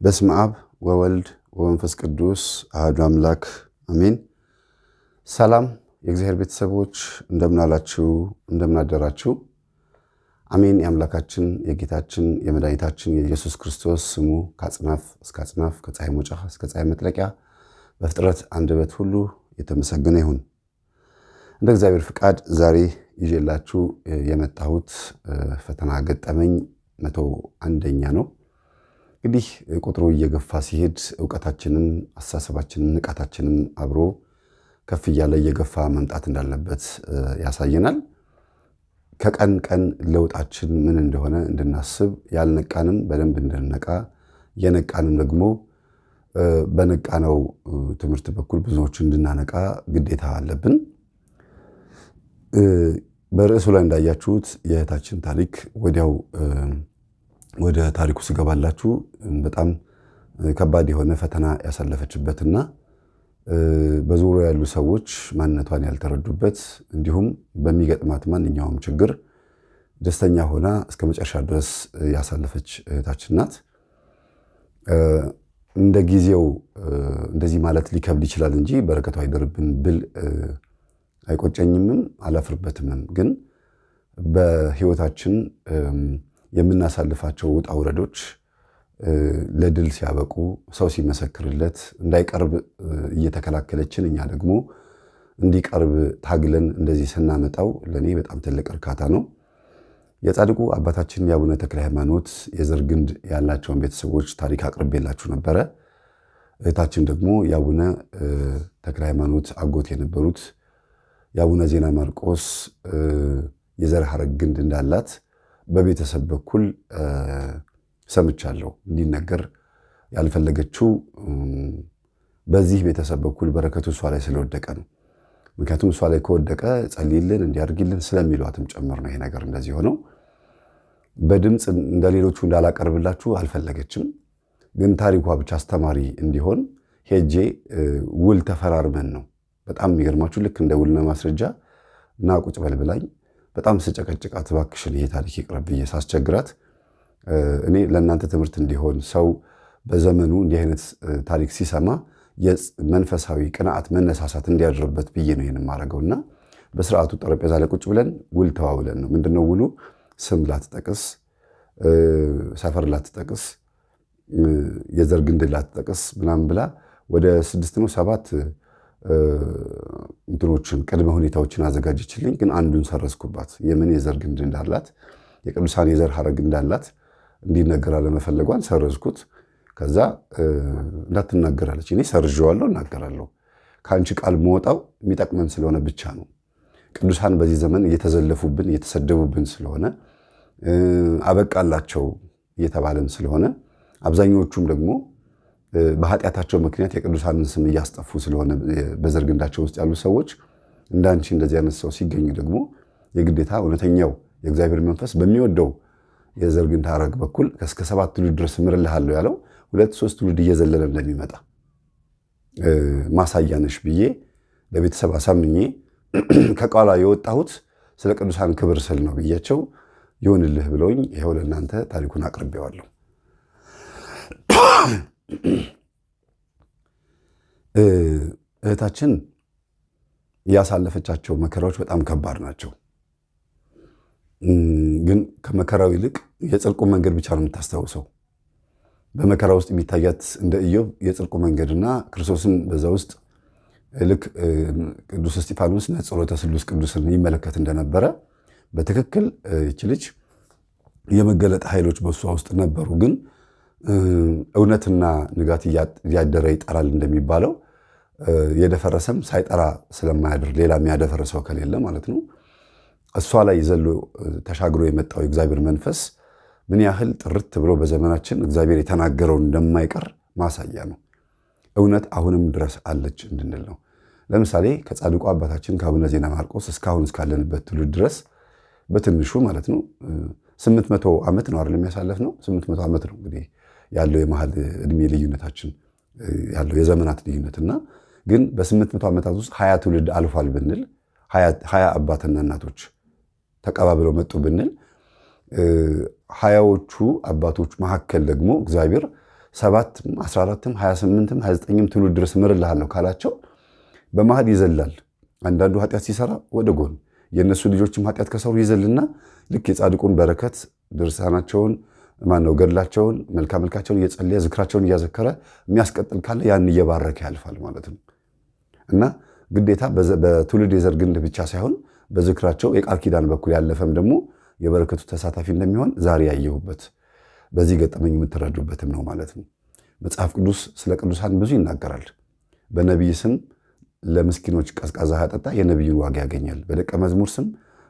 በስመ አብ ወወልድ ወመንፈስ ቅዱስ አሐዱ አምላክ አሜን። ሰላም የእግዚአብሔር ቤተሰቦች እንደምን አላችሁ? እንደምን አደራችሁ? አሜን። የአምላካችን የጌታችን የመድኃኒታችን የኢየሱስ ክርስቶስ ስሙ ከአጽናፍ እስከ አጽናፍ ከፀሐይ መውጫ እስከ ፀሐይ መጥለቂያ በፍጥረት አንደበት ሁሉ የተመሰገነ ይሁን። እንደ እግዚአብሔር ፍቃድ ዛሬ ይዤላችሁ የመጣሁት ፈተና ገጠመኝ 101ኛ ነው። እንግዲህ ቁጥሩ እየገፋ ሲሄድ እውቀታችንም አስተሳሰባችንም ንቃታችንም አብሮ ከፍ እያለ እየገፋ መምጣት እንዳለበት ያሳየናል። ከቀን ቀን ለውጣችን ምን እንደሆነ እንድናስብ፣ ያልነቃንም በደንብ እንድንነቃ፣ የነቃንም ደግሞ በነቃነው ትምህርት በኩል ብዙዎች እንድናነቃ ግዴታ አለብን። በርዕሱ ላይ እንዳያችሁት የእህታችን ታሪክ ወዲያው ወደ ታሪኩ ስገባላችሁ በጣም ከባድ የሆነ ፈተና ያሳለፈችበትና በዙሪያ ያሉ ሰዎች ማንነቷን ያልተረዱበት እንዲሁም በሚገጥማት ማንኛውም ችግር ደስተኛ ሆና እስከ መጨረሻ ድረስ ያሳለፈች እህታችን ናት። እንደ ጊዜው እንደዚህ ማለት ሊከብድ ይችላል እንጂ በረከቱ አይደርብን ብል አይቆጨኝምም አላፍርበትምም። ግን በህይወታችን የምናሳልፋቸው ውጣ ውረዶች ለድል ሲያበቁ ሰው ሲመሰክርለት እንዳይቀርብ እየተከላከለችን እኛ ደግሞ እንዲቀርብ ታግለን እንደዚህ ስናመጣው ለእኔ በጣም ትልቅ እርካታ ነው። የጻድቁ አባታችን የአቡነ ተክለ ሃይማኖት የዘር ግንድ ያላቸውን ቤተሰቦች ታሪክ አቅርቤላችሁ ነበረ። እህታችን ደግሞ የአቡነ ተክለ ሃይማኖት አጎት የነበሩት የአቡነ ዜና ማርቆስ የዘር ሐረግ ግንድ እንዳላት በቤተሰብ በኩል ሰምቻለሁ። እንዲነገር ያልፈለገችው በዚህ ቤተሰብ በኩል በረከቱ እሷ ላይ ስለወደቀ ነው። ምክንያቱም እሷ ላይ ከወደቀ ጸልይልን እንዲያርግልን ስለሚሏትም ጭምር ነው ይሄ ነገር እንደዚህ ሆነው። በድምፅ እንደሌሎቹ እንዳላቀርብላችሁ አልፈለገችም። ግን ታሪኳ ብቻ አስተማሪ እንዲሆን ሄጄ ውል ተፈራርመን ነው። በጣም የሚገርማችሁ ልክ እንደ ውልና ማስረጃ እና ቁጭ በል ብላኝ በጣም ስጨቀጭቃት እባክሽን ይሄ ታሪክ ይቅረብ ብዬ ሳስቸግራት እኔ ለእናንተ ትምህርት እንዲሆን ሰው በዘመኑ እንዲህ አይነት ታሪክ ሲሰማ የመንፈሳዊ ቅንዓት መነሳሳት እንዲያድርበት ብዬ ነው ይሄን የማደርገው። እና በስርዓቱ ጠረጴዛ ላይ ቁጭ ብለን ውል ተዋውለን ነው። ምንድነው ውሉ? ስም ላትጠቅስ፣ ሰፈር ላትጠቅስ፣ የዘር ግንድ ላትጠቅስ ምናምን ብላ ወደ 6 ነው 7 እንትኖችን ቅድመ ሁኔታዎችን አዘጋጀችልኝ። ግን አንዱን ሰረዝኩባት። የምን የዘር ግንድ እንዳላት የቅዱሳን የዘር ሐረግ እንዳላት እንዲነገር አለመፈለጓን ሰረዝኩት። ከዛ እንዳትናገራለች። እኔ ሰርዤዋለሁ፣ እናገራለሁ። ከአንቺ ቃል መወጣው የሚጠቅመን ስለሆነ ብቻ ነው። ቅዱሳን በዚህ ዘመን እየተዘለፉብን እየተሰደቡብን ስለሆነ አበቃላቸው እየተባለን ስለሆነ አብዛኞቹም ደግሞ በኃጢአታቸው ምክንያት የቅዱሳንን ስም እያስጠፉ ስለሆነ በዘር ግንዳቸው ውስጥ ያሉ ሰዎች እንዳንቺ እንደዚህ አይነት ሰው ሲገኙ ደግሞ የግዴታ እውነተኛው የእግዚአብሔር መንፈስ በሚወደው የዘር ግንድ ሐረግ በኩል እስከ 7 ትውልድ ድረስ እምርልሃለሁ ያለው 2-3 ትውልድ እየዘለለ እንደሚመጣ ማሳያ ነሽ ብዬ ለቤተሰብ አሳምኜ ከቃሏ የወጣሁት ስለ ቅዱሳን ክብር ስል ነው ብያቸው ይሁንልህ ብለውኝ ይኸው ለእናንተ ታሪኩን አቅርቤዋለሁ። እህታችን ያሳለፈቻቸው መከራዎች በጣም ከባድ ናቸው። ግን ከመከራው ይልቅ የጽድቁ መንገድ ብቻ ነው የምታስታውሰው። በመከራ ውስጥ የሚታያት እንደ ኢዮብ የጽድቁ መንገድና ክርስቶስን በዛ ውስጥ ልክ ቅዱስ እስጢፋኖስ ነጽሮተ ስሉስ ቅዱስን ይመለከት እንደነበረ በትክክል ይች ልጅ የመገለጥ ኃይሎች በእሷ ውስጥ ነበሩ። ግን እውነትና ንጋት እያደረ ይጠራል እንደሚባለው የደፈረሰም ሳይጠራ ስለማያድር ሌላ የሚያደፈርሰው ከሌለ ማለት ነው። እሷ ላይ ዘሎ ተሻግሮ የመጣው የእግዚአብሔር መንፈስ ምን ያህል ጥርት ብሎ በዘመናችን እግዚአብሔር የተናገረውን እንደማይቀር ማሳያ ነው። እውነት አሁንም ድረስ አለች እንድንል ነው። ለምሳሌ ከጻድቁ አባታችን ከአቡነ ዜና ማርቆስ እስካሁን እስካለንበት ትውልድ ድረስ በትንሹ ማለት ነው 800 ዓመት ነው አይደል የሚያሳለፍ ነው። 800 ዓመት ነው እንግዲህ ያለው የመሃል እድሜ ልዩነታችን ያለው የዘመናት ልዩነትና ግን በ800 ዓመታት ውስጥ 20 ትውልድ አልፏል ብንል 20 አባትና እናቶች ተቀባብለው መጡ ብንል 20ዎቹ አባቶች መካከል ደግሞ እግዚአብሔር 7ም 14ም 28ም 29ም ትውልድ ድረስ እምርልሃለሁ ካላቸው በመሃል ይዘላል። አንዳንዱ ኃጢአት ሲሰራ ወደ ጎን የእነሱ ልጆችም ኃጢአት ከሰሩ ይዘልና ልክ የጻድቁን በረከት ድርሳናቸውን ማነው ገድላቸውን መልካ መልካቸውን እየጸለየ ዝክራቸውን እያዘከረ የሚያስቀጥል ካለ ያን እየባረከ ያልፋል ማለት ነው። እና ግዴታ በትውልድ የዘር ግንድ ብቻ ሳይሆን በዝክራቸው የቃል ኪዳን በኩል ያለፈም ደግሞ የበረከቱ ተሳታፊ እንደሚሆን ዛሬ ያየሁበት በዚህ ገጠመኝ የምትረዱበትም ነው ማለት ነው። መጽሐፍ ቅዱስ ስለ ቅዱሳን ብዙ ይናገራል። በነቢይ ስም ለምስኪኖች ቀዝቃዛ ያጠጣ የነቢዩን ዋጋ ያገኛል። በደቀ መዝሙር ስም፣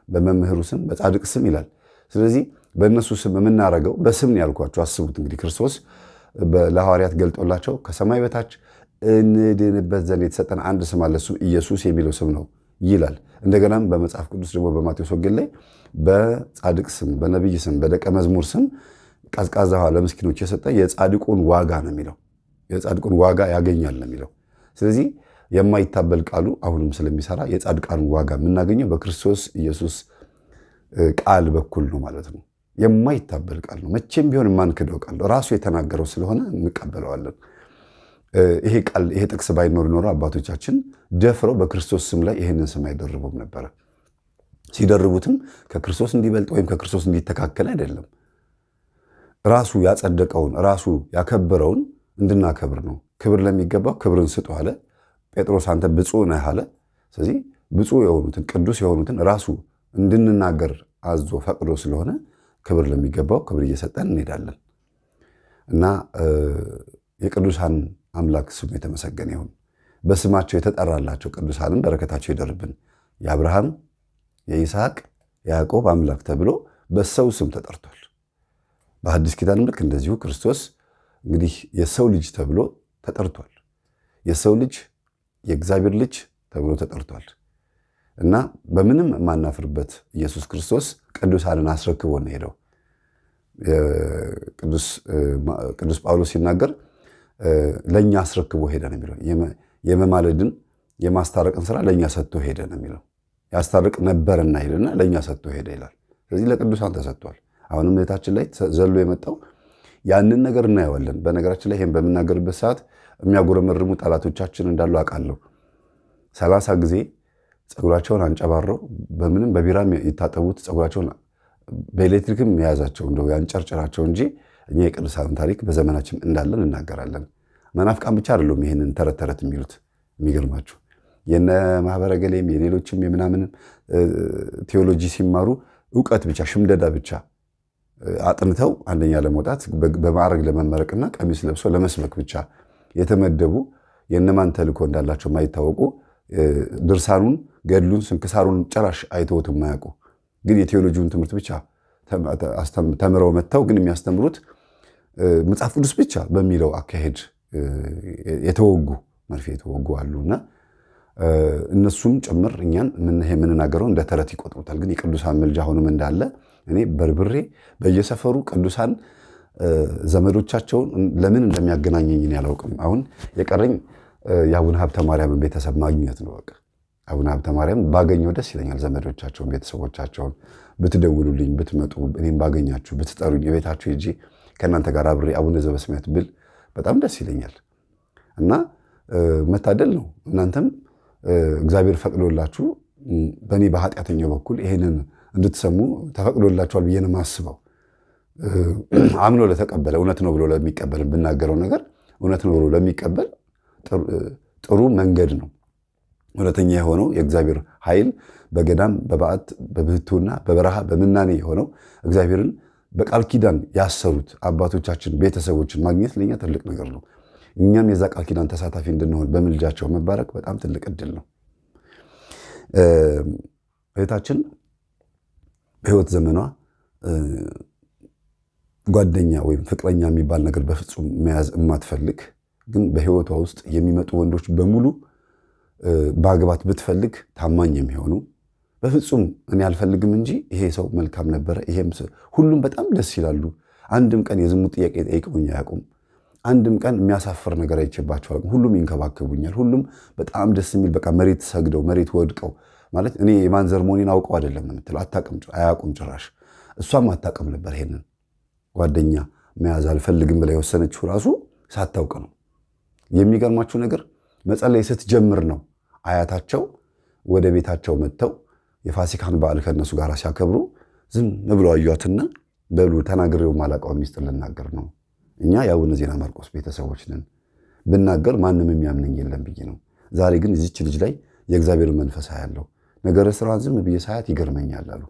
በመምህሩ ስም፣ በጻድቅ ስም ይላል። ስለዚህ በእነሱ ስም የምናረገው በስም ነው ያልኳቸው። አስቡት እንግዲህ ክርስቶስ ለሐዋርያት ገልጦላቸው ከሰማይ በታች እንድንበት ዘንድ የተሰጠን አንድ ስም አለ፣ እሱም ኢየሱስ የሚለው ስም ነው ይላል። እንደገናም በመጽሐፍ ቅዱስ ደግሞ በማቴዎስ ወንጌል ላይ በጻድቅ ስም፣ በነቢይ ስም፣ በደቀ መዝሙር ስም ቀዝቃዛ ውሃ ለምስኪኖች የሰጠ የጻድቁን ዋጋ ነው የሚለው። የጻድቁን ዋጋ ያገኛል ነው የሚለው። ስለዚህ የማይታበል ቃሉ አሁንም ስለሚሰራ የጻድቃኑን ዋጋ የምናገኘው በክርስቶስ ኢየሱስ ቃል በኩል ነው ማለት ነው። የማይታበል ቃል ነው። መቼም ቢሆን የማንክደው ቃል ነው። ራሱ የተናገረው ስለሆነ እንቀበለዋለን። ይሄ ቃል ይሄ ጥቅስ ባይኖር ኖሮ አባቶቻችን ደፍረው በክርስቶስ ስም ላይ ይሄንን ስም አይደርቡም ነበረ። ሲደርቡትም ከክርስቶስ እንዲበልጥ ወይም ከክርስቶስ እንዲተካከል አይደለም። ራሱ ያጸደቀውን ራሱ ያከበረውን እንድናከብር ነው። ክብር ለሚገባው ክብርን ስጡ አለ። ጴጥሮስ አንተ ብፁዕ ነህ አለ። ስለዚህ ብፁዕ የሆኑትን ቅዱስ የሆኑትን ራሱ እንድንናገር አዞ ፈቅዶ ስለሆነ ክብር ለሚገባው ክብር እየሰጠን እንሄዳለን እና የቅዱሳን አምላክ ስሙ የተመሰገነ ይሁን። በስማቸው የተጠራላቸው ቅዱሳንም በረከታቸው ይደርብን። የአብርሃም የይስሐቅ የያዕቆብ አምላክ ተብሎ በሰው ስም ተጠርቷል። በሐዲስ ኪዳንም ልክ እንደዚሁ ክርስቶስ እንግዲህ የሰው ልጅ ተብሎ ተጠርቷል። የሰው ልጅ የእግዚአብሔር ልጅ ተብሎ ተጠርቷል እና በምንም የማናፍርበት ኢየሱስ ክርስቶስ ቅዱሳንን አስረክቦ ነው ሄደው። ቅዱስ ጳውሎስ ሲናገር ለእኛ አስረክቦ ሄደ ነው የሚለው። የመማለድን የማስታረቅን ስራ ለእኛ ሰጥቶ ሄደ ነው የሚለው። ያስታርቅ ነበርና ሄደና ለእኛ ሰጥቶ ሄደ ይላል። ስለዚህ ለቅዱሳን ተሰጥቷል። አሁንም እህታችን ላይ ዘሎ የመጣው ያንን ነገር እናየዋለን። በነገራችን ላይ ይሄን በምናገርበት ሰዓት የሚያጉረመርሙ ጠላቶቻችን እንዳሉ አውቃለሁ። 30 ጊዜ ፀጉራቸውን አንጨባረው በምንም በቢራም የታጠቡት ፀጉራቸውን በኤሌክትሪክም የያዛቸው እንደው ያንጨርጭራቸው እንጂ እኛ የቅዱሳን ታሪክ በዘመናችን እንዳለን እናገራለን። መናፍቃን ብቻ አይደሉም ይህንን ተረት ተረት የሚሉት። የሚገርማችሁ የነ ማህበረ ገሌም የሌሎችም የምናምንም ቴዎሎጂ ሲማሩ እውቀት ብቻ ሽምደዳ ብቻ አጥንተው አንደኛ ለመውጣት በማዕረግ ለመመረቅና ቀሚስ ለብሶ ለመስበክ ብቻ የተመደቡ የእነማን ተልእኮ እንዳላቸው የማይታወቁ ድርሳኑን፣ ገድሉን፣ ስንክሳሩን ጭራሽ አይተውት የማያውቁ ግን የቴዎሎጂውን ትምህርት ብቻ ተምረው መጥተው ግን የሚያስተምሩት መጽሐፍ ቅዱስ ብቻ በሚለው አካሄድ የተወጉ መርፌ የተወጉ አሉና እነሱም ጭምር እኛን የምንናገረው እንደ ተረት ይቆጥሩታል። ግን የቅዱሳን ምልጃ አሁንም እንዳለ እኔ በርብሬ በየሰፈሩ ቅዱሳን ዘመዶቻቸውን ለምን እንደሚያገናኘኝ እኔ አላውቅም። አሁን የቀረኝ የአቡነ ሀብተ ማርያምን ቤተሰብ ማግኘት ነው። በቃ አቡነ ሀብተ ማርያም ባገኘው ደስ ይለኛል። ዘመዶቻቸውን፣ ቤተሰቦቻቸውን ብትደውሉልኝ፣ ብትመጡ፣ እኔም ባገኛችሁ፣ ብትጠሩኝ፣ የቤታችሁ ሄጄ ከእናንተ ጋር አብሬ አቡነ ዘበሰማያት ብል በጣም ደስ ይለኛል እና መታደል ነው። እናንተም እግዚአብሔር ፈቅዶላችሁ በእኔ በኃጢአተኛው በኩል ይሄንን እንድትሰሙ ተፈቅዶላችኋል ብዬ ነው የማስበው። አምኖ ለተቀበለ እውነት ነው ብሎ ለሚቀበል ብናገረው ነገር እውነት ነው ብሎ ለሚቀበል ጥሩ መንገድ ነው። እውነተኛ የሆነው የእግዚአብሔር ኃይል በገዳም በበዓት በብህትውና በበረሃ በምናኔ የሆነው እግዚአብሔርን በቃል ኪዳን ያሰሩት አባቶቻችን ቤተሰቦችን ማግኘት ለኛ ትልቅ ነገር ነው። እኛም የዛ ቃል ኪዳን ተሳታፊ እንድንሆን በምልጃቸው መባረክ በጣም ትልቅ እድል ነው። እህታችን በህይወት ዘመኗ ጓደኛ ወይም ፍቅረኛ የሚባል ነገር በፍጹም መያዝ የማትፈልግ ግን በህይወቷ ውስጥ የሚመጡ ወንዶች በሙሉ በአግባት ብትፈልግ ታማኝ የሚሆኑ በፍጹም እኔ አልፈልግም እንጂ ይሄ ሰው መልካም ነበረ፣ ይሄም ሁሉም በጣም ደስ ይላሉ። አንድም ቀን የዝሙት ጥያቄ ጠይቀውኝ አያውቁም። አንድም ቀን የሚያሳፍር ነገር አይቼባቸው አላውቅም። ሁሉም ይንከባከቡኛል። ሁሉም በጣም ደስ የሚል በቃ መሬት ሰግደው መሬት ወድቀው ማለት እኔ የማንዘር መሆኔን አውቀው አይደለም የምትለው አታውቅም፣ አያውቁም ጭራሽ። እሷም አታውቅም ነበር። ይሄንን ጓደኛ መያዝ አልፈልግም ብላ የወሰነችው ራሱ ሳታውቅ ነው። የሚገርማችሁ ነገር መጸለይ ስትጀምር ነው አያታቸው ወደ ቤታቸው መጥተው የፋሲካን በዓል ከእነሱ ጋር ሲያከብሩ ዝም ብሎ አዩአትና በሉ ተናግሬው ማላውቀው ሚስጥር ልናገር ነው። እኛ የአቡነ ዜና ማርቆስ ቤተሰቦች ነን። ብናገር ማንም የሚያምነኝ የለም ብዬ ነው። ዛሬ ግን እዚች ልጅ ላይ የእግዚአብሔር መንፈስ ያለው ነገረ ስራዋን ዝም ብዬ ሳያት ይገርመኛል አሉ።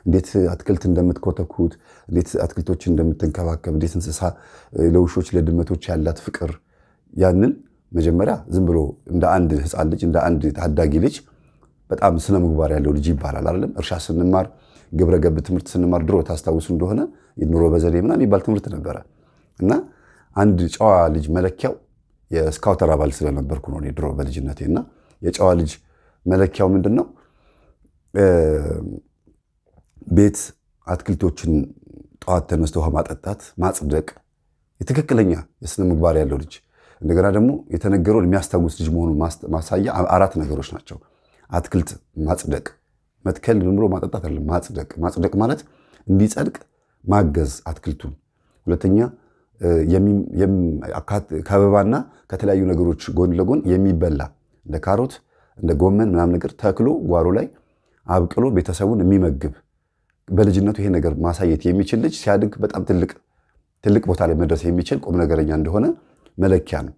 እንዴት አትክልት እንደምትኮተኩት፣ እንዴት አትክልቶችን እንደምትንከባከብ፣ እንዴት እንስሳ ለውሾች ለድመቶች ያላት ፍቅር፣ ያንን መጀመሪያ ዝም ብሎ እንደ አንድ ሕፃን ልጅ እንደ አንድ ታዳጊ ልጅ በጣም ስነ ምግባር ያለው ልጅ ይባላል አይደለም። እርሻ ስንማር፣ ግብረ ገብ ትምህርት ስንማር ድሮ ታስታውሱ እንደሆነ ኑሮ በዘዴ ምናምን የሚባል ትምህርት ነበረ። እና አንድ ጨዋ ልጅ መለኪያው፣ የስካውተር አባል ስለነበርኩ ነው ድሮ በልጅነቴ፣ እና የጨዋ ልጅ መለኪያው ምንድን ነው? ቤት አትክልቶችን ጠዋት ተነስቶ ውሃ ማጠጣት፣ ማጽደቅ፣ የትክክለኛ የስነ ምግባር ያለው ልጅ፣ እንደገና ደግሞ የተነገረውን የሚያስታውስ ልጅ መሆኑን ማሳያ አራት ነገሮች ናቸው። አትክልት ማጽደቅ፣ መትከል፣ ዝም ብሎ ማጠጣት አይደለም፣ ማጽደቅ። ማጽደቅ ማለት እንዲጸድቅ ማገዝ አትክልቱን። ሁለተኛ ከአበባና ከተለያዩ ነገሮች ጎን ለጎን የሚበላ እንደ ካሮት፣ እንደ ጎመን ምናምን ነገር ተክሎ ጓሮ ላይ አብቅሎ ቤተሰቡን የሚመግብ፣ በልጅነቱ ይሄ ነገር ማሳየት የሚችል ልጅ ሲያድግ በጣም ትልቅ ትልቅ ቦታ ላይ መድረስ የሚችል ቁም ነገረኛ እንደሆነ መለኪያ ነው።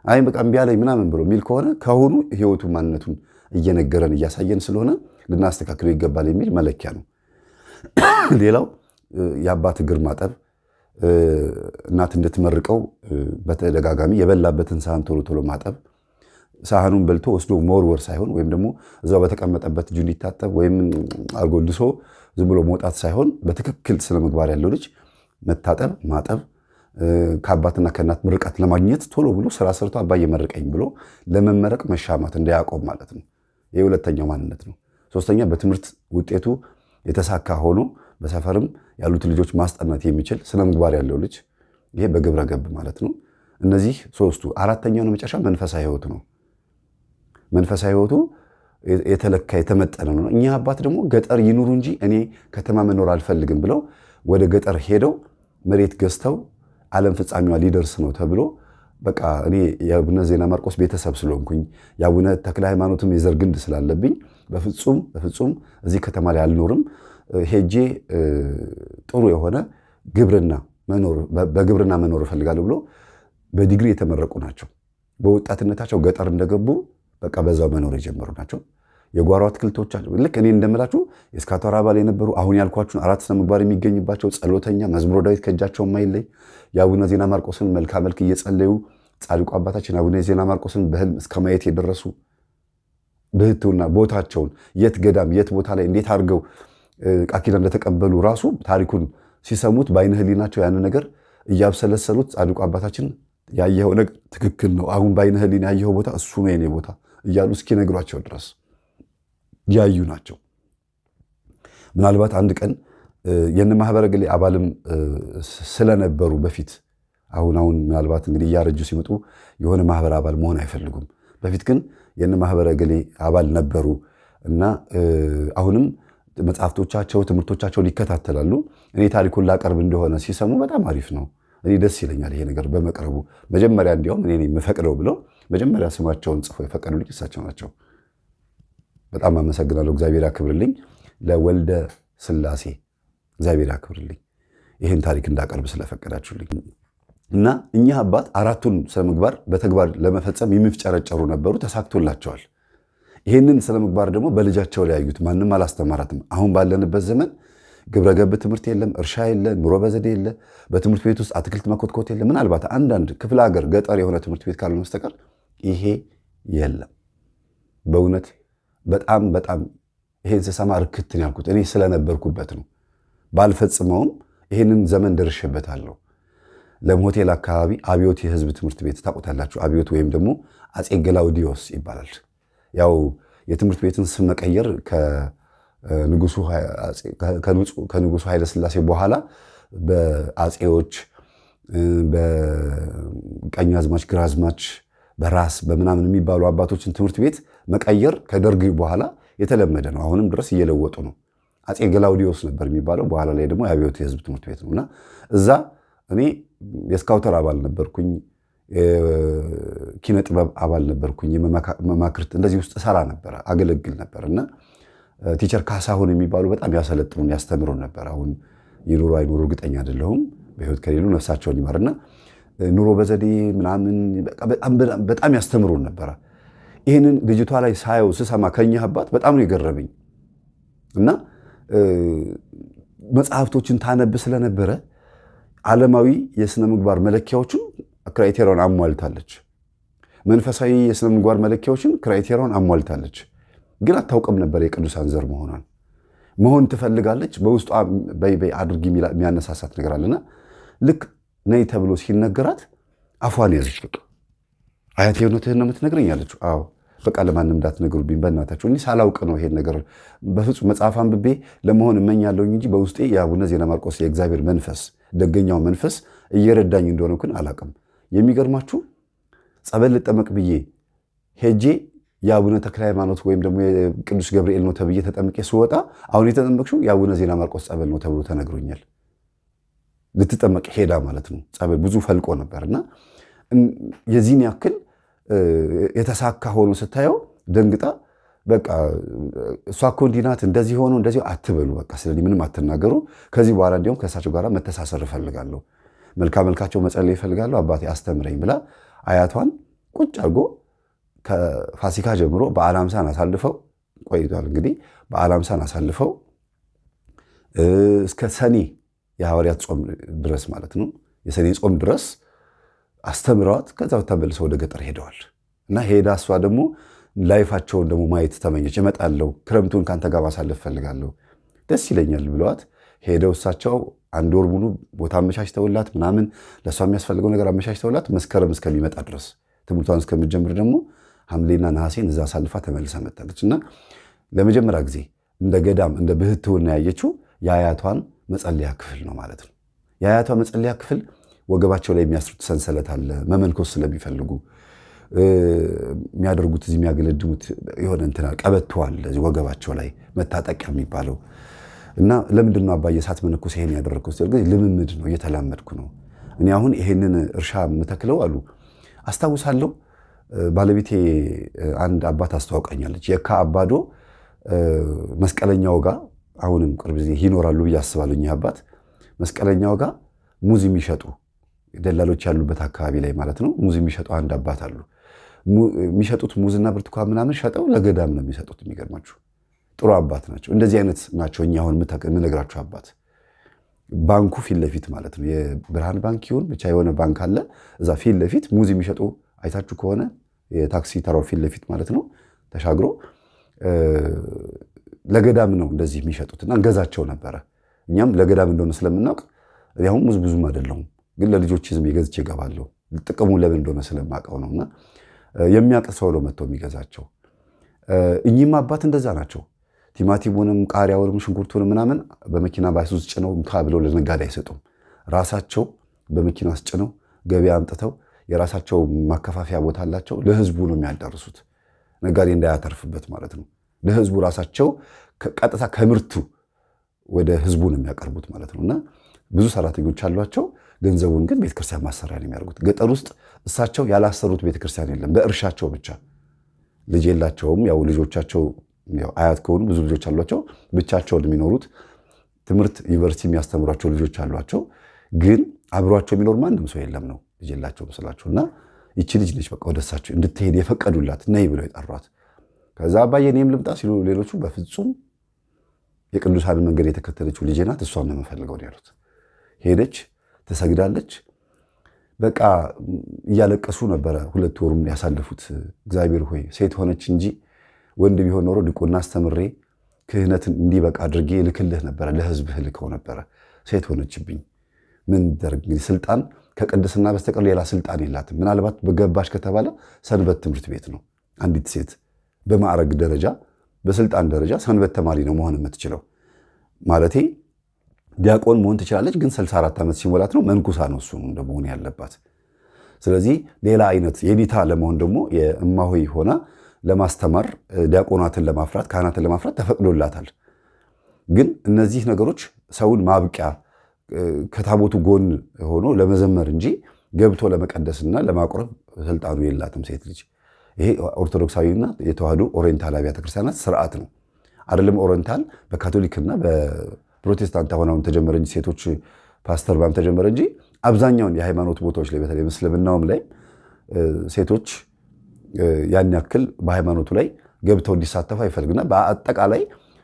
አይ በቃ እምቢ አለኝ ምናምን ብሎ የሚል ከሆነ ከአሁኑ ህይወቱ ማንነቱን እየነገረን እያሳየን ስለሆነ ልናስተካክለው ይገባል የሚል መለኪያ ነው። ሌላው የአባት እግር ማጠብ፣ እናት እንድትመርቀው በተደጋጋሚ የበላበትን ሳህን ቶሎ ቶሎ ማጠብ፣ ሳህኑን በልቶ ወስዶ መወርወር ሳይሆን ወይም ደግሞ እዛው በተቀመጠበት እጁ እንዲታጠብ ወይም አርጎ ልሶ ዝም ብሎ መውጣት ሳይሆን በትክክል ስነ ምግባር ያለው ልጅ መታጠብ፣ ማጠብ፣ ከአባትና ከእናት ምርቃት ለማግኘት ቶሎ ብሎ ስራ ሰርቶ አባዬ መርቀኝ ብሎ ለመመረቅ መሻማት፣ እንደ ያዕቆብ ማለት ነው። ይህ ሁለተኛው ማንነት ነው። ሶስተኛ በትምህርት ውጤቱ የተሳካ ሆኖ በሰፈርም ያሉት ልጆች ማስጠናት የሚችል ስነ ምግባር ያለው ልጅ፣ ይሄ በግብረ ገብ ማለት ነው። እነዚህ ሶስቱ። አራተኛውን መጨረሻ መንፈሳዊ ህይወቱ ነው። መንፈሳዊ ህይወቱ የተለካ የተመጠነ ነው። እኚህ አባት ደግሞ ገጠር ይኑሩ እንጂ እኔ ከተማ መኖር አልፈልግም ብለው ወደ ገጠር ሄደው መሬት ገዝተው ዓለም ፍጻሜዋ ሊደርስ ነው ተብሎ በቃ እኔ የአቡነ ዜና ማርቆስ ቤተሰብ ስለሆንኩኝ፣ የአቡነ ተክለ ሃይማኖትም የዘር ግንድ ስላለብኝ፣ በፍጹም በፍጹም እዚህ ከተማ ላይ አልኖርም፣ ሄጄ ጥሩ የሆነ ግብርና በግብርና መኖር እፈልጋለሁ ብሎ በዲግሪ የተመረቁ ናቸው። በወጣትነታቸው ገጠር እንደገቡ በቃ በዛው መኖር የጀመሩ ናቸው። የጓሮ አትክልቶቻቸው ልክ እኔ እንደምላችሁ የስካተር አባል የነበሩ፣ አሁን ያልኳችሁን አራት ስነ ምግባር የሚገኝባቸው፣ ጸሎተኛ፣ መዝሙረ ዳዊት ከእጃቸው የማይለይ፣ የአቡነ ዜና ማርቆስን መልካ መልክ እየጸለዩ ጻድቁ አባታችን አቡነ ዜና ማርቆስን በህልም እስከ ማየት የደረሱ፣ ብህትውና ቦታቸውን የት ገዳም የት ቦታ ላይ እንዴት አድርገው ቃል ኪዳን እንደተቀበሉ ራሱ ታሪኩን ሲሰሙት በአይነ ህሊናቸው ያንን ነገር እያብሰለሰሉት ጻድቁ አባታችን ያየኸው ነገር ትክክል ነው፣ አሁን በአይነ ህሊና ያየኸው ቦታ እሱ ነው የኔ ቦታ እያሉ እስኪነግሯቸው ድረስ ያዩ ናቸው። ምናልባት አንድ ቀን የነ ማህበረ ገሌ አባልም ስለነበሩ በፊት፣ አሁን አሁን ምናልባት እንግዲህ እያረጁ ሲመጡ የሆነ ማህበር አባል መሆን አይፈልጉም። በፊት ግን የነ ማህበረ ገሌ አባል ነበሩ እና አሁንም መጽሐፍቶቻቸው ትምህርቶቻቸውን ይከታተላሉ። እኔ ታሪኩን ላቀርብ እንደሆነ ሲሰሙ በጣም አሪፍ ነው፣ እኔ ደስ ይለኛል ይሄ ነገር በመቅረቡ፣ መጀመሪያ እንዲያውም እኔ የምፈቅደው ብለው መጀመሪያ ስማቸውን ጽፈው የፈቀዱልኝ እሳቸው ናቸው። በጣም አመሰግናለሁ። እግዚአብሔር ያክብርልኝ። ለወልደ ስላሴ እግዚአብሔር ያክብርልኝ፣ ይህን ታሪክ እንዳቀርብ ስለፈቀዳችሁልኝ። እና እኚህ አባት አራቱን ስነ ምግባር በተግባር ለመፈጸም የሚፍጨረጨሩ ነበሩ። ተሳክቶላቸዋል። ይህንን ስነ ምግባር ደግሞ በልጃቸው ላይ ያዩት፣ ማንም አላስተማራትም። አሁን ባለንበት ዘመን ግብረገብ ትምህርት የለም፣ እርሻ የለ፣ ኑሮ በዘዴ የለ፣ በትምህርት ቤት ውስጥ አትክልት መኮትኮት የለ። ምናልባት አንዳንድ ክፍለ ሀገር ገጠር የሆነ ትምህርት ቤት ካልሆነ በስተቀር ይሄ የለም። በእውነት በጣም በጣም ይሄን ስሰማ እርክትን ያልኩት እኔ ስለነበርኩበት ነው። ባልፈጽመውም ይሄንን ዘመን ደርሼበታለሁ። ለሞቴል አካባቢ አብዮት የህዝብ ትምህርት ቤት ታውቁታላችሁ። አብዮት ወይም ደግሞ አፄ ገላውዲዮስ ይባላል። ያው የትምህርት ቤትን ስም መቀየር ከንጉሱ ኃይለሥላሴ በኋላ በአፄዎች፣ በቀኛዝማች ግራዝማች፣ በራስ በምናምን የሚባሉ አባቶችን ትምህርት ቤት መቀየር ከደርግ በኋላ የተለመደ ነው። አሁንም ድረስ እየለወጡ ነው። አፄ ገላውዲዮስ ነበር የሚባለው። በኋላ ላይ ደግሞ የአብዮት የህዝብ ትምህርት ቤት ነው እና እዛ እኔ የስካውተር አባል ነበርኩኝ፣ ኪነ ጥበብ አባል ነበርኩኝ፣ የመማክርት እንደዚህ ውስጥ እሰራ ነበረ፣ አገለግል ነበር። እና teacher ካሳሁን የሚባሉ በጣም ያሰለጥኑን ያስተምሩን ነበር። አሁን ይኑሩ አይኑሩ እርግጠኛ አይደለሁም። በህይወት ከሌሉ ነፍሳቸውን ይማርና ኑሮ በዘዴ ምናምን በጣም ያስተምሩን ነበረ። ይህንን ልጅቷ ላይ ሳየው ስሰማ ከኛ አባት በጣም ነው የገረመኝ። እና መጽሐፍቶችን ታነብ ስለነበረ ዓለማዊ የስነ ምግባር መለኪያዎችን criteria ውን አሟልታለች። መንፈሳዊ የስነ ምግባር መለኪያዎችን criteria ውን አሟልታለች። ግን አታውቅም ነበር የቅዱሳን ዘር መሆኗን። መሆን ትፈልጋለች። በውስጧ በይ በይ አድርጊ የሚያነሳሳት ነገር አለና ልክ ነይ ተብሎ ሲነገራት አፏን ያዘች። በቃ አያቴ እውነትህን ነው የምትነግረኝ አለችው። አዎ በቃ ለማንም እንዳትነግሩብኝ በእናታችሁ፣ እኔ ሳላውቅ ነው ይሄን ነገር በፍጹም መጽሐፍ አንብቤ ለመሆን እመኛለሁኝ እንጂ በውስጤ የአቡነ ዜና ማርቆስ የእግዚአብሔር መንፈስ ደገኛው መንፈስ እየረዳኝ እንደሆነ ግን አላውቅም። የሚገርማችሁ ጸበል ልጠመቅ ብዬ ሄጄ የአቡነ ተክለ ሃይማኖት ወይም ደግሞ የቅዱስ ገብርኤል ነው ተብዬ ተጠምቄ ስወጣ አሁን የተጠመቅሽው የአቡነ ዜና ማርቆስ ጸበል ነው ተብሎ ተነግሮኛል። ልትጠመቅ ሄዳ ማለት ነው። ጸበል ብዙ ፈልቆ ነበር እና የዚህን ያክል የተሳካ ሆኖ ስታየው ደንግጣ በቃ እሷ እኮ እንዲህ ናት እንደዚህ ሆኖ እንደዚህ አትበሉ፣ በቃ ስለዚህ ምንም አትናገሩ። ከዚህ በኋላ እንዲሁም ከእሳቸው ጋር መተሳሰር እፈልጋለሁ፣ መልካ መልካቸው መጸለይ እፈልጋለሁ፣ አባቴ አስተምረኝ ብላ አያቷን ቁጭ አድርጎ ከፋሲካ ጀምሮ በዓለ ሃምሳን አሳልፈው ቆይቷል። እንግዲህ በዓለ ሃምሳን አሳልፈው እስከ ሰኔ የሐዋርያት ጾም ድረስ ማለት ነው የሰኔ ጾም ድረስ አስተምረዋት ከዛ ተመልሰው ወደ ገጠር ሄደዋል። እና ሄዳ እሷ ደግሞ life ኣቸውን ደግሞ ማየት ተመኘች። እመጣለሁ፣ ክረምቱን ከአንተ ጋር ማሳለፍ ፈልጋለሁ፣ ደስ ይለኛል ብለዋት ሄደው እሳቸው አንድ ወር ሙሉ ቦታ አመቻችተውላት ምናምን ለእሷ የሚያስፈልገው ነገር አመቻችተውላት መስከረም እስከሚመጣ ድረስ ትምህርቷን እስከምትጀምር ደግሞ ሐምሌና ነሐሴን እዛ አሳልፋ ተመልሳ መጣለች። እና ለመጀመሪያ ጊዜ እንደ ገዳም እንደ ብህትውና ያየችው የአያቷን መጸለያ ክፍል ነው ማለት ነው። የአያቷ መጸለያ ክፍል ወገባቸው ላይ የሚያስሩት ሰንሰለት አለ። መመንኮስ ስለሚፈልጉ የሚያደርጉት እዚህ የሚያገለድሙት የሆነ እንትና ቀበቶ አለ እዚህ ወገባቸው ላይ መታጠቂያ የሚባለው እና ለምንድን ነው አባዬ ሳትመነኩስ ይሄን ያደረግከው? ሲል ጊዜ ልምምድ ነው፣ እየተላመድኩ ነው። እኔ አሁን ይሄንን እርሻ የምተክለው አሉ አስታውሳለሁ። ባለቤቴ አንድ አባት አስተዋውቃኛለች። የካ አባዶ መስቀለኛው ጋር አሁንም ቅርብ ጊዜ ይኖራሉ ብዬ አስባለሁ። እኚህ አባት መስቀለኛው ጋር ሙዝ የሚሸጡ ደላሎች ያሉበት አካባቢ ላይ ማለት ነው። ሙዝ የሚሸጡ አንድ አባት አሉ። የሚሸጡት ሙዝና ብርቱካን ምናምን ሸጠው ለገዳም ነው የሚሰጡት። የሚገርማችሁ ጥሩ አባት ናቸው። እንደዚህ አይነት ናቸው። እኛ አሁን የምነግራችሁ አባት ባንኩ ፊት ለፊት ማለት ነው። የብርሃን ባንክ ይሁን ብቻ የሆነ ባንክ አለ። እዛ ፊት ለፊት ሙዝ የሚሸጡ አይታችሁ ከሆነ የታክሲ ተራው ፊት ለፊት ማለት ነው ተሻግሮ ለገዳም ነው እንደዚህ የሚሸጡት እና እንገዛቸው ነበረ። እኛም ለገዳም እንደሆነ ስለምናውቅ አሁን ሙዝ ብዙም አይደለሁም፣ ግን ለልጆች ዝም ገዝቼ እገባለሁ። ጥቅሙ ለምን እንደሆነ ስለማውቀው ነው። እና የሚያውቅ ሰው ነው መጥቶ የሚገዛቸው። እኚህም አባት እንደዛ ናቸው። ቲማቲሙንም ቃሪያውንም ሽንኩርቱንም ምናምን በመኪና ባይሱዝ ጭነው እንካ ብለው ለነጋዴ አይሰጡም። ራሳቸው በመኪና አስጭነው ገበያ አምጥተው የራሳቸው ማከፋፈያ ቦታ አላቸው። ለህዝቡ ነው የሚያዳርሱት፣ ነጋዴ እንዳያተርፍበት ማለት ነው። ለህዝቡ ራሳቸው ቀጥታ ከምርቱ ወደ ህዝቡ ነው የሚያቀርቡት ማለት ነው። እና ብዙ ሰራተኞች አሏቸው። ገንዘቡን ግን ቤተክርስቲያን ማሰሪያ ነው የሚያደርጉት። ገጠር ውስጥ እሳቸው ያላሰሩት ቤተክርስቲያን የለም። በእርሻቸው ብቻ ልጅ የላቸውም። ያው ልጆቻቸው አያት ከሆኑ ብዙ ልጆች አሏቸው። ብቻቸውን የሚኖሩት ትምህርት ዩኒቨርሲቲ የሚያስተምሯቸው ልጆች አሏቸው። ግን አብሯቸው የሚኖር ማንም ሰው የለም ነው ልጅ የላቸውም ስላቸው እና ይቺ ልጅ ነች በቃ ወደ እሳቸው እንድትሄድ የፈቀዱላት ነይ ብለው የጠሯት። ከዛ አባዬ እኔም ልምጣ ሲሉ ሌሎቹ በፍጹም የቅዱሳን መንገድ የተከተለችው ልጄ ናት፣ እሷን ነው የምፈልገው ነው ያሉት። ሄደች፣ ትሰግዳለች። በቃ እያለቀሱ ነበረ 2 ወሩም ያሳለፉት። እግዚአብሔር ሆይ ሴት ሆነች እንጂ ወንድ ቢሆን ኖሮ ድቁና አስተምሬ ክህነትን እንዲበቃ አድርጌ ልክልህ ነበረ፣ ለህዝብህ ልከው ነበረ። ሴት ሆነችብኝ። ምን ደርግ እንግዲህ ስልጣን ከቅድስና በስተቀር ሌላ ስልጣን የላትም። ምናልባት በገባሽ ከተባለ ሰንበት ትምህርት ቤት ነው። አንዲት ሴት በማዕረግ ደረጃ በስልጣን ደረጃ ሰንበት ተማሪ ነው መሆን የምትችለው። ማለቴ ዲያቆን መሆን ትችላለች፣ ግን 64 ዓመት ሲሞላት ነው መንኩሳ ነው እሱ መሆን ያለባት። ስለዚህ ሌላ አይነት የኒታ ለመሆን ደግሞ የእማሆይ ሆና ለማስተማር ዲያቆናትን ለማፍራት ካህናትን ለማፍራት ተፈቅዶላታል። ግን እነዚህ ነገሮች ሰውን ማብቂያ ከታቦቱ ጎን ሆኖ ለመዘመር እንጂ ገብቶ ለመቀደስና ለማቁረብ ስልጣኑ የላትም ሴት ልጅ። ይሄ ኦርቶዶክሳዊና የተዋህዶ ኦሪየንታል አብያተ ክርስቲያናት ስርዓት ነው። አይደለም ኦሪየንታል፣ በካቶሊክና በፕሮቴስታንት አሁን አሁን ተጀመረ እንጂ፣ ሴቶች ፓስተር ባም ተጀመረ እንጂ፣ አብዛኛውን የሃይማኖት ቦታዎች ላይ በተለይ እስልምናውም ላይ ሴቶች ያን ያክል በሃይማኖቱ ላይ ገብተው እንዲሳተፉ አይፈልግና በአጠቃላይ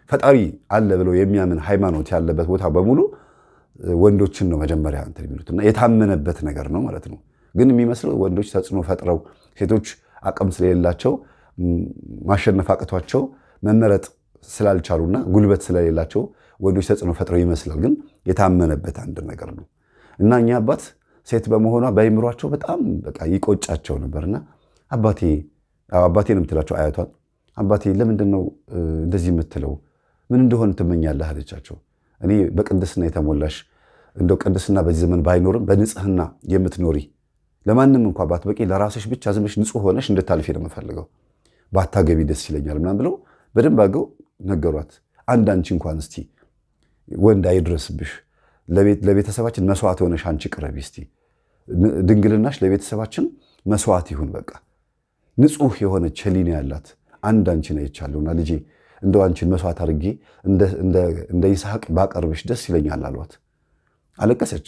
ፈጣሪ አለ ብለው የሚያምን ሃይማኖት ያለበት ቦታ በሙሉ ወንዶችን ነው መጀመሪያ እንትን የሚሉት እና የታመነበት ነገር ነው ማለት ነው። ግን የሚመስለው ወንዶች ተጽዕኖ ፈጥረው ሴቶች አቅም ስለሌላቸው፣ ማሸነፍ አቅቷቸው፣ መመረጥ ስላልቻሉና ጉልበት ስለሌላቸው ወንዶች ተጽዕኖ ፈጥረው ይመስላል። ግን የታመነበት አንድ ነገር ነው እና እኛ አባት ሴት በመሆኗ በአይምሯቸው በጣም በቃ ይቆጫቸው ነበርና አባቴ፣ አባቴ ነው የምትላቸው አያቷን። አባቴ ለምንድን ነው እንደዚህ የምትለው? ምን እንደሆን ትመኛለህ? አለቻቸው። እኔ በቅድስና የተሞላሽ፣ እንደው ቅድስና በዚህ ዘመን ባይኖርም በንጽህና የምትኖሪ፣ ለማንም እንኳ ባትበቂ ለራስሽ ብቻ ዝም ብለሽ ንጹህ ሆነሽ እንድታልፊ ነው የምፈልገው፣ ባታገቢ ደስ ይለኛል ምናምን ብለው በደንብ አድርገው ነገሯት። አንድ አንቺ እንኳን እስቲ ወንድ አይድረስብሽ፣ ለቤተሰባችን መስዋዕት ሆነሽ አንቺ ቅረቢ እስቲ፣ ድንግልናሽ ለቤተሰባችን መስዋዕት ይሁን። በቃ ንጹህ የሆነች ሕሊና ያላት አንድ አንቺን አይቻለሁና ልጄ፣ እንደው አንቺን መስዋዕት አድርጌ እንደ ይስሐቅ ባቀርብሽ ደስ ይለኛል አሏት። አለቀሰች።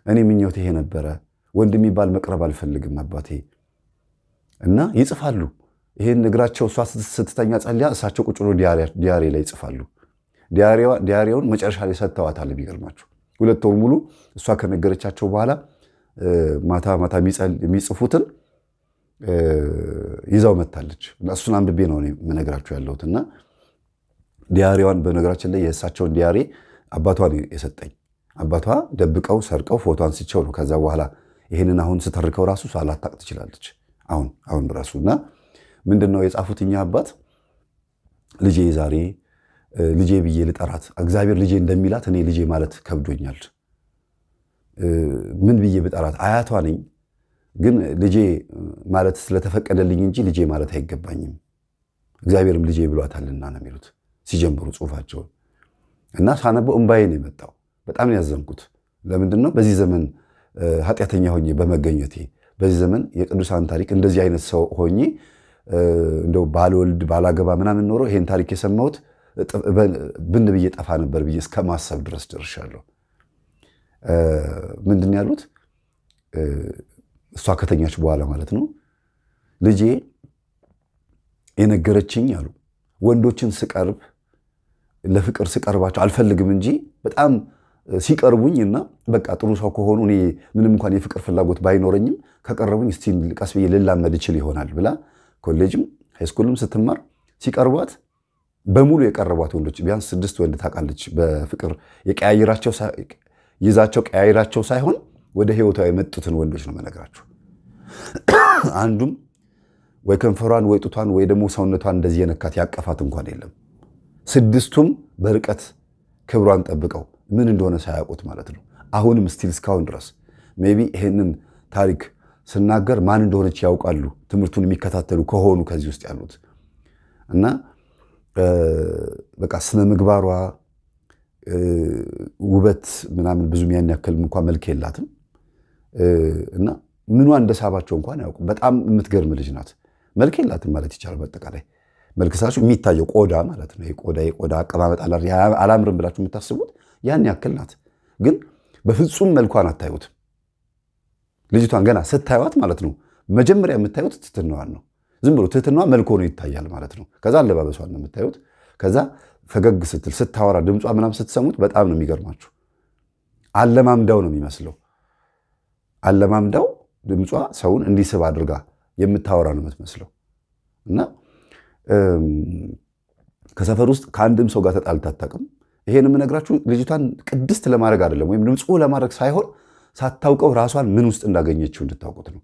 እኔ ምኞቴ ይሄ ነበረ። ወንድ የሚባል መቅረብ አልፈልግም አባቴ። እና ይጽፋሉ። ይሄን እግራቸው እሷ ስትተኛ ጸልያ እሳቸው ቁጭ ብሎ diary ላይ ይጽፋሉ። Diary ውን መጨረሻ ላይ ሰጥተዋታል። ቢገርማችሁ 2 ወር ሙሉ እሷ ከነገረቻቸው በኋላ ማታ ማታ የሚጽፉትን ይዛው መታለች። እሱን አንብቤ ነው የምነግራችሁ ያለሁት። እና diary ዋን፣ በነገራችን ላይ የእሳቸውን diary አባቷን የሰጠኝ፣ አባቷ ደብቀው ሰርቀው ፎቶ አንስቸው ነው። ከዛ በኋላ ይህንን አሁን ስተርከው ራሱ ላታውቅ ትችላለች። አሁን አሁን ራሱ እና ምንድን ነው የጻፉት እኛ አባት? ልጄ ዛሬ ልጄ ብዬ ልጠራት፣ እግዚአብሔር ልጄ እንደሚላት እኔ ልጄ ማለት ከብዶኛል። ምን ብዬ ብጠራት? አያቷ ነኝ፣ ግን ልጄ ማለት ስለተፈቀደልኝ እንጂ ልጄ ማለት አይገባኝም። እግዚአብሔርም ልጄ ብሏታልና ነው የሚሉት ሲጀምሩ ጽሁፋቸውን። እና ሳነበው እምባዬ ነው የመጣው። በጣም ነው ያዘንኩት። ለምንድን ነው? በዚህ ዘመን ኃጢአተኛ ሆኜ በመገኘቴ፣ በዚህ ዘመን የቅዱሳን ታሪክ እንደዚህ አይነት ሰው ሆኜ እንደው ባልወልድ ባላገባ ምናምን ኖሮ ይሄን ታሪክ የሰማሁት ብን ብዬ ጠፋ ነበር ብዬ እስከ ማሰብ ድረስ ደርሻለሁ። ምንድን ያሉት? እሷ ከተኛች በኋላ ማለት ነው። ልጄ የነገረችኝ አሉ፣ ወንዶችን ስቀርብ፣ ለፍቅር ስቀርባቸው አልፈልግም እንጂ በጣም ሲቀርቡኝ እና በቃ ጥሩ ሰው ከሆኑ እኔ ምንም እንኳን የፍቅር ፍላጎት ባይኖረኝም ከቀረቡኝ እስቲ ቀስ ብዬ ልላመድ እችል ይሆናል ብላ ኮሌጅም high school ም ስትማር ሲቀርቧት በሙሉ የቀረቧት ወንዶች ቢያንስ ስድስት ወንድ ታውቃለች። በፍቅር የቀያይራቸው ይዛቸው ቀያይራቸው ሳይሆን ወደ ህይወቷ የመጡትን ወንዶች ነው የምነግራችሁ። አንዱም ወይ ከንፈሯን ወይ ጡቷን ወይ ደግሞ ሰውነቷን እንደዚህ የነካት ያቀፋት እንኳን የለም። ስድስቱም በርቀት ክብሯን ጠብቀው ምን እንደሆነ ሳያውቁት ማለት ነው። አሁንም still እስካሁን ድረስ maybe ይሄንን ታሪክ ስናገር ማን እንደሆነች ያውቃሉ፣ ትምህርቱን የሚከታተሉ ከሆኑ ከዚህ ውስጥ ያሉት። እና በቃ ስነ ምግባሯ፣ ውበት ምናምን ብዙም ያን ያክል እንኳን መልክ የላትም እና ምኗ እንደሳባቸው እንኳን አያውቁም። በጣም የምትገርም ልጅ ናት። መልክ የላትም ማለት ይቻላል። በአጠቃላይ መልክ ስላችሁ የሚታየው ቆዳ ማለት ነው። የቆዳ አቀማመጥ አላምርም ብላችሁ የምታስቡት ያን ያክል ናት። ግን በፍጹም መልኳን አታዩትም። ልጅቷን ገና ስታዩት ማለት ነው መጀመሪያ የምታዩት ትህትናዋን ነው። ዝም ብሎ ትህትናዋ መልክ ሆኖ ይታያል ማለት ነው። ከዛ አለባበሷን ነው የምታዩት። ከዛ ፈገግ ስትል፣ ስታወራ፣ ድምጿ ምናምን ስትሰሙት በጣም ነው የሚገርማችሁ። አለማምዳው ነው የሚመስለው። አለማምዳው ድምጿ ሰውን እንዲስብ አድርጋ የምታወራ ነው የምትመስለው። እና ከሰፈር ውስጥ ከአንድም ሰው ጋር ተጣልታ አታውቅም። ይሄን የምነግራችሁ ልጅቷን ቅድስት ለማድረግ አይደለም፣ ወይም ንጹህ ለማድረግ ሳይሆን ሳታውቀው ራሷን ምን ውስጥ እንዳገኘችው እንድታውቁት ነው።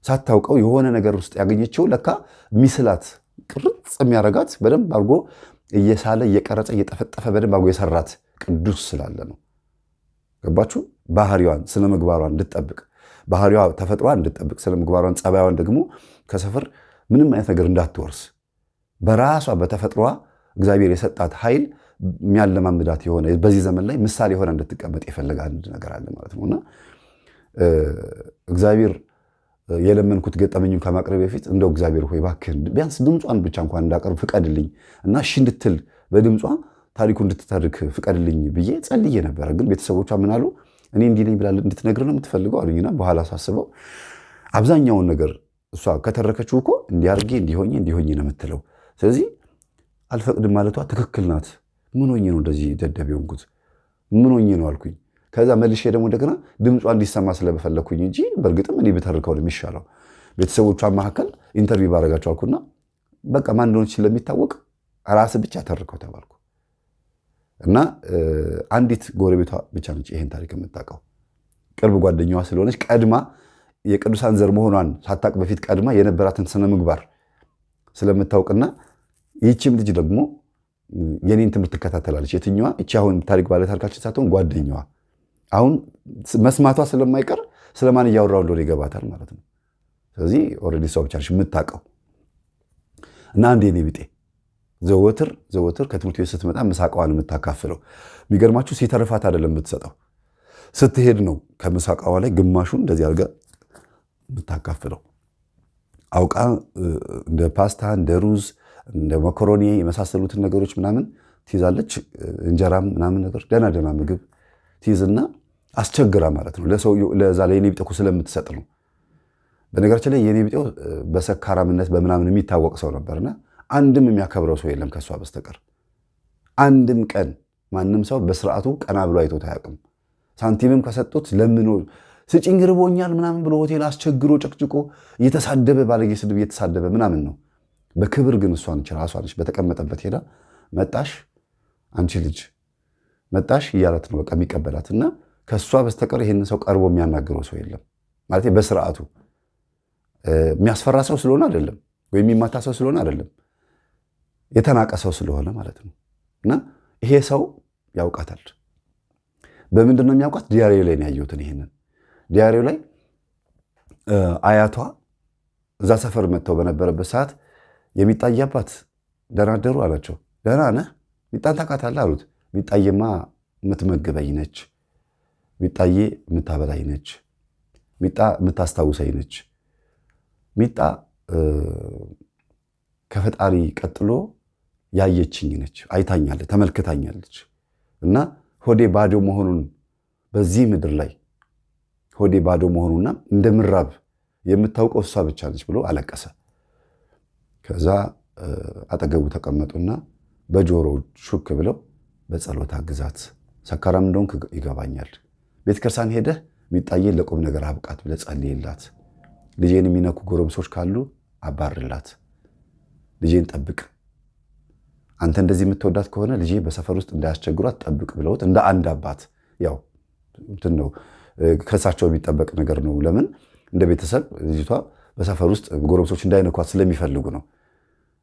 ሳታውቀው የሆነ ነገር ውስጥ ያገኘችው ለካ ሚስላት ቅርጽ የሚያረጋት በደንብ አድርጎ እየሳለ እየቀረጸ እየጠፈጠፈ በደንብ አድርጎ የሰራት ቅዱስ ስላለ ነው። ገባችሁ? ባህሪዋን ስነ ምግባሯን እንድትጠብቅ፣ ባህሪዋ ተፈጥሯን እንድትጠብቅ፣ ስነ ምግባሯን ጸባይዋን ደግሞ ከሰፈር ምንም አይነት ነገር እንዳትወርስ በራሷ በተፈጥሯ እግዚአብሔር የሰጣት ኃይል የሚያለማምዳት የሆነ በዚህ ዘመን ላይ ምሳሌ የሆነ እንድትቀመጥ የፈለገ አንድ ነገር አለ ማለት ነውና እግዚአብሔር የለመንኩት ገጠመኙን ከማቅረብ በፊት እንደው እግዚአብሔር ሆይ እባክህን ቢያንስ ድምጿን ብቻ እንኳን እንዳቀርብ ፍቀድልኝ እና እሺ እንድትል በድምጿ ታሪኩ እንድትተርክ ፍቀድልኝ ብዬ ጸልዬ ነበረ። ግን ቤተሰቦቿ ምን አሉ? እኔ እንዲህ ነኝ ብላ እንድትነግር ነው የምትፈልገው አሉኝና በኋላ ሳስበው አብዛኛውን ነገር እሷ ከተረከችው እኮ እንዲያርጌ እንዲሆኝ እንዲሆኝ ነው የምትለው። ስለዚህ አልፈቅድም ማለቷ ትክክል ናት። ምን ሆኜ ነው እንደዚህ ደደብ የሆንኩት? ምን ሆኜ ነው አልኩኝ። ከዛ መልሼ ደግሞ እንደገና ድምጿ እንዲሰማ ስለፈለኩኝ እንጂ በእርግጥም እኔ ብተርከው ነው የሚሻለው። ቤተሰቦቿ መካከል interview ባረጋቸው አልኩና በቃ ማን እንደሆነች ስለሚታወቅ ራስ ብቻ ተርከው ተባልኩ። እና አንዲት ጎረቤቷ ብቻ ነች ይሄን ታሪክ የምታውቀው፣ ቅርብ ጓደኛዋ ስለሆነች ቀድማ የቅዱሳን ዘር መሆኗን ሳታውቅ በፊት ቀድማ የነበራትን ስነ ምግባር ስለምታውቅና ይህችም ልጅ ደግሞ የኔን ትምህርት ትከታተላለች። የትኛዋ? እቺ አሁን ታሪክ ባለ ታሪካችን ሳትሆን ጓደኛዋ አሁን መስማቷ ስለማይቀር ስለማን እያወራው እንደሆነ ይገባታል ማለት ነው። ስለዚህ already እሷ ብቻ ነች የምታውቀው። እና አንድ የኔ ቢጤ ዘወትር ዘወትር ከትምህርት ቤት ስትመጣ ምሳቃዋን የምታካፍለው፣ የሚገርማችሁ ሲተርፋት አይደለም የምትሰጠው፣ ስትሄድ ነው ከምሳቃዋ ላይ ግማሹን እንደዚህ አድርጋ የምታካፍለው። አውቃ እንደ ፓስታ፣ እንደ ሩዝ፣ እንደ መኮሮኒ የመሳሰሉትን ነገሮች ምናምን ትይዛለች። እንጀራም ምናምን ነገር ደህና ደህና ምግብ ትይዝና አስቸግራ ማለት ነው ለሰውየው ለዛ ለየኔ ቢጤው ስለምትሰጥ ነው። በነገራችን ላይ የኔ ቢጤው በሰካራምነት በምናምን የሚታወቅ ሰው ነበርና አንድም የሚያከብረው ሰው የለም ከእሷ በስተቀር። አንድም ቀን ማንም ሰው በስርዓቱ ቀና ብሎ አይቶት አያውቅም። ሳንቲምም ከሰጡት ለምኖ ስጭኝ ርቦኛል ምናምን ብሎ ሆቴል አስቸግሮ ጨቅጭቆ እየተሳደበ ባለጌ ስድብ እየተሳደበ ምናምን ነው። በክብር ግን እሷ ነች ራሷ ነች በተቀመጠበት ሄዳ መጣሽ አንቺ ልጅ መጣሽ እያላት ነው በቃ የሚቀበላት። እና ከእሷ በስተቀር ይህንን ሰው ቀርቦ የሚያናግረው ሰው የለም ማለት በስርዓቱ የሚያስፈራ ሰው ስለሆነ አይደለም፣ ወይም የሚማታ ሰው ስለሆነ አይደለም፣ የተናቀ ሰው ስለሆነ ማለት ነው። እና ይሄ ሰው ያውቃታል። በምንድን ነው የሚያውቃት? diary ው ላይ ነው ያየሁትን። ይሄንን diary ው ላይ አያቷ እዛ ሰፈር መጥተው በነበረበት ሰዓት የሚጣዬ አባት ደህና አደሩ አላቸው። ደህና ነህ? ሚጣን ታውቃታለህ አሉት። ሚጣዬማ የምትመግበኝ ነች፣ ሚጣዬ የምታበላኝ ነች፣ ሚጣ የምታስታውሰኝ ነች፣ ሚጣ ከፈጣሪ ቀጥሎ ያየችኝ ነች፣ አይታኛለች፣ ተመልክታኛለች እና ሆዴ ባዶ መሆኑን በዚህ ምድር ላይ ሆዴ ባዶ መሆኑና እንደምራብ የምታውቀው እሷ ብቻ ነች ብሎ አለቀሰ። ከዛ አጠገቡ ተቀመጡና በጆሮ ሹክ ብለው በጸሎት አግዛት፣ ሰካራም እንደሆንክ ይገባኛል፣ ቤተክርስቲያን ሄደህ ሚጣዬን ለቁም ነገር አብቃት ብለህ ጸልይላት፣ ልጄን የሚነኩ ጎረምሶች ካሉ አባርላት፣ ልጄን ጠብቅ፣ አንተ እንደዚህ የምትወዳት ከሆነ ልጄ በሰፈር ውስጥ እንዳያስቸግሯት ጠብቅ ብለውት እንደ አንድ አባት ያው እንትን ነው ከእሳቸው የሚጠበቅ ነገር ነው። ለምን እንደ ቤተሰብ ልጅቷ በሰፈር ውስጥ ጎረምሶች እንዳይነኳት ስለሚፈልጉ ነው።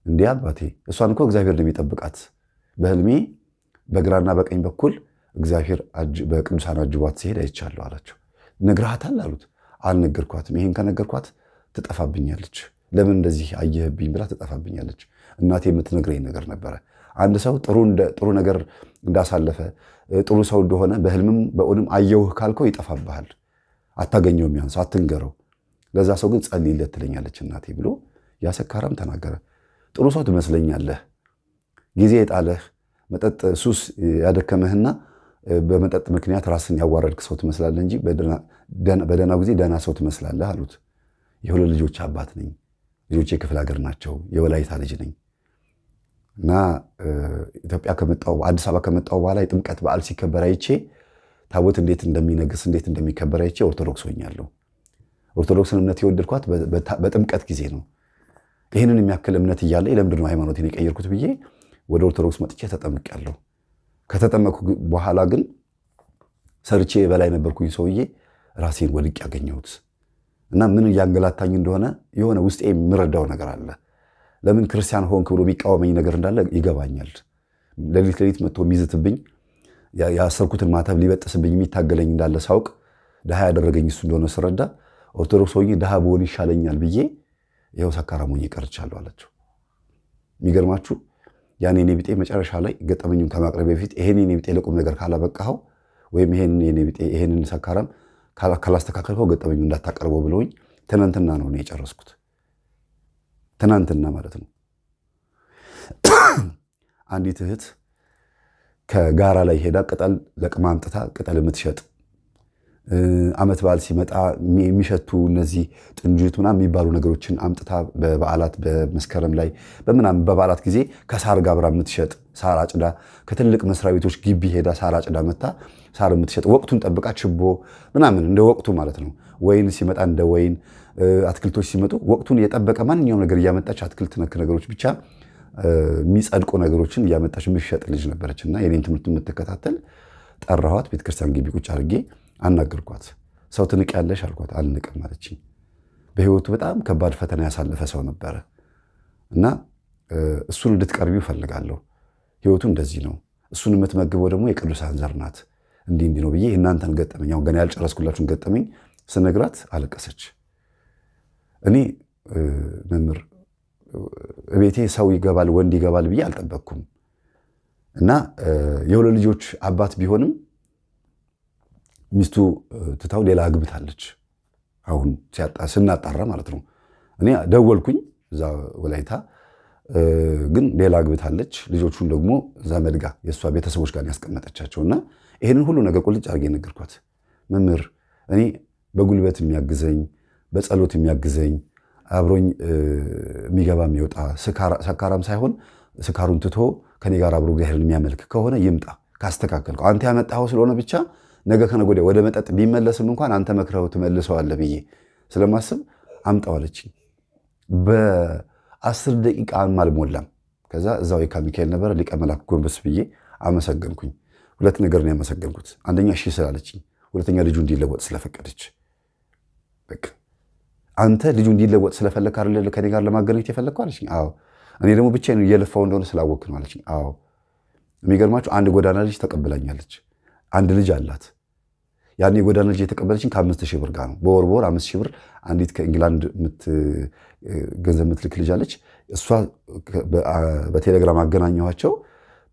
እንዲህ አባቴ እሷን እኮ እግዚአብሔር ነው የሚጠብቃት። በህልሜ በግራና በቀኝ በኩል እግዚአብሔር በቅዱሳን አጅቧት ሲሄድ አይቻለሁ አላቸው። ነግረሃታል አሉት። አልነገርኳትም። ይሄን ከነገርኳት ትጠፋብኛለች። ለምን እንደዚህ አየህብኝ ብላ ትጠፋብኛለች። እናቴ የምትነግረኝ ነገር ነበረ። አንድ ሰው ጥሩ ነገር እንዳሳለፈ ጥሩ ሰው እንደሆነ በህልምም በእውንም አየውህ ካልከው ይጠፋብሃል። አታገኘውም። ያን ሰው አትንገረው። ለዛ ሰው ግን ጸልይለት ትለኛለች እናቴ ብሎ ያ ሰካራም ተናገረ። ጥሩ ሰው ትመስለኛለህ፣ ጊዜ የጣለህ መጠጥ ሱስ ያደከመህና በመጠጥ ምክንያት ራስን ያዋረድክ ሰው ትመስላለህ እንጂ በደህናው ጊዜ ደህና ሰው ትመስላለህ አሉት። የሁለት ልጆች አባት ነኝ። ልጆቼ ክፍለ ሀገር ናቸው። የወላይታ ልጅ ነኝ እና ኢትዮጵያ ከመጣሁ አዲስ አበባ ከመጣሁ በኋላ የጥምቀት በዓል ሲከበር አይቼ ታቦት እንዴት እንደሚነግስ እንዴት እንደሚከበር አይቼ ኦርቶዶክስ ሆኛለሁ። ኦርቶዶክስን እምነት የወደድኳት በጥምቀት ጊዜ ነው። ይህንን የሚያክል እምነት እያለ ለምንድን ነው ሃይማኖቴን የቀየርኩት ብዬ ወደ ኦርቶዶክስ መጥቼ ተጠምቄያለሁ። ከተጠመቅኩ በኋላ ግን ሰርቼ በላይ ነበርኩኝ ሰውዬ ራሴን ወድቅ ያገኘሁት እና ምን እያንገላታኝ እንደሆነ የሆነ ውስጤ የምረዳው ነገር አለ። ለምን ክርስቲያን ሆንክ ብሎ የሚቃወመኝ ነገር እንዳለ ይገባኛል። ሌሊት ሌሊት መጥቶ የሚዝትብኝ ያሰርኩትን ማተብ ሊበጥስብኝ የሚታገለኝ እንዳለ ሳውቅ ድሃ ያደረገኝ እሱ እንደሆነ ስረዳ ኦርቶዶክስ ሆኜ ድሃ ብሆን ይሻለኛል ብዬ ይኸው ሰካራም ሆኜ ቀርቻለሁ አላቸው። የሚገርማችሁ ያን የኔ ቢጤ መጨረሻ ላይ ገጠመኙን ከማቅረብ በፊት ይሄን የኔ ቢጤ ለቁም ነገር ካላበቃኸው ወይም ይሄን የኔ ቢጤ ይሄንን ሰካራም ካላስተካከልከው ገጠመኙ እንዳታቀርበው ብለውኝ ትናንትና ነው እኔ የጨረስኩት። ትናንትና ማለት ነው። አንዲት እህት ከጋራ ላይ ሄዳ ቅጠል ለቅማ አምጥታ ቅጠል የምትሸጥ፣ ዓመት በዓል ሲመጣ የሚሸቱ እነዚህ ጥንጁት ምናምን የሚባሉ ነገሮችን አምጥታ በበዓላት በመስከረም ላይ በምናምን በበዓላት ጊዜ ከሳር ጋር አብራ የምትሸጥ፣ ሳር አጭዳ ከትልቅ መስሪያ ቤቶች ግቢ ሄዳ ሳር አጭዳ መታ ሳር የምትሸጥ፣ ወቅቱን ጠብቃ ችቦ ምናምን እንደ ወቅቱ ማለት ነው። ወይን ሲመጣ እንደ ወይን፣ አትክልቶች ሲመጡ ወቅቱን የጠበቀ ማንኛውም ነገር እያመጣች አትክልት ነክ ነገሮች ብቻ የሚጸድቁ ነገሮችን እያመጣች የምትሸጥ ልጅ ነበረች እና የኔን ትምህርት የምትከታተል ጠራኋት። ቤተክርስቲያን ግቢ ቁጭ አድርጌ አናገርኳት። ሰው ትንቂያለሽ አልኳት። አልንቅም አለችኝ። በህይወቱ በጣም ከባድ ፈተና ያሳለፈ ሰው ነበረ እና እሱን እንድትቀርቢው እፈልጋለሁ። ህይወቱ እንደዚህ ነው። እሱን የምትመግበው ደግሞ የቅዱሳን ዘር ናት። እንዲህ እንዲህ ነው ብዬ እናንተን ገጠመኝ፣ አሁን ገና ያልጨረስኩላችሁን ገጠመኝ ስነግራት አለቀሰች። እኔ መምህር ቤቴ ሰው ይገባል ወንድ ይገባል ብዬ አልጠበቅኩም እና የሁለት ልጆች አባት ቢሆንም ሚስቱ ትታው ሌላ አግብታለች። አሁን ስናጣራ ማለት ነው። እኔ ደወልኩኝ እዛ ወላይታ፣ ግን ሌላ አግብታለች። ልጆቹን ደግሞ ዘመድ ጋር የእሷ ቤተሰቦች ጋር ያስቀመጠቻቸው እና ይህንን ሁሉ ነገር ቁልጭ አድርጌ ነገርኳት። መምህር እኔ በጉልበት የሚያግዘኝ፣ በጸሎት የሚያግዘኝ፣ አብሮኝ የሚገባ የሚወጣ፣ ሰካራም ሳይሆን ስካሩን ትቶ ከኔ ጋር አብሮ እግዚአብሔርን የሚያመልክ ከሆነ ይምጣ። ካስተካከልከው አንተ ያመጣኸው ስለሆነ ብቻ ነገ ከነገ ወዲያ ወደ መጠጥ ቢመለስም እንኳን አንተ መክረው ትመልሰዋለህ ብዬ ስለማስብ አምጣው አለችኝ። በ10 ደቂቃ አልሞላም። ከዛ እዛው የካ ሚካኤል ነበረ ሊቀ መላክ ጎንበስ ብዬ አመሰገንኩኝ። ሁለት ነገር ነው ያመሰገንኩት። አንደኛ እሺ ስላለችኝ፣ ሁለተኛ ልጁ እንዲለወጥ ስለፈቀደች። በቃ አንተ ልጁ እንዲለወጥ ስለፈለክ አይደለ ከኔ ጋር ለማገናኘት የፈለግከው አለችኝ። አዎ። እኔ ደግሞ ብቻዬን እየለፋው እንደሆነ ስላወቅክ ነው አለችኝ። አዎ። የሚገርማችሁ አንድ ጎዳና ልጅ ተቀብላኛለች። አንድ ልጅ አላት። ያን የጎዳና ልጅ የተቀበለችኝ ከ5,000 ብር ጋር ነው። በወር በወር 5,000 ብር አንዲት ከኢንግላንድ ገንዘብ የምትልክ ልጅ አለች። እሷ በቴሌግራም አገናኘኋቸው።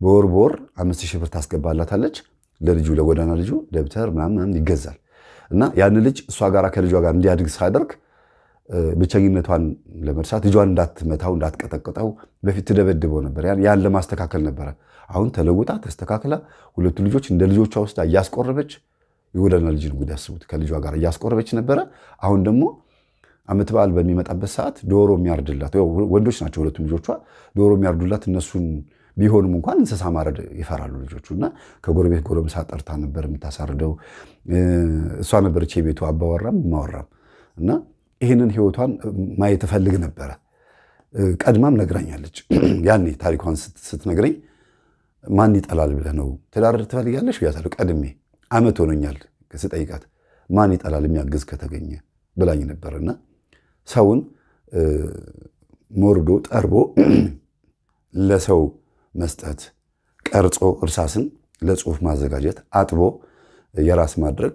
በወር በወር 5,000 ብር ታስገባላታለች። ለልጁ ለጎዳና ልጁ ደብተር ምናምን ይገዛል። እና ያን ልጅ እሷ ጋር ከልጇ ጋር እንዲያድግ ሳደርግ ብቸኝነቷን ለመርሳት ልጇን እንዳትመታው እንዳትቀጠቅጠው በፊት ትደበድበው ነበር። ያን ለማስተካከል ነበረ። አሁን ተለውጣ ተስተካክላ ሁለቱ ልጆች እንደ ልጆቿ ውስጥ እያስቆረበች፣ የጎዳና ልጅ እንግዲህ ያስቡት፣ ከልጇ ጋር እያስቆረበች ነበረ። አሁን ደግሞ ዓመት በዓል በሚመጣበት ሰዓት ዶሮ የሚያርድላት ወንዶች ናቸው ሁለቱም ልጆቿ። ዶሮ የሚያርዱላት እነሱን ቢሆኑም እንኳን እንስሳ ማረድ ይፈራሉ ልጆቹ እና ከጎረቤት ጎረምሳ ጠርታ ነበር የምታሳርደው። እሷ ነበረች የቤቱ አባወራም ማወራም እና ይህንን ህይወቷን ማየት እፈልግ ነበረ። ቀድማም ነግራኛለች። ያኔ ታሪኳን ስትነግረኝ ማን ይጠላል ብለህ ነው ትዳር ትፈልጊያለሽ ብያታለሁ። ቀድሜ ዓመት ሆኖኛል ስጠይቃት ማን ይጠላል የሚያግዝ ከተገኘ ብላኝ ነበርና ሰውን ሞርዶ ጠርቦ ለሰው መስጠት፣ ቀርጾ እርሳስን ለጽሁፍ ማዘጋጀት፣ አጥቦ የራስ ማድረግ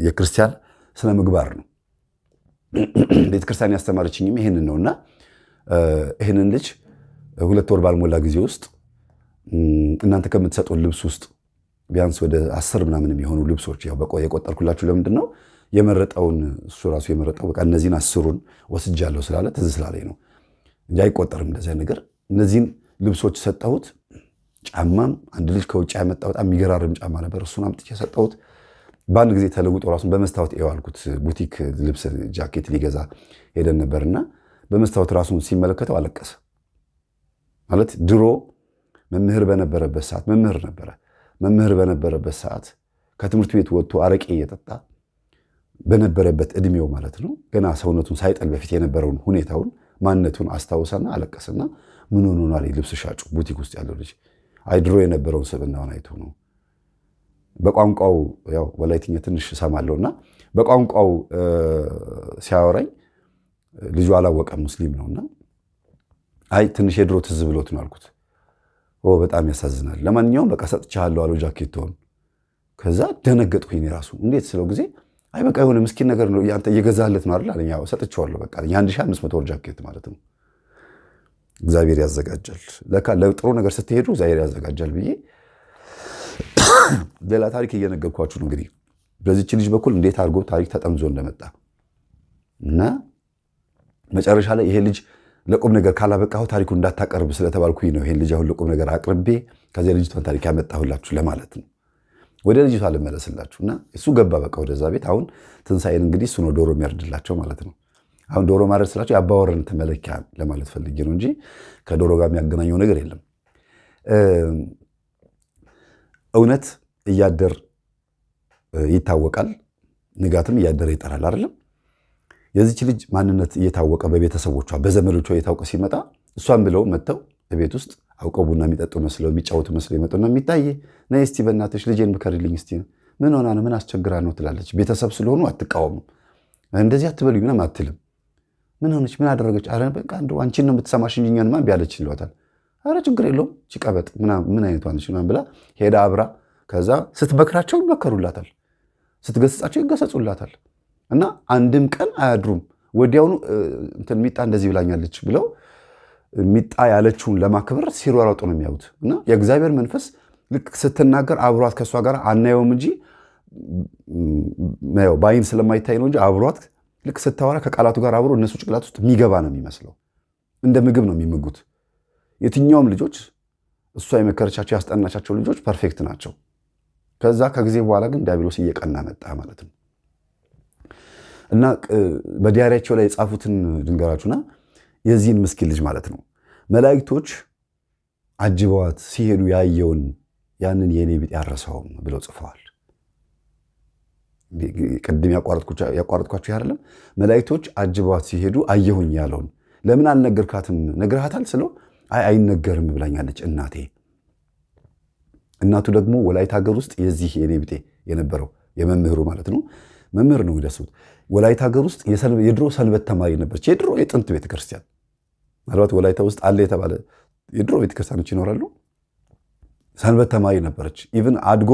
የክርስቲያን ስነ ምግባር ነው። ቤተክርስቲያን ያስተማረችኝም ይህንን ነውና ይህንን ልጅ 2 ወር ባልሞላ ጊዜ ውስጥ እናንተ ከምትሰጡን ልብስ ውስጥ ቢያንስ ወደ 10 ምናምን የሚሆኑ ልብሶች፣ ያው የቆጠርኩላችሁ ለምንድን ነው፣ የመረጠውን እሱ ራሱ የመረጠው በቃ እነዚህን 10ሩን ወስጃለሁ ስላለ ትዝ ስላለኝ ነው እንጂ አይቆጠርም እንደዚያ ነገር። እነዚህን ልብሶች ሰጠሁት። ጫማም አንድ ልጅ ከውጭ ያመጣ በጣም የሚገራርም ጫማ ነበር። እሱን አምጥቼ ሰጠሁት። በአንድ ጊዜ ተለውጦ ራሱን በመስታወት እየው አልኩት። ቡቲክ ልብስ ጃኬት ሊገዛ ሄደን ነበርና በመስታወት ራሱን ሲመለከተው አለቀሰ። ማለት ድሮ መምህር በነበረበት ሰዓት፣ መምህር ነበረ። መምህር በነበረበት ሰዓት ከትምህርት ቤት ወጥቶ አረቄ እየጠጣ በነበረበት እድሜው ማለት ነው። ገና ሰውነቱን ሳይጠል በፊት የነበረውን ሁኔታውን ማንነቱን አስታውሰና አለቀሰና ምን ሆኖ ነው አለኝ ልብስ ሻጩ ቡቲክ ውስጥ ያለው ልጅ። አይ ድሮ የነበረውን ስብዕናውን አይቶ ነው። በቋንቋው ያው ወላይትኛ ትንሽ እሰማለሁና በቋንቋው ሲያወራኝ ልጁ አላወቀም፣ ሙስሊም ነውና አይ ትንሽ የድሮ ትዝ ብሎት ነው አልኩት። ኦ በጣም ያሳዝናል። ለማንኛውም በቃ ሰጥቼሃለሁ አለው ጃኬቶን። ከዛ ደነገጥኩኝ እኔ ራሱ እንዴት ስለው ጊዜ አይ በቃ የሆነ ምስኪን ነገር ነው አንተ እየገዛህለት ነው አይደል አለኝ። አዎ ሰጥቼዋለሁ በቃ 1500 ብር ጃኬት ማለት ነው። እግዚአብሔር ያዘጋጃል። ለካ ለጥሩ ነገር ስትሄዱ እግዚአብሔር ያዘጋጃል ብዬ ሌላ ታሪክ እየነገርኳችሁ ነው። እንግዲህ በዚች ልጅ በኩል እንዴት አድርጎ ታሪክ ተጠምዞ እንደመጣ እና መጨረሻ ላይ ይሄ ልጅ ለቁም ነገር ካላበቃሁ ታሪኩ እንዳታቀርብ ስለተባልኩኝ ነው ይሄን ልጅ አሁን ለቁም ነገር አቅርቤ ከዚያ ልጅቷን ታሪክ ያመጣሁላችሁ ለማለት ነው። ወደ ልጅቷ ልመለስላችሁ እና እሱ ገባ በቃ ወደዛ ቤት። አሁን ትንሣኤን እንግዲህ እሱ ነው ዶሮ የሚያርድላቸው ማለት ነው። አሁን ዶሮ ማረድ ስላቸው የአባወራነት መለኪያ ለማለት ፈልጌ ነው እንጂ ከዶሮ ጋር የሚያገናኘው ነገር የለም። እውነት እያደር ይታወቃል፣ ንጋትም እያደረ ይጠራል አይደለም። የዚች ልጅ ማንነት እየታወቀ በቤተሰቦቿ በዘመዶቿ እየታወቀ ሲመጣ እሷን ብለው መጥተው ቤት ውስጥ አውቀው ቡና የሚጠጡ መስለው የሚጫወቱ መስለው ይመጡና የሚታይ ነይ እስቲ በእናትሽ ልጄን ምከሪልኝ እስቲ ምን ሆና ነው ምን አስቸግራ ነው ትላለች። ቤተሰብ ስለሆኑ አትቃወምም። እንደዚህ አትበሉኝ ምናምን አትልም። ምን ሆነች ምን አደረገች? አረ በቃ እንደው አንቺን ነው የምትሰማሽ እንጂ እኛንማ እምቢ አለች ይሏታል። አረ ችግር የለውም ቺቀበጥ ምን አይነቷ ነች ምናምን ብላ ሄዳ አብራ ከዛ ስትመክራቸው ይመከሩላታል፣ ስትገስጻቸው ይገሰጹላታል። እና አንድም ቀን አያድሩም። ወዲያውኑ እንትን ሚጣ እንደዚህ ብላኛለች ብለው ሚጣ ያለችውን ለማክበር ሲሯሯጡ ነው የሚያዩት። እና የእግዚአብሔር መንፈስ ልክ ስትናገር አብሯት ከእሷ ጋር አናየውም እንጂ በአይን ስለማይታይ ነው እንጂ አብሯት ልክ ስታወራ ከቃላቱ ጋር አብሮ እነሱ ጭንቅላት ውስጥ የሚገባ ነው የሚመስለው። እንደ ምግብ ነው የሚምጉት። የትኛውም ልጆች እሷ የመከረቻቸው ያስጠናቻቸው ልጆች perfect ናቸው። ከዛ ከጊዜ በኋላ ግን ዲያብሎስ እየቀና መጣ ማለት ነው። እና በ diary ያቸው ላይ የጻፉትን ድንገራችሁና የዚህን ምስኪን ልጅ ማለት ነው መላእክቶች አጅበዋት ሲሄዱ ያየውን ያንን የኔ ቢጤ አልረሳውም ብለው ጽፈዋል። ቅድም ያቋረጥኳቸው አይደለም? መላእክቶች አጅበዋት ሲሄዱ አየሁኝ ያለውን ለምን አልነገርካትም? ነግረሃታል ስለው አይ አይነገርም ብላኛለች እናቴ። እናቱ ደግሞ ወላይታ ሀገር ውስጥ የዚህ የኔ ቢጤ የነበረው የመምህሩ ማለት ነው መምህር ነው የሚደስቡት። ወላይታ ሀገር ውስጥ የድሮ ሰንበት ተማሪ ነበረች። የድሮ የጥንት ቤተክርስቲያን ምናልባት ወላይታ ውስጥ አለ የተባለ የድሮ ቤተክርስቲያኖች ይኖራሉ። ሰንበት ተማሪ ነበረች። Even አድጎ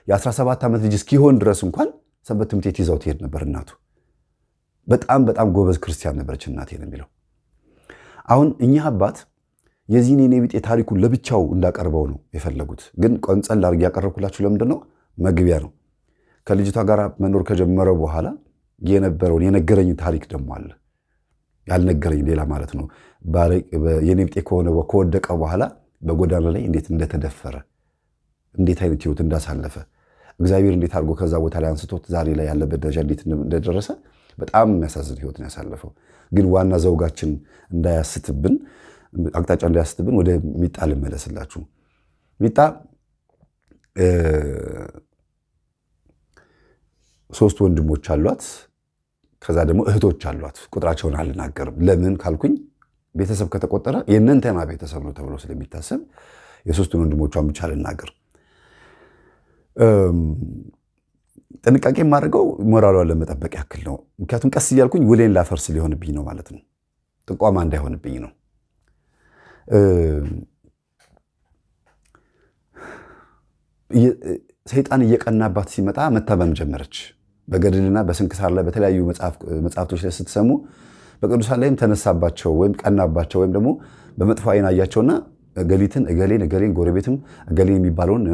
የ17 ዓመት ልጅ እስኪሆን ድረስ እንኳን ሰንበት ትምህርት ቤት ይዛው ትሄድ ነበር እናቱ። በጣም በጣም ጎበዝ ክርስቲያን ነበረች እናቴ ነው የሚለው። አሁን እኚህ አባት የዚህን የኔ ቢጤ ታሪኩን ለብቻው እንዳቀርበው ነው የፈለጉት። ግን ቆንጸል አድርጌ ያቀረብኩላችሁ ለምንድን ነው? መግቢያ ነው። ከልጅቷ ጋር መኖር ከጀመረ በኋላ የነበረውን የነገረኝ ታሪክ ደግሞ አለ፣ ያልነገረኝ ሌላ ማለት ነው። የኔ ቢጤ ከሆነ ከወደቀ በኋላ በጎዳና ላይ እንዴት እንደተደፈረ፣ እንዴት አይነት ህይወት እንዳሳለፈ፣ እግዚአብሔር እንዴት አድርጎ ከዛ ቦታ ላይ አንስቶት ዛሬ ላይ ያለበት ደረጃ እንዴት እንደደረሰ በጣም የሚያሳዝን ህይወት ነው ያሳለፈው። ግን ዋና ዘውጋችን እንዳያስትብን፣ አቅጣጫ እንዳያስትብን ወደ ሚጣ ልመለስላችሁ። ሚጣ 3 ወንድሞች አሏት። ከዛ ደግሞ እህቶች አሏት። ቁጥራቸውን አልናገርም። ለምን ካልኩኝ ቤተሰብ ከተቆጠረ የእነንተና ቤተሰብ ነው ተብሎ ስለሚታሰብ የሶስቱን ወንድሞቿን ብቻ ልናገር። ጥንቃቄ የማደርገው ሞራሏን ለመጠበቅ ያክል ነው። ምክንያቱም ቀስ እያልኩኝ ውሌን ላፈርስ ሊሆንብኝ ነው ማለት ነው። ጥቋማ እንዳይሆንብኝ ነው። ሰይጣን እየቀናባት ሲመጣ መታመም ጀመረች። በገድልና በስንክሳር ላይ በተለያዩ መጽሐፍቶች ላይ ስትሰሙ በቅዱሳን ላይም ተነሳባቸው ወይም ቀናባቸው ወይም ደግሞ በመጥፎ ዓይን አያቸውና እገሊትን እገሌን እገሌን ጎረቤትም እገሌን የሚባለውን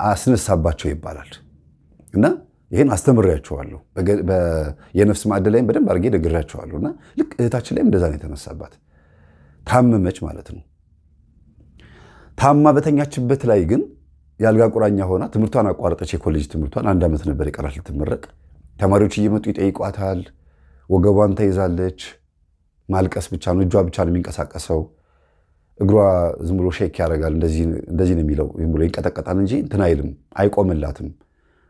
አስነሳባቸው ይባላል። እና ይሄን አስተምሬያቸዋለሁ። የነፍስ ማዕድ ላይም በደንብ አድርጌ ነግሬያቸዋለሁ። እና ልክ እህታችን ላይም እንደዛ ነው የተነሳባት። ታመመች ማለት ነው። ታማ በተኛችበት ላይ ግን የአልጋ ቁራኛ ሆና ትምህርቷን አቋረጠች። የኮሌጅ ትምህርቷን 1 ዓመት ነበር የቀራት ልትመረቅ። ተማሪዎች እየመጡ ይጠይቋታል። ወገቧን ተይዛለች። ማልቀስ ብቻ ነው፣ እጇ ብቻ ነው የሚንቀሳቀሰው። እግሯ ዝም ብሎ ሼክ ያደርጋል። እንደዚህ ነው የሚለው፣ ዝም ብሎ ይንቀጠቀጣል እንጂ እንትን አይልም፣ አይቆምላትም።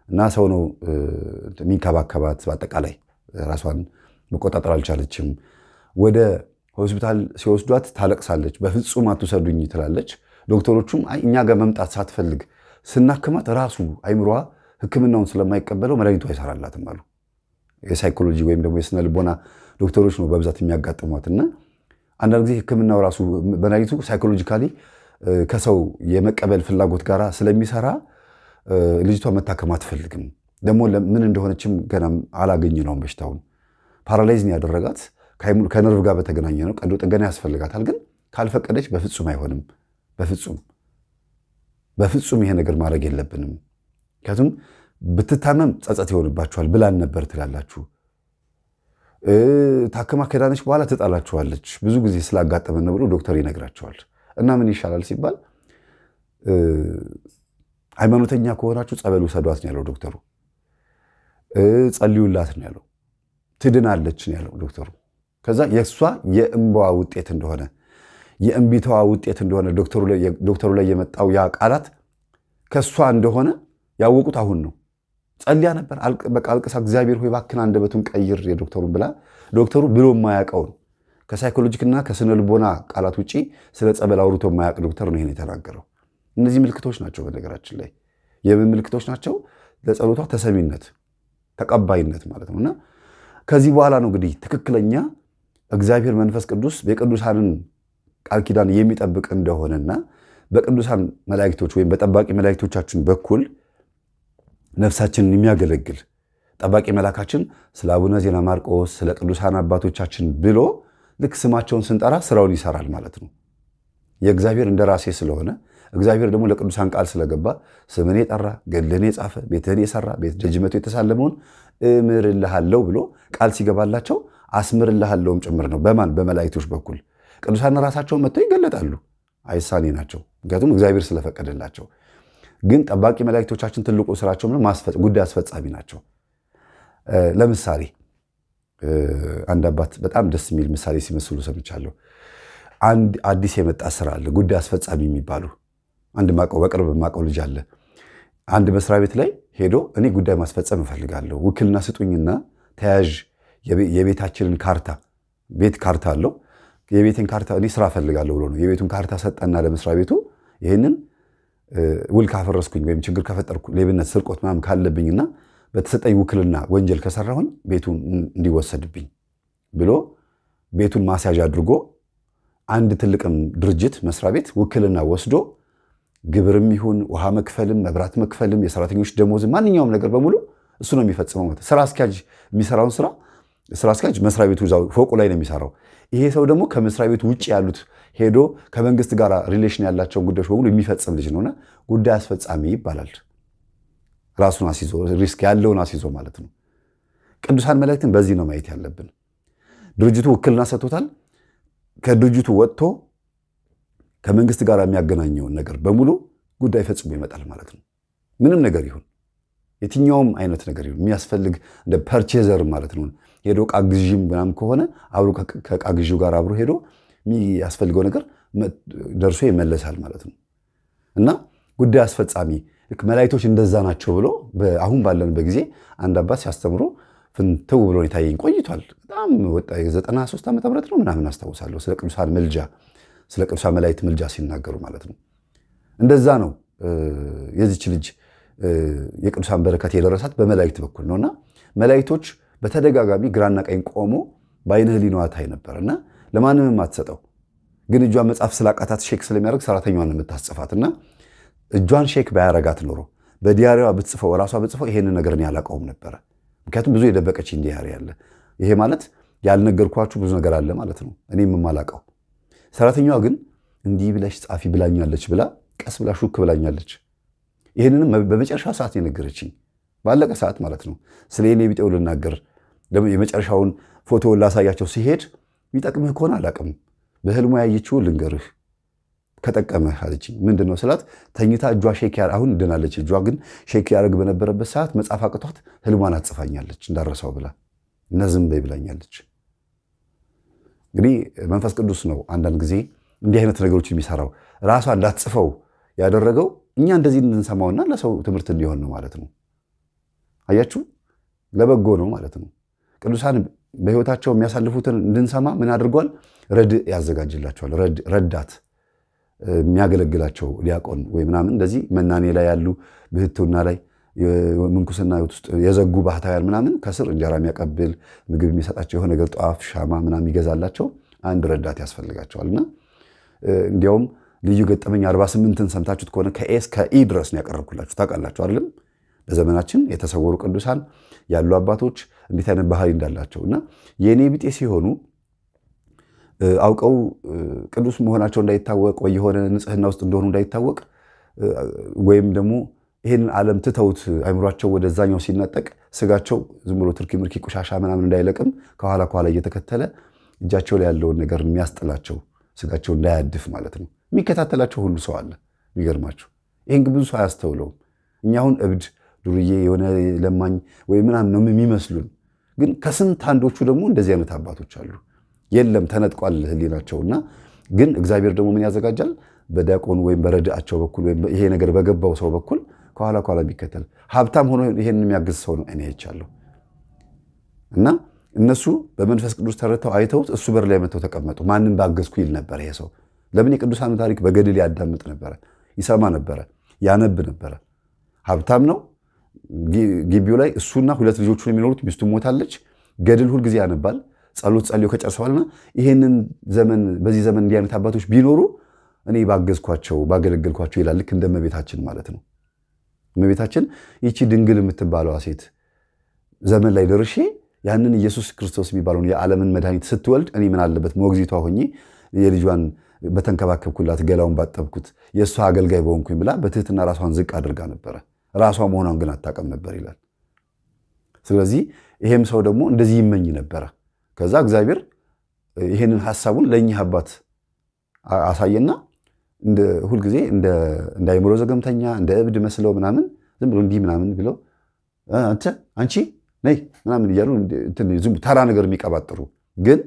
እና ሰው ነው የሚንከባከባት። በአጠቃላይ ራሷን መቆጣጠር አልቻለችም። ወደ ሆስፒታል ሲወስዷት ታለቅሳለች። በፍጹም አትውሰዱኝ ትላለች። ዶክተሮቹም አይ እኛ ጋር መምጣት ሳትፈልግ ስናክማት ራሱ አይምሯ ሕክምናውን ስለማይቀበለው መድኃኒቱ አይሰራላትም አሉ። የሳይኮሎጂ ወይም ደግሞ የስነ ልቦና ዶክተሮች ነው በብዛት የሚያጋጥሟት። እና አንዳንድ ጊዜ ሕክምናው ራሱ መድኃኒቱ psychologically ከሰው የመቀበል ፍላጎት ጋር ስለሚሰራ ልጅቷ መታከም አትፈልግም። ደግሞ ምን እንደሆነችም ገና አላገኘነውም በሽታውን። paralyze ን ያደረጋት ከነርቭ ጋር በተገናኘ ነው። ቀዶ ጥገና ያስፈልጋታል። ግን ካልፈቀደች በፍጹም አይሆንም። በፍጹም በፍጹም ይሄ ነገር ማድረግ የለብንም። ምክንያቱም ብትታመም ጸጸት ይሆንባችኋል፣ ብላን ነበር ትላላችሁ። ታክማ ከዳነች በኋላ ትጣላችኋለች። ብዙ ጊዜ ስላጋጠመን ነው ብሎ ዶክተር ይነግራቸዋል። እና ምን ይሻላል ሲባል ሃይማኖተኛ ከሆናችሁ ጸበል ውሰዷት ነው ያለው ዶክተሩ። ጸልዩላት ነው ያለው። ትድናለች ነው ያለው ዶክተሩ። ከዛ የእሷ የእንባዋ ውጤት እንደሆነ፣ የእንቢታዋ ውጤት እንደሆነ፣ ዶክተሩ ላይ የመጣው ያ ቃላት ከእሷ እንደሆነ ያወቁት አሁን ነው። ጸልያ ነበር። በቃ አልቅሳ እግዚአብሔር ሆይ እባክህን አንደበቱን ቀይር የዶክተሩን ብላ፣ ዶክተሩ ብሎ የማያውቀውን ከ psychologic ና ከስነ ልቦና ቃላት ውጪ ስለ ጸበል አውርቶ የማያውቅ ዶክተር ነው ይሄን የተናገረው። እነዚህ ምልክቶች ናቸው። በነገራችን ላይ የምን ምልክቶች ናቸው? ለጸሎቷ ተሰሚነት፣ ተቀባይነት ማለት ነው። እና ከዚህ በኋላ ነው እንግዲህ ትክክለኛ እግዚአብሔር መንፈስ ቅዱስ የቅዱሳንን ቃል ኪዳን የሚጠብቅ እንደሆነና በቅዱሳን መላእክቶች ወይም በጠባቂ መላእክቶቻችን በኩል ነፍሳችንን የሚያገለግል ጠባቂ መላካችን ስለ አቡነ ዜና ማርቆስ፣ ስለ ቅዱሳን አባቶቻችን ብሎ ልክ ስማቸውን ስንጠራ ስራውን ይሰራል ማለት ነው። የእግዚአብሔር እንደራሴ ስለሆነ፣ እግዚአብሔር ደግሞ ለቅዱሳን ቃል ስለገባ ስምን የጠራ፣ ገድልህን የጻፈ፣ ቤትህን የሰራ፣ ቤት ደጅ መቶ የተሳለመውን እምርልሃለሁ ብሎ ቃል ሲገባላቸው አስምርልሃለሁም ጭምር ነው። በማን? በመላእክቶች በኩል። ቅዱሳን ራሳቸውን መጥተው ይገለጣሉ። አይሳኔ ናቸው። ምክንያቱም እግዚአብሔር ስለፈቀደላቸው። ግን ጠባቂ መላእክቶቻችን ትልቁ ስራቸው ጉዳይ አስፈጻሚ ናቸው። ለምሳሌ አንድ አባት በጣም ደስ የሚል ምሳሌ ሲመስሉ ሰምቻለሁ። አንድ አዲስ የመጣ ስራ አለ፣ ጉዳይ አስፈጻሚ የሚባሉ። አንድ ማቀው፣ በቅርብ ማቀው ልጅ አለ። አንድ መስሪያ ቤት ላይ ሄዶ እኔ ጉዳይ ማስፈጸም እፈልጋለሁ፣ ውክልና ስጡኝና ተያዥ የቤታችንን ካርታ፣ ቤት ካርታ አለው፣ የቤትን ካርታ እኔ ስራ እፈልጋለሁ ብሎ ነው። የቤቱን ካርታ ሰጠና ለመስሪያ ቤቱ ይህንን ውል ካፈረስኩኝ ወይም ችግር ከፈጠርኩ፣ ሌብነት፣ ስርቆት ምናምን ካለብኝና በተሰጠኝ ውክልና ወንጀል ከሰራሁኝ ቤቱን እንዲወሰድብኝ ብሎ ቤቱን ማስያዣ አድርጎ አንድ ትልቅም ድርጅት መስሪያ ቤት ውክልና ወስዶ ግብርም ይሁን ውሃ መክፈልም መብራት መክፈልም የሰራተኞች ደሞዝ ማንኛውም ነገር በሙሉ እሱ ነው የሚፈጽመው። ስራ አስኪያጅ የሚሰራውን ስራ፣ ስራ አስኪያጅ መስሪያ ቤቱ እዛው ፎቁ ላይ ነው የሚሰራው። ይሄ ሰው ደግሞ ከመስሪያ ቤቱ ውጭ ያሉት ሄዶ ከመንግስት ጋር relation ያላቸውን ጉዳዮች በሙሉ የሚፈጽም ልጅ ነውና ጉዳይ አስፈጻሚ ይባላል። ራሱን አስይዞ፣ risk ያለውን አስይዞ ማለት ነው። ቅዱሳን መላእክትን በዚህ ነው ማየት ያለብን። ድርጅቱ ውክልና ሰጥቶታል። ከድርጅቱ ወጥቶ ከመንግስት ጋር የሚያገናኘውን ነገር በሙሉ ጉዳይ ፈጽሞ ይመጣል ማለት ነው። ምንም ነገር ይሁን፣ የትኛውም አይነት ነገር ይሁን፣ የሚያስፈልግ እንደ purchaser ማለት ነው። ሄዶ ዕቃ ግዢም ምናምን ከሆነ አብሮ ከዕቃ ግዢው ጋር አብሮ ሄዶ የሚያስፈልገው ነገር ደርሶ ይመለሳል ማለት ነው። እና ጉዳይ አስፈጻሚ ልክ መላእክቶች እንደዛ ናቸው ብሎ አሁን ባለንበት ጊዜ አንድ አባት ሲያስተምሩ ፍንትው ብሎ የታየኝ ቆይቷል። በጣም ወጣ የ93 ዓመተ ምህረት ነው ምናምን አስታውሳለሁ። ስለ ቅዱሳን ምልጃ፣ ስለ ቅዱሳን መላእክት ምልጃ ሲናገሩ ማለት ነው። እንደዛ ነው፣ የዚች ልጅ የቅዱሳን በረከት የደረሳት በመላእክት በኩል ነውና መላእክቶች በተደጋጋሚ ግራና ቀኝ ቆሞ በአይነ ህሊናዋ ታይ ነበር እና ለማንም የማትሰጠው ግን እጇን መጻፍ ስላቃታት shake ስለሚያደርግ ሰራተኛዋን የምታስጽፋት እና እጇን shake ባያረጋት ኖሮ በ diary ዋ ብትጽፈው፣ ራሷ ብትጽፈው ይሄንን ነገር እኔ አላውቀውም ነበረ። ምክንያቱም ብዙ የደበቀችኝ diary አለ። ይሄ ማለት ያልነገርኳችሁ ብዙ ነገር አለ ማለት ነው፣ እኔም የማላውቀው። ሰራተኛዋ ግን እንዲህ ብለሽ ጻፊ ብላኛለች ብላ ቀስ ብላ ሹክ ብላኛለች። ይህንንም በመጨረሻ ሰዓት የነገረችኝ፣ ባለቀ ሰዓት ማለት ነው። ስለ የኔ ቢጤው ልናገር የመጨረሻውን ፎቶ ላሳያቸው ሲሄድ የሚጠቅምህ ከሆነ አላውቅም፣ በህልሟ ያየችውን ልንገርህ ከጠቀመህ አለችኝ። ምንድን ነው ስላት ተኝታ እጇ shake፣ አሁን ድናለች። እጇ ግን shake ያደርግ በነበረበት ሰዓት መጻፍ አቅቷት ህልሟን አጽፋኛለች እንዳረሳው ብላ እና ዝም በይ ብላኛለች። እንግዲህ መንፈስ ቅዱስ ነው አንዳንድ ጊዜ እንዲህ አይነት ነገሮች የሚሰራው። ራሷ እንዳትጽፈው ያደረገው እኛ እንደዚህ እንድንሰማውና ለሰው ትምህርት እንዲሆን ነው ማለት ነው። አያችሁ፣ ለበጎ ነው ማለት ነው። ቅዱሳን በህይወታቸው የሚያሳልፉትን እንድንሰማ ምን አድርጓል? ረድእ ያዘጋጅላቸዋል። ረዳት የሚያገለግላቸው ዲያቆን ወይ ምናምን እንደዚህ መናኔ ላይ ያሉ፣ ብህትውና ላይ፣ ምንኩስና ህይወት ውስጥ የዘጉ ባህታውያን ምናምን ከስር እንጀራ የሚያቀብል፣ ምግብ የሚሰጣቸው፣ የሆነ ነገር ጧፍ ሻማ ምናምን ይገዛላቸው አንድ ረዳት ያስፈልጋቸዋል። እና እንዲያውም ልዩ ገጠመኝ 48ን ሰምታችሁት ከሆነ ከ A እስከ E ድረስ ነው ያቀረብኩላችሁ፣ ታውቃላችሁ አይደለም? በዘመናችን የተሰወሩ ቅዱሳን ያሉ አባቶች እንዴት አይነት ባህሪ እንዳላቸው እና የእኔ ቢጤ ሲሆኑ አውቀው ቅዱስ መሆናቸው እንዳይታወቅ ወይ የሆነ ንጽህና ውስጥ እንደሆኑ እንዳይታወቅ ወይም ደግሞ ይህንን ዓለም ትተውት አይምሯቸው ወደዛኛው ሲነጠቅ ስጋቸው ዝም ብሎ ትርኪ ምርኪ ቆሻሻ ምናምን እንዳይለቅም ከኋላ ከኋላ እየተከተለ እጃቸው ላይ ያለውን ነገር የሚያስጥላቸው ስጋቸው እንዳያድፍ ማለት ነው። የሚከታተላቸው ሁሉ ሰው አለ። የሚገርማችሁ ይህን ግን ብዙ ሰው አያስተውለውም። እኛ አሁን እብድ ዱርዬ የሆነ ለማኝ ወይ ምናምን ነው የሚመስሉን፣ ግን ከስንት አንዶቹ ደግሞ እንደዚህ አይነት አባቶች አሉ። የለም ተነጥቋል ህሊናቸውና፣ ግን እግዚአብሔር ደግሞ ምን ያዘጋጃል? በዲያቆኑ ወይም በረድአቸው በኩል ወይም ይሄ ነገር በገባው ሰው በኩል ከኋላ ከኋላ የሚከተል ሀብታም ሆኖ ይሄን የሚያግዝ ሰው ነው እኔ አይቻለሁ። እና እነሱ በመንፈስ ቅዱስ ተረድተው አይተውት እሱ በር ላይ መጥተው ተቀመጡ። ማንም ባገዝኩ ይል ነበር ይሄ ሰው። ለምን የቅዱሳን ታሪክ በገድል ያዳምጥ ነበረ፣ ይሰማ ነበረ፣ ያነብ ነበረ። ሀብታም ነው። ግቢው ላይ እሱና ሁለት ልጆቹ የሚኖሩት፣ ሚስቱ ሞታለች። ገድል ሁልጊዜ ያነባል። ጸሎት ጸልዮ ከጨርሰዋልና ይሄንን ዘመን በዚህ ዘመን እንዲህ አይነት አባቶች ቢኖሩ እኔ ባገዝኳቸው ባገለገልኳቸው ይላል። ልክ እንደ እመቤታችን ማለት ነው። እመቤታችን ይቺ ድንግል የምትባለዋ ሴት ዘመን ላይ ደርሼ ያንን ኢየሱስ ክርስቶስ የሚባለውን የዓለምን መድኃኒት ስትወልድ እኔ ምን አለበት ሞግዚቷ ሆኜ የልጇን በተንከባከብኩላት፣ ገላውን ባጠብኩት፣ የእሷ አገልጋይ በሆንኩኝ ብላ በትህትና ራሷን ዝቅ አድርጋ ነበረ። ራሷ መሆኗን ግን አታውቅም ነበር ይላል። ስለዚህ ይሄም ሰው ደግሞ እንደዚህ ይመኝ ነበረ። ከዛ እግዚአብሔር ይሄንን ሐሳቡን ለእኚህ አባት አሳየና ሁልጊዜ እንደ አይምሮ ዘገምተኛ እንደ እብድ መስለው ምናምን ዝም ብሎ እንዲህ ምናምን ብለው አንተ አንቺ ነይ ምናምን እያሉ ዝም ተራ ነገር የሚቀባጥሩ ግን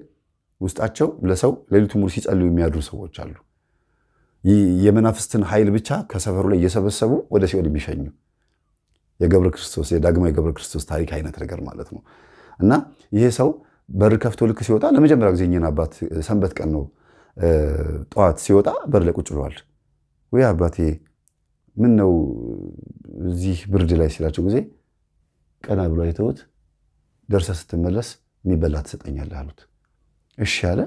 ውስጣቸው ለሰው ሌሊቱ ሙሉ ሲጸልዩ የሚያድሩ ሰዎች አሉ። የመናፍስትን ኃይል ብቻ ከሰፈሩ ላይ እየሰበሰቡ ወደ ሲኦል የሚሸኙ የገብረ ክርስቶስ የዳግማዊ ገብረ ክርስቶስ ታሪክ አይነት ነገር ማለት ነው። እና ይሄ ሰው በር ከፍቶ ልክ ሲወጣ ለመጀመሪያ ጊዜ እኚህን አባት ሰንበት ቀን ነው ጠዋት ሲወጣ በር ላይ ቁጭ ብለዋል። ወይ አባቴ ምን ነው እዚህ ብርድ ላይ ሲላቸው ጊዜ ቀና ብሎ አይተውት ደርሰህ ስትመለስ የሚበላ ትሰጠኛለህ አሉት። እሺ አለ።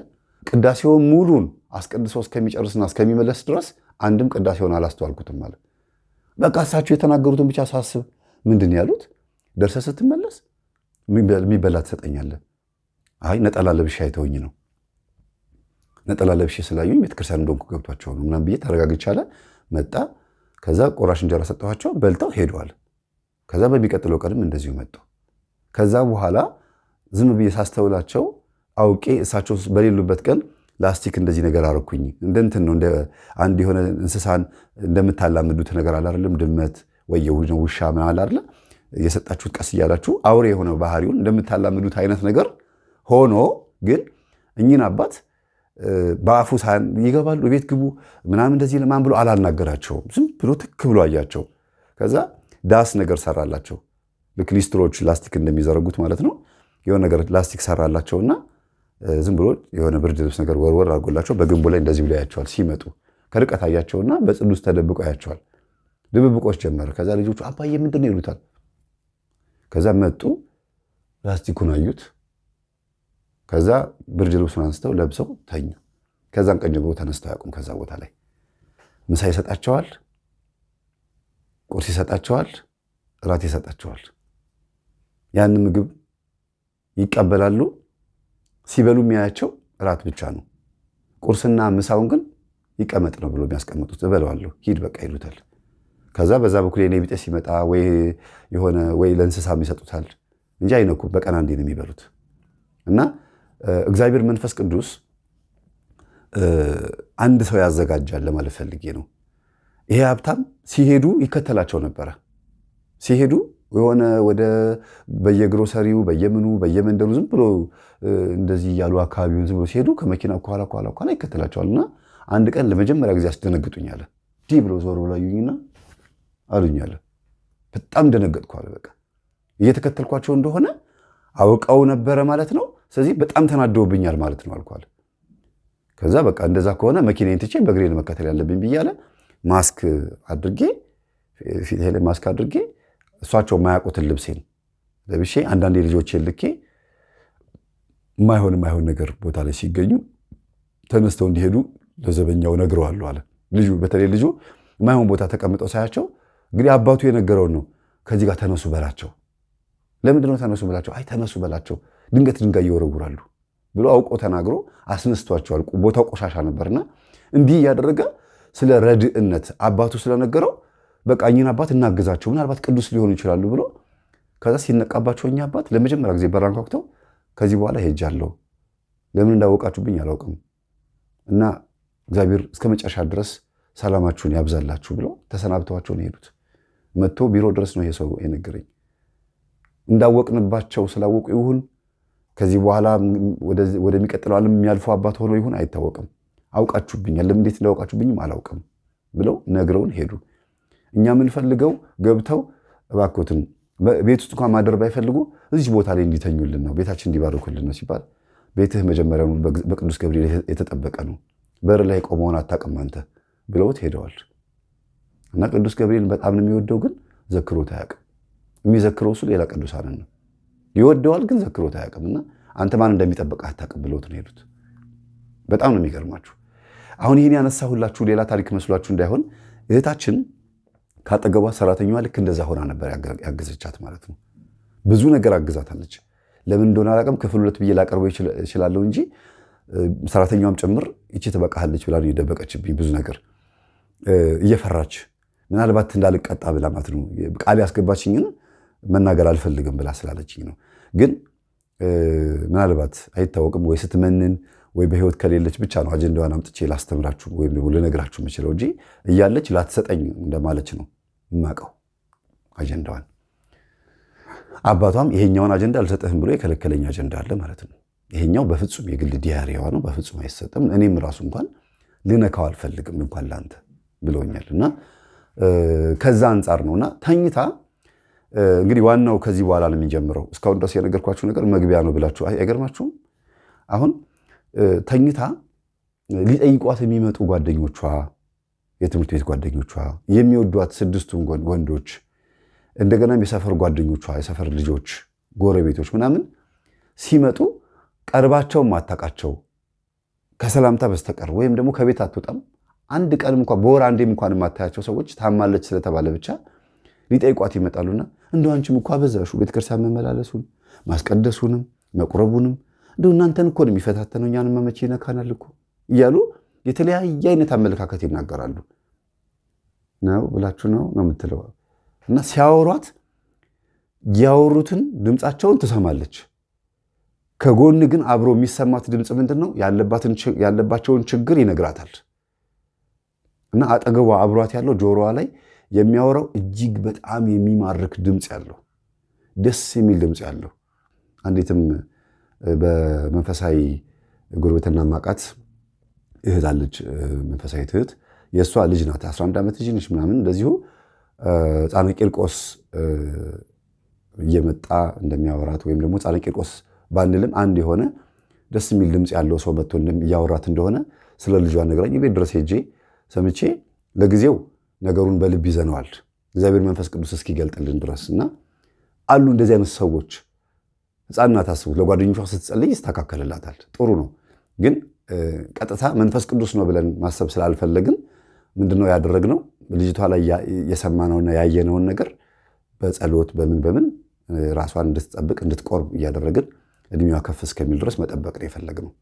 ቅዳሴውን ሙሉን አስቀድሶ እስከሚጨርስና እስከሚመለስ ድረስ አንድም ቅዳሴውን አላስተዋልኩትም አለ። በቃ እሳቸው የተናገሩትን ብቻ ሳስብ ምንድን ያሉት? ደርሰህ ስትመለስ የሚበላ ትሰጠኛለህ። አይ ነጠላ ለብሼ አይተውኝ ነው፣ ነጠላ ለብሼ ስላዩኝ ቤተክርስቲያን እንደሆንኩ ገብቷቸው ነው ምናምን ብዬ ተረጋግቼ አለ። መጣ። ከዛ ቆራሽ እንጀራ ሰጠኋቸው፣ በልተው ሄደዋል። ከዛ በሚቀጥለው ቀንም እንደዚሁ መጡ። ከዛ በኋላ ዝም ብዬ ሳስተውላቸው አውቄ እሳቸው በሌሉበት ቀን ላስቲክ እንደዚህ ነገር አረኩኝ። እንደ እንትን ነው፣ እንደ አንድ የሆነ እንስሳን እንደምታላምዱት ነገር አለ አይደለም? ድመት ወይ ውሻ ምናምን አለ አይደለ? እየሰጣችሁት ቀስ እያላችሁ አውሬ የሆነ ባህሪውን እንደምታላምዱት አይነት ነገር ሆኖ ግን እኚህን አባት በአፉ ይገባሉ፣ ቤት ግቡ ምናምን እንደዚህ ለማን ብሎ አላናገራቸውም። ዝም ብሎ ትክ ብሎ አያቸው። ከዛ ዳስ ነገር ሰራላቸው። ልክ ሊስትሮች ላስቲክ እንደሚዘረጉት ማለት ነው። የሆነ ነገር ላስቲክ ሰራላቸውና ዝም ብሎ የሆነ ብርድ ልብስ ነገር ወርወር አድርጎላቸው በግንቡ ላይ እንደዚህ ብሎ ያያቸዋል። ሲመጡ ከርቀት አያቸውና በጽድ ውስጥ ተደብቆ ያያቸዋል። ድብብቆች ጀመረ። ከዛ ልጆቹ አባዬ ምንድን ነው ይሉታል። ከዛ መጡ፣ ላስቲኩን አዩት። ከዛ ብርድ ልብሱን አንስተው ለብሰው ተኙ። ከዛን ቀን ጀምሮ ተነስተው አያውቁም። ከዛ ቦታ ላይ ምሳ ይሰጣቸዋል፣ ቁርስ ይሰጣቸዋል፣ እራት ይሰጣቸዋል። ያን ምግብ ይቀበላሉ። ሲበሉ የሚያያቸው እራት ብቻ ነው። ቁርስና ምሳውን ግን ይቀመጥ ነው ብሎ የሚያስቀምጡት። እበለዋለሁ ሂድ በቃ ይሉታል። ከዛ በዛ በኩል የኔ ቢጤ ሲመጣ ወይ የሆነ ወይ ለእንስሳም ይሰጡታል እንጂ አይነኩም። በቀን አንዴ ነው የሚበሉት። እና እግዚአብሔር መንፈስ ቅዱስ አንድ ሰው ያዘጋጃል ለማለት ፈልጌ ነው። ይሄ ሀብታም ሲሄዱ ይከተላቸው ነበረ። ሲሄዱ የሆነ ወደ በየግሮሰሪው በየምኑ በየመንደሩ ዝም ብሎ እንደዚህ እያሉ አካባቢውን ዝም ብሎ ሲሄዱ ከመኪና ከኋላ ከኋላ ከኋላ ይከተላቸዋል። እና አንድ ቀን ለመጀመሪያ ጊዜ አስደነግጡኝ አለ። ዲህ ብሎ ዞር ብሎ አዩኝና አሉኝ አለ። በጣም ደነገጥኩ አለ። በቃ እየተከተልኳቸው እንደሆነ አውቀው ነበረ ማለት ነው። ስለዚህ በጣም ተናደውብኛል ማለት ነው አልኳል። ከዛ በቃ እንደዛ ከሆነ መኪናዬን ትቼ በእግሬ መከተል ያለብኝ ብዬ አለ። ማስክ አድርጌ ፊቴ ላይ ማስክ አድርጌ እሷቸው የማያውቁትን ልብሴን ለብሼ አንዳንዴ ልጆቼን ልኬ የማይሆን የማይሆን ነገር ቦታ ላይ ሲገኙ ተነስተው እንዲሄዱ ለዘበኛው ነግረዋለሁ አለ። ልጁ በተለይ ልጁ የማይሆን ቦታ ተቀምጠው ሳያቸው እንግዲህ አባቱ የነገረውን ነው። ከዚህ ጋር ተነሱ በላቸው። ለምንድን ነው ተነሱ በላቸው? አይ ተነሱ በላቸው፣ ድንገት ድንጋይ ይወረውራሉ። ብሎ አውቆ ተናግሮ አስነስቷቸዋል። ቦታው ቆሻሻ ነበርና እንዲህ እያደረገ ስለ ረድእነት አባቱ ስለነገረው በቃ እኚህን አባት እናግዛቸው፣ ምናልባት ቅዱስ ሊሆኑ ይችላሉ ብሎ ከዛ ሲነቃባቸው እኛ አባት ለመጀመሪያ ጊዜ በር አንኳኩተው ከዚህ በኋላ ሄጃለሁ፣ ለምን እንዳወቃችሁብኝ አላውቅም እና እግዚአብሔር እስከ መጨረሻ ድረስ ሰላማችሁን ያብዛላችሁ ብለው ተሰናብተዋቸው ነው የሄዱት። መጥቶ ቢሮ ድረስ ነው ይሄ ሰው የነገረኝ። እንዳወቅንባቸው ስላወቁ ይሁን ከዚህ በኋላ ወደሚቀጥለው ዓለም የሚያልፉ አባት ሆኖ ይሁን አይታወቅም። አውቃችሁብኛል፣ ለምን እንዴት እንዳወቃችሁብኝም አላውቅም ብለው ነግረውን ሄዱ። እኛ የምንፈልገው ገብተው እባክዎትን ቤት ውስጥ እንኳን ማደር ባይፈልጉ እዚች ቦታ ላይ እንዲተኙልን ነው፣ ቤታችን እንዲባርኩልን ነው ሲባል ቤትህ መጀመሪያውኑ በቅዱስ ገብርኤል የተጠበቀ ነው፣ በር ላይ ቆመውን አታውቅም አንተ ብለውት ሄደዋል። እና ቅዱስ ገብርኤልን በጣም ነው የሚወደው፣ ግን ዘክሮት አያውቅም። የሚዘክረው እሱ ሌላ ቅዱሳንን ነው። ይወደዋል፣ ግን ዘክሮት አያውቅም። እና አንተ ማን እንደሚጠብቅህ አታውቅም ብለውት ነው የሄዱት። በጣም ነው የሚገርማችሁ። አሁን ይህን ያነሳሁላችሁ ሌላ ታሪክ መስሏችሁ እንዳይሆን እህታችን ካጠገቧ ሰራተኛዋ ልክ እንደዛ ሆና ነበር ያገዘቻት ማለት ነው። ብዙ ነገር አግዛታለች። ለምን እንደሆነ አላውቅም። ክፍል ሁለት ብዬ ላቀርበው እችላለሁ እንጂ ሰራተኛዋም ጭምር ይቺ ትበቃሃለች ብላ ነው የደበቀችብኝ። ብዙ ነገር እየፈራች ምናልባት እንዳልቀጣ ብላ ማለት ነው። ቃል ያስገባችኝን መናገር አልፈልግም ብላ ስላለችኝ ነው። ግን ምናልባት አይታወቅም ወይ ስትመንን ወይ በህይወት ከሌለች ብቻ ነው አጀንዳዋን አምጥቼ ላስተምራችሁ ወይም ደግሞ ልነግራችሁ የምችለው እንጂ እያለች ላትሰጠኝ እንደማለች ነው የማውቀው አጀንዳዋን። አባቷም ይሄኛውን አጀንዳ አልሰጥህም ብሎ የከለከለኝ አጀንዳ አለ ማለት ነው። ይሄኛው በፍጹም የግል diary ዋ ነው፣ በፍጹም አይሰጥም። እኔም ራሱ እንኳን ልነካው አልፈልግም እንኳን ለአንተ ብለውኛል። እና ከዛ አንጻር ነውና ተኝታ እንግዲህ ዋናው ከዚህ በኋላ ነው የሚጀምረው። እስካሁን ድረስ የነገርኳችሁ ነገር መግቢያ ነው ብላችሁ አይገርማችሁም? አሁን ተኝታ ሊጠይቋት የሚመጡ ጓደኞቿ፣ የትምህርት ቤት ጓደኞቿ፣ የሚወዷት ስድስቱን ወንዶች፣ እንደገናም የሰፈር ጓደኞቿ፣ የሰፈር ልጆች፣ ጎረቤቶች ምናምን ሲመጡ ቀርባቸው ማታቃቸው ከሰላምታ በስተቀር ወይም ደግሞ ከቤት አትወጣም። አንድ ቀንም እንኳን በወር አንዴም እንኳን የማታያቸው ሰዎች ታማለች ስለተባለ ብቻ ሊጠይቋት ይመጣሉና እንደው አንቺም እኮ አበዛሹ ቤተክርስቲያን መመላለሱን ማስቀደሱንም መቁረቡንም እንደው እናንተን እኮ ነው የሚፈታተነው እኛንማ መቼ ይነካናል እኮ እያሉ የተለያየ አይነት አመለካከት ይናገራሉ። ነው ብላችሁ ነው ነው የምትለው እና ሲያወሯት ያወሩትን ድምፃቸውን ትሰማለች። ከጎን ግን አብሮ የሚሰማት ድምፅ ምንድን ነው? ያለባቸውን ችግር ይነግራታል። እና አጠገቧ አብሯት ያለው ጆሮዋ ላይ የሚያወራው እጅግ በጣም የሚማርክ ድምፅ ያለው ደስ የሚል ድምፅ ያለው አንዲትም በመንፈሳዊ ጉርብትና ማቃት እህት አለች። መንፈሳዊ እህት የእሷ ልጅ ናት። 11 ዓመት ልጅ ነች ምናምን እንደዚሁ ሕፃነ ቂርቆስ እየመጣ እንደሚያወራት ወይም ደግሞ ሕፃነ ቂርቆስ ባንልም አንድ የሆነ ደስ የሚል ድምፅ ያለው ሰው መጥቶ እያወራት እንደሆነ ስለ ልጇ ነግራኝ ቤት ድረስ ሄጄ ሰምቼ ለጊዜው ነገሩን በልብ ይዘነዋል። እግዚአብሔር መንፈስ ቅዱስ እስኪገልጥልን ድረስ እና አሉ እንደዚህ አይነት ሰዎች። ሕፃን አስቡት። ለጓደኞቿ ስትጸልይ ይስተካከልላታል። ጥሩ ነው። ግን ቀጥታ መንፈስ ቅዱስ ነው ብለን ማሰብ ስላልፈለግን ምንድነው ያደረግነው? ልጅቷ ላይ የሰማነውና ያየነውን ነገር በጸሎት በምን በምን ራሷን እንድትጠብቅ እንድትቆርብ እያደረግን እድሜዋ ከፍ እስከሚል ድረስ መጠበቅ ነው የፈለግነው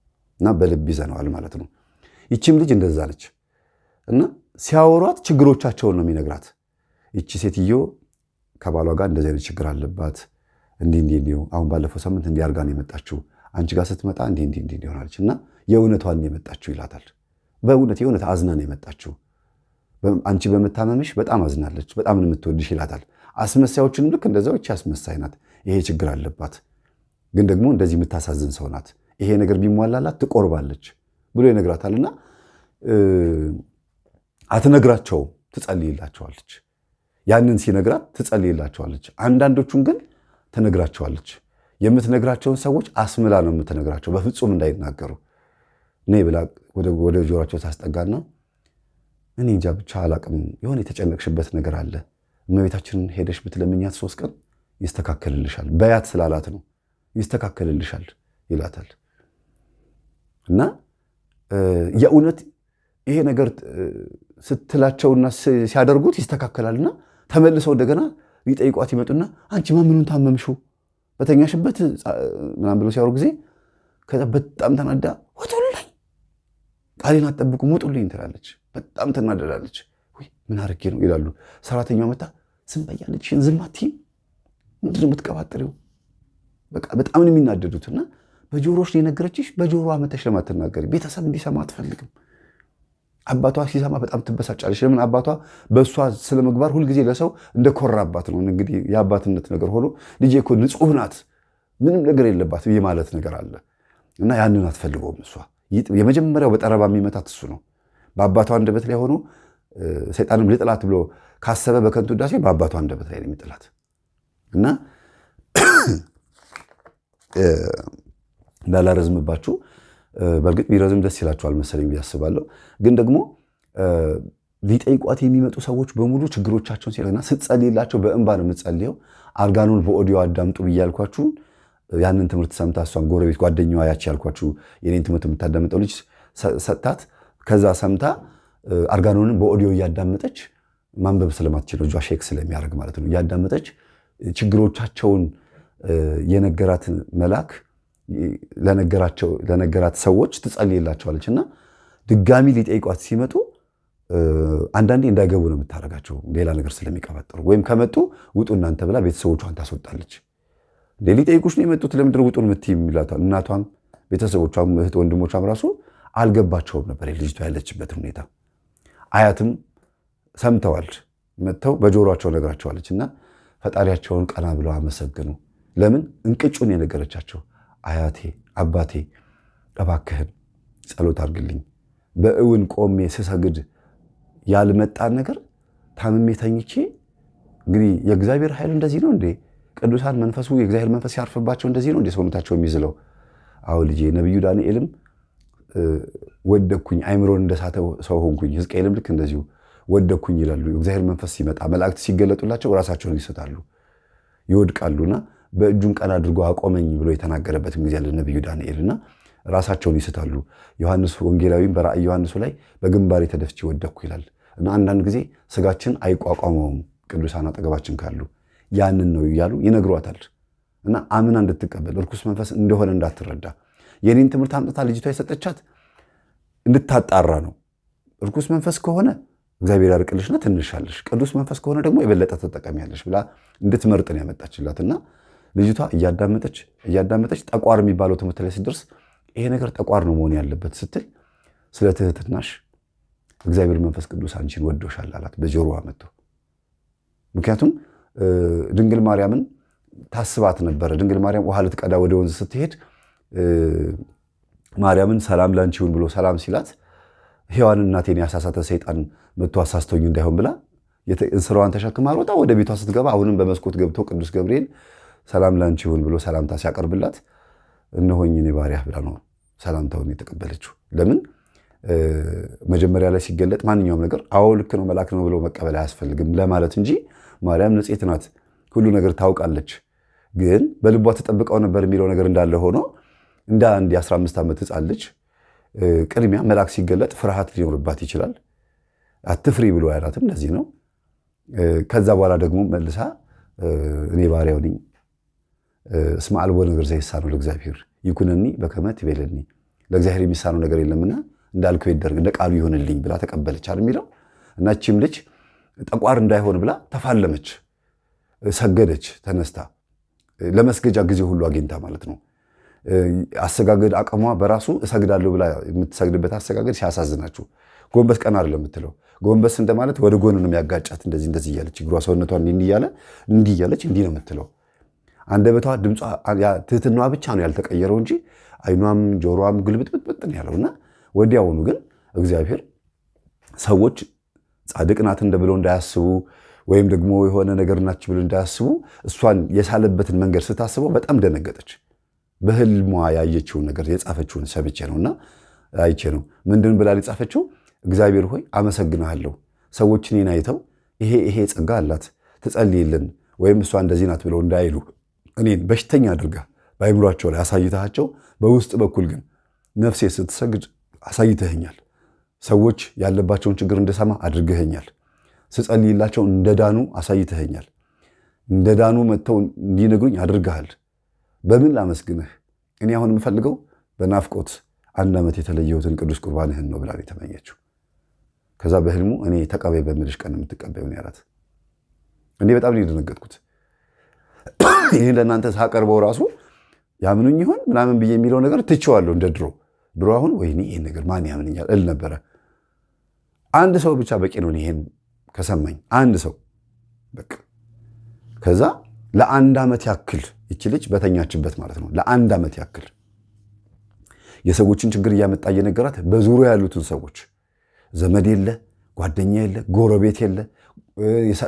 እና በልብ ይዘነዋል ማለት ነው። ይቺም ልጅ እንደዛ ነች እና ሲያወሯት ችግሮቻቸውን ነው የሚነግራት። ይቺ ሴትዮ ከባሏ ጋር እንደዚህ አይነት ችግር አለባት፣ እንዲህ እንዲህ እንዲህ፣ አሁን ባለፈው ሳምንት እንዲህ አድርጋ ነው የመጣችው፣ አንቺ ጋር ስትመጣ እንዲህ እንዲህ እንዲህ ሆናለች እና የእውነቷን ነው የመጣችው ይላታል። በእውነት የእውነት አዝና ነው የመጣችው፣ አንቺ በመታመምሽ በጣም አዝናለች፣ በጣም ነው የምትወድሽ ይላታል። አስመሳዮችንም ልክ እንደዛው ይቺ አስመሳይ ናት፣ ይሄ ችግር አለባት፣ ግን ደግሞ እንደዚህ የምታሳዝን ሰው ናት፣ ይሄ ነገር ቢሟላላት ትቆርባለች ብሎ ይነግራታልና አትነግራቸውም፣ ትጸልይላቸዋለች። ያንን ሲነግራት ትጸልይላቸዋለች። አንዳንዶቹን ግን ትነግራቸዋለች። የምትነግራቸውን ሰዎች አስምላ ነው የምትነግራቸው፣ በፍጹም እንዳይናገሩ ነይ ብላ ወደ ጆሯቸው ታስጠጋና እኔ እንጃ ብቻ አላቅም፣ የሆነ የተጨነቅሽበት ነገር አለ፣ እመቤታችንን ሄደሽ ብትለምኛት 3 ቀን ይስተካከልልሻል፣ በያት ስላላት ነው ይስተካከልልሻል ይላታል። እና የእውነት ይሄ ነገር ስትላቸውና ሲያደርጉት ይስተካከላልና ተመልሰው እንደገና ሊጠይቋት ይመጡና አንቺ ምኑን ታመምሽው በተኛሽበት ምናምን ብለው ሲያወሩ ጊዜ ከዛ በጣም ተናዳ ውጡልኝ፣ ቃሌን አትጠብቁም፣ ውጡልኝ ትላለች። በጣም ትናደዳለች። ምን አድርጌ ነው ይላሉ። ሰራተኛዋ መታ ዝም በያለች፣ ዝም አትይም፣ ምንድን ነው የምትቀባጥሪው? በቃ በጣም ነው የሚናደዱት። እና በጆሮሽ የነገረችሽ በጆሮዋ መተሽ ለማትናገሪ ቤተሰብ እንዲሰማ አትፈልግም። አባቷ ሲሰማ በጣም ትበሳጫለች። ለምን? አባቷ በእሷ ስለ ምግባር ሁልጊዜ ለሰው እንደኮራባት ነው። እንግዲህ የአባትነት ነገር ሆኖ ልጄ እኮ ንጹሕ ናት፣ ምንም ነገር የለባት የማለት ነገር አለ እና ያንን አትፈልገውም እሷ። የመጀመሪያው በጠረባ የሚመታት እሱ ነው። በአባቷ አንደበት ላይ ሆኖ ሰይጣንም ልጥላት ብሎ ካሰበ በከንቱ ውዳሴ በአባቷ አንደበት ላይ ነው የሚጥላት እና እንዳላረዝምባችሁ፣ በእርግጥ ቢረዝም ደስ ይላችኋል መሰለኝ ብዬ አስባለሁ። ግን ደግሞ ሊጠይቋት የሚመጡ ሰዎች በሙሉ ችግሮቻቸውን ሲልና ስትጸልይላቸው በእንባ ነው የምትጸልየው። አርጋኑን በኦዲዮ አዳምጡ ብዬ ያልኳችሁን ያንን ትምህርት ሰምታ እሷም ጎረቤት ጓደኛዋ ያቺ ያልኳችሁ የኔን ትምህርት የምታዳምጠው ልጅ ሰጥታት ከዛ ሰምታ አርጋኖንን በኦዲዮ እያዳመጠች፣ ማንበብ ስለማትችል እጇ shake ስለሚያደርግ ማለት ነው፣ እያዳመጠች ችግሮቻቸውን የነገራት መልአክ ለነገራት ሰዎች ትጸልይላቸዋለች እና ድጋሚ ሊጠይቋት ሲመጡ አንዳንዴ እንዳይገቡ ነው የምታደርጋቸው፣ ሌላ ነገር ስለሚቀባጥሩ፣ ወይም ከመጡ ውጡ እናንተ ብላ ቤተሰቦቿን ታስወጣለች። ሊጠይቁሽ ነው የመጡት፣ ለምንድን ውጡን የምትይ ይላታል። እናቷም ቤተሰቦቿም እህት ወንድሞቿም ራሱ አልገባቸውም ነበር ልጅቷ ያለችበትን ሁኔታ። አያትም ሰምተዋል፣ መጥተው በጆሯቸው ነግራቸዋለች እና ፈጣሪያቸውን ቀና ብለው አመሰግኑ። ለምን? እንቅጩን የነገረቻቸው። አያቴ አባቴ እባክህን ጸሎት አድርግልኝ፣ በእውን ቆሜ ስሰግድ ያልመጣን ነገር ታምሜ ተኝቼ፣ እንግዲህ የእግዚአብሔር ኃይል እንደዚህ ነው እንዴ? ቅዱሳን መንፈሱ የእግዚአብሔር መንፈስ ሲያርፍባቸው እንደዚህ ነው እንዴ ሰውነታቸው የሚዝለው? አዎ ልጄ፣ ነቢዩ ዳንኤልም ወደኩኝ፣ አይምሮን እንደሳተ ሰው ሆንኩኝ። ሕዝቅኤልም ልክ እንደዚሁ ወደኩኝ ይላሉ። የእግዚአብሔር መንፈስ ሲመጣ መላእክት ሲገለጡላቸው ራሳቸውን ይስታሉ፣ ይወድቃሉና በእጁን ቀና አድርጎ አቆመኝ ብሎ የተናገረበትም ጊዜ አለ ነቢዩ ዳንኤልና ራሳቸውን ይስታሉ። ዮሐንስ ወንጌላዊም በራእይ ዮሐንሱ ላይ በግንባሬ ተደፍቼ ወደኩ ይላል። እና አንዳንድ ጊዜ ስጋችን አይቋቋመውም ቅዱሳን አጠገባችን ካሉ፣ ያንን ነው እያሉ ይነግሯታል። እና አምና እንድትቀበል፣ እርኩስ መንፈስ እንደሆነ እንዳትረዳ፣ የኔን ትምህርት አምጥታ ልጅቷ የሰጠቻት እንድታጣራ ነው። እርኩስ መንፈስ ከሆነ እግዚአብሔር ያርቅልሽና ትንሻለሽ፣ ቅዱስ መንፈስ ከሆነ ደግሞ የበለጠ ትጠቀሚያለሽ ብላ እንድትመርጥን ያመጣችላትና ልጅቷ እያዳመጠች እያዳመጠች ጠቋር የሚባለው ትምህርት ላይ ስትደርስ ይሄ ነገር ጠቋር ነው መሆን ያለበት ስትል ስለ ትህትናሽ እግዚአብሔር መንፈስ ቅዱስ አንቺን ወዶሻል አላት በጆሮዋ መጥቶ። ምክንያቱም ድንግል ማርያምን ታስባት ነበረ። ድንግል ማርያም ውሃ ልትቀዳ ወደ ወንዝ ስትሄድ ማርያምን ሰላም ላንቺ ይሁን ብሎ ሰላም ሲላት ሔዋን እናቴን ያሳሳተ ሰይጣን መጥቶ አሳስቶኝ እንዳይሆን ብላ እንስራዋን ተሸክማ ሮጣ ወደ ቤቷ ስትገባ አሁንም በመስኮት ገብቶ ቅዱስ ገብርኤል ሰላም ላንቺ ይሁን ብሎ ሰላምታ ሲያቀርብላት እነሆኝ እኔ ባሪያህ ብላ ነው ሰላምታውን የተቀበለችው። ለምን? መጀመሪያ ላይ ሲገለጥ ማንኛውም ነገር አዎ ልክ ነው መልአክ ነው ብሎ መቀበል አያስፈልግም ለማለት እንጂ ማርያም ንጽሕት ናት፣ ሁሉ ነገር ታውቃለች። ግን በልቧ ተጠብቀው ነበር የሚለው ነገር እንዳለ ሆኖ እንደ አንድ የ15 ዓመት ሕፃን ልጅ ቅድሚያ መልአክ ሲገለጥ ፍርሃት ሊኖርባት ይችላል። አትፍሪ ብሎ ያላትም ለዚህ ነው። ከዛ በኋላ ደግሞ መልሳ እኔ ባሪያው ነኝ፣ እስመ አልቦ ነገር ዘይሳነው ለእግዚአብሔር ይኩነኒ በከመ ትቤለኒ፣ ለእግዚአብሔር የሚሳነው ነገር የለምና እንዳልከው ይደረግ፣ እንደ ቃሉ ይሆንልኝ ብላ ተቀበለች አይደል የሚለው። እና እቺም ልጅ ጠቋር እንዳይሆን ብላ ተፋለመች፣ ሰገደች፣ ተነስታ ለመስገጃ ጊዜ ሁሉ አግኝታ ማለት ነው። አሰጋገድ አቅሟ በራሱ እሰግዳለሁ ብላ የምትሰግድበት አሰጋገድ ሲያሳዝናችሁ ጎንበስ ቀና አይደለም የምትለው፣ ጎንበስ እንደማለት ወደ ጎን ነው የሚያጋጫት። እንደዚህ እንደዚህ እያለች እግሯ ሰውነቷ እንዲህ እያለ እንዲህ እያለች እንዲህ ነው የምትለው። አንደበቷ ድምጿ ትህትናዋ ብቻ ነው ያልተቀየረው እንጂ አይኗም ጆሮዋም ግልብጥብጥብጥ ነው ያለውና ወዲያውኑ ግን እግዚአብሔር ሰዎች ጻድቅ ናት እንደ ብለው እንዳያስቡ ወይም ደግሞ የሆነ ነገር ናች ብለው እንዳያስቡ እሷን የሳለበትን መንገድ ስታስበው በጣም ደነገጠች። በህልሟ ያየችውን ነገር የጻፈችውን ሰምቼ ነውና አይቼ ነው። ምንድን ብላ የጻፈችው? እግዚአብሔር ሆይ አመሰግንሃለሁ፣ ሰዎች እኔን አይተው ይሄ ይሄ ጸጋ አላት ትጸልይልን ወይም እሷ እንደዚህ ናት ብለው እንዳይሉ እኔን በሽተኛ አድርጋ በአይምሯቸው ላይ አሳይተሃቸው በውስጥ በኩል ግን ነፍሴ ስትሰግድ አሳይተኸኛል። ሰዎች ያለባቸውን ችግር እንድሰማ አድርገኸኛል። ስጸልይላቸው እንደዳኑ አሳይተኸኛል። እንደዳኑ መጥተው እንዲነግሩኝ አድርገሃል። በምን ላመስግንህ? እኔ አሁን የምፈልገው በናፍቆት አንድ ዓመት የተለየሁትን ቅዱስ ቁርባንህን ነው ብላ የተመኘችው። ከዛ በህልሙ እኔ ተቀበይ በምልሽ ቀን የምትቀበይው ነው ያላት። እኔ በጣም ነው የደነገጥኩት። ይህን ለእናንተ ሳቀርበው ራሱ ያምኑኝ ይሆን ምናምን ብዬ የሚለው ነገር ትቼዋለሁ። እንደ ድሮ ድሮ አሁን ወይኔ ይህን ነገር ማን ያምንኛል እል ነበረ። አንድ ሰው ብቻ በቂ ነው ይሄን ከሰማኝ፣ አንድ ሰው በቃ። ከዛ ለአንድ ዓመት ያክል ይቺ ልጅ በተኛችበት ማለት ነው፣ ለአንድ ዓመት ያክል የሰዎችን ችግር እያመጣ እየነገራት በዙሪያ ያሉትን ሰዎች፣ ዘመድ የለ፣ ጓደኛ የለ፣ ጎረቤት የለ፣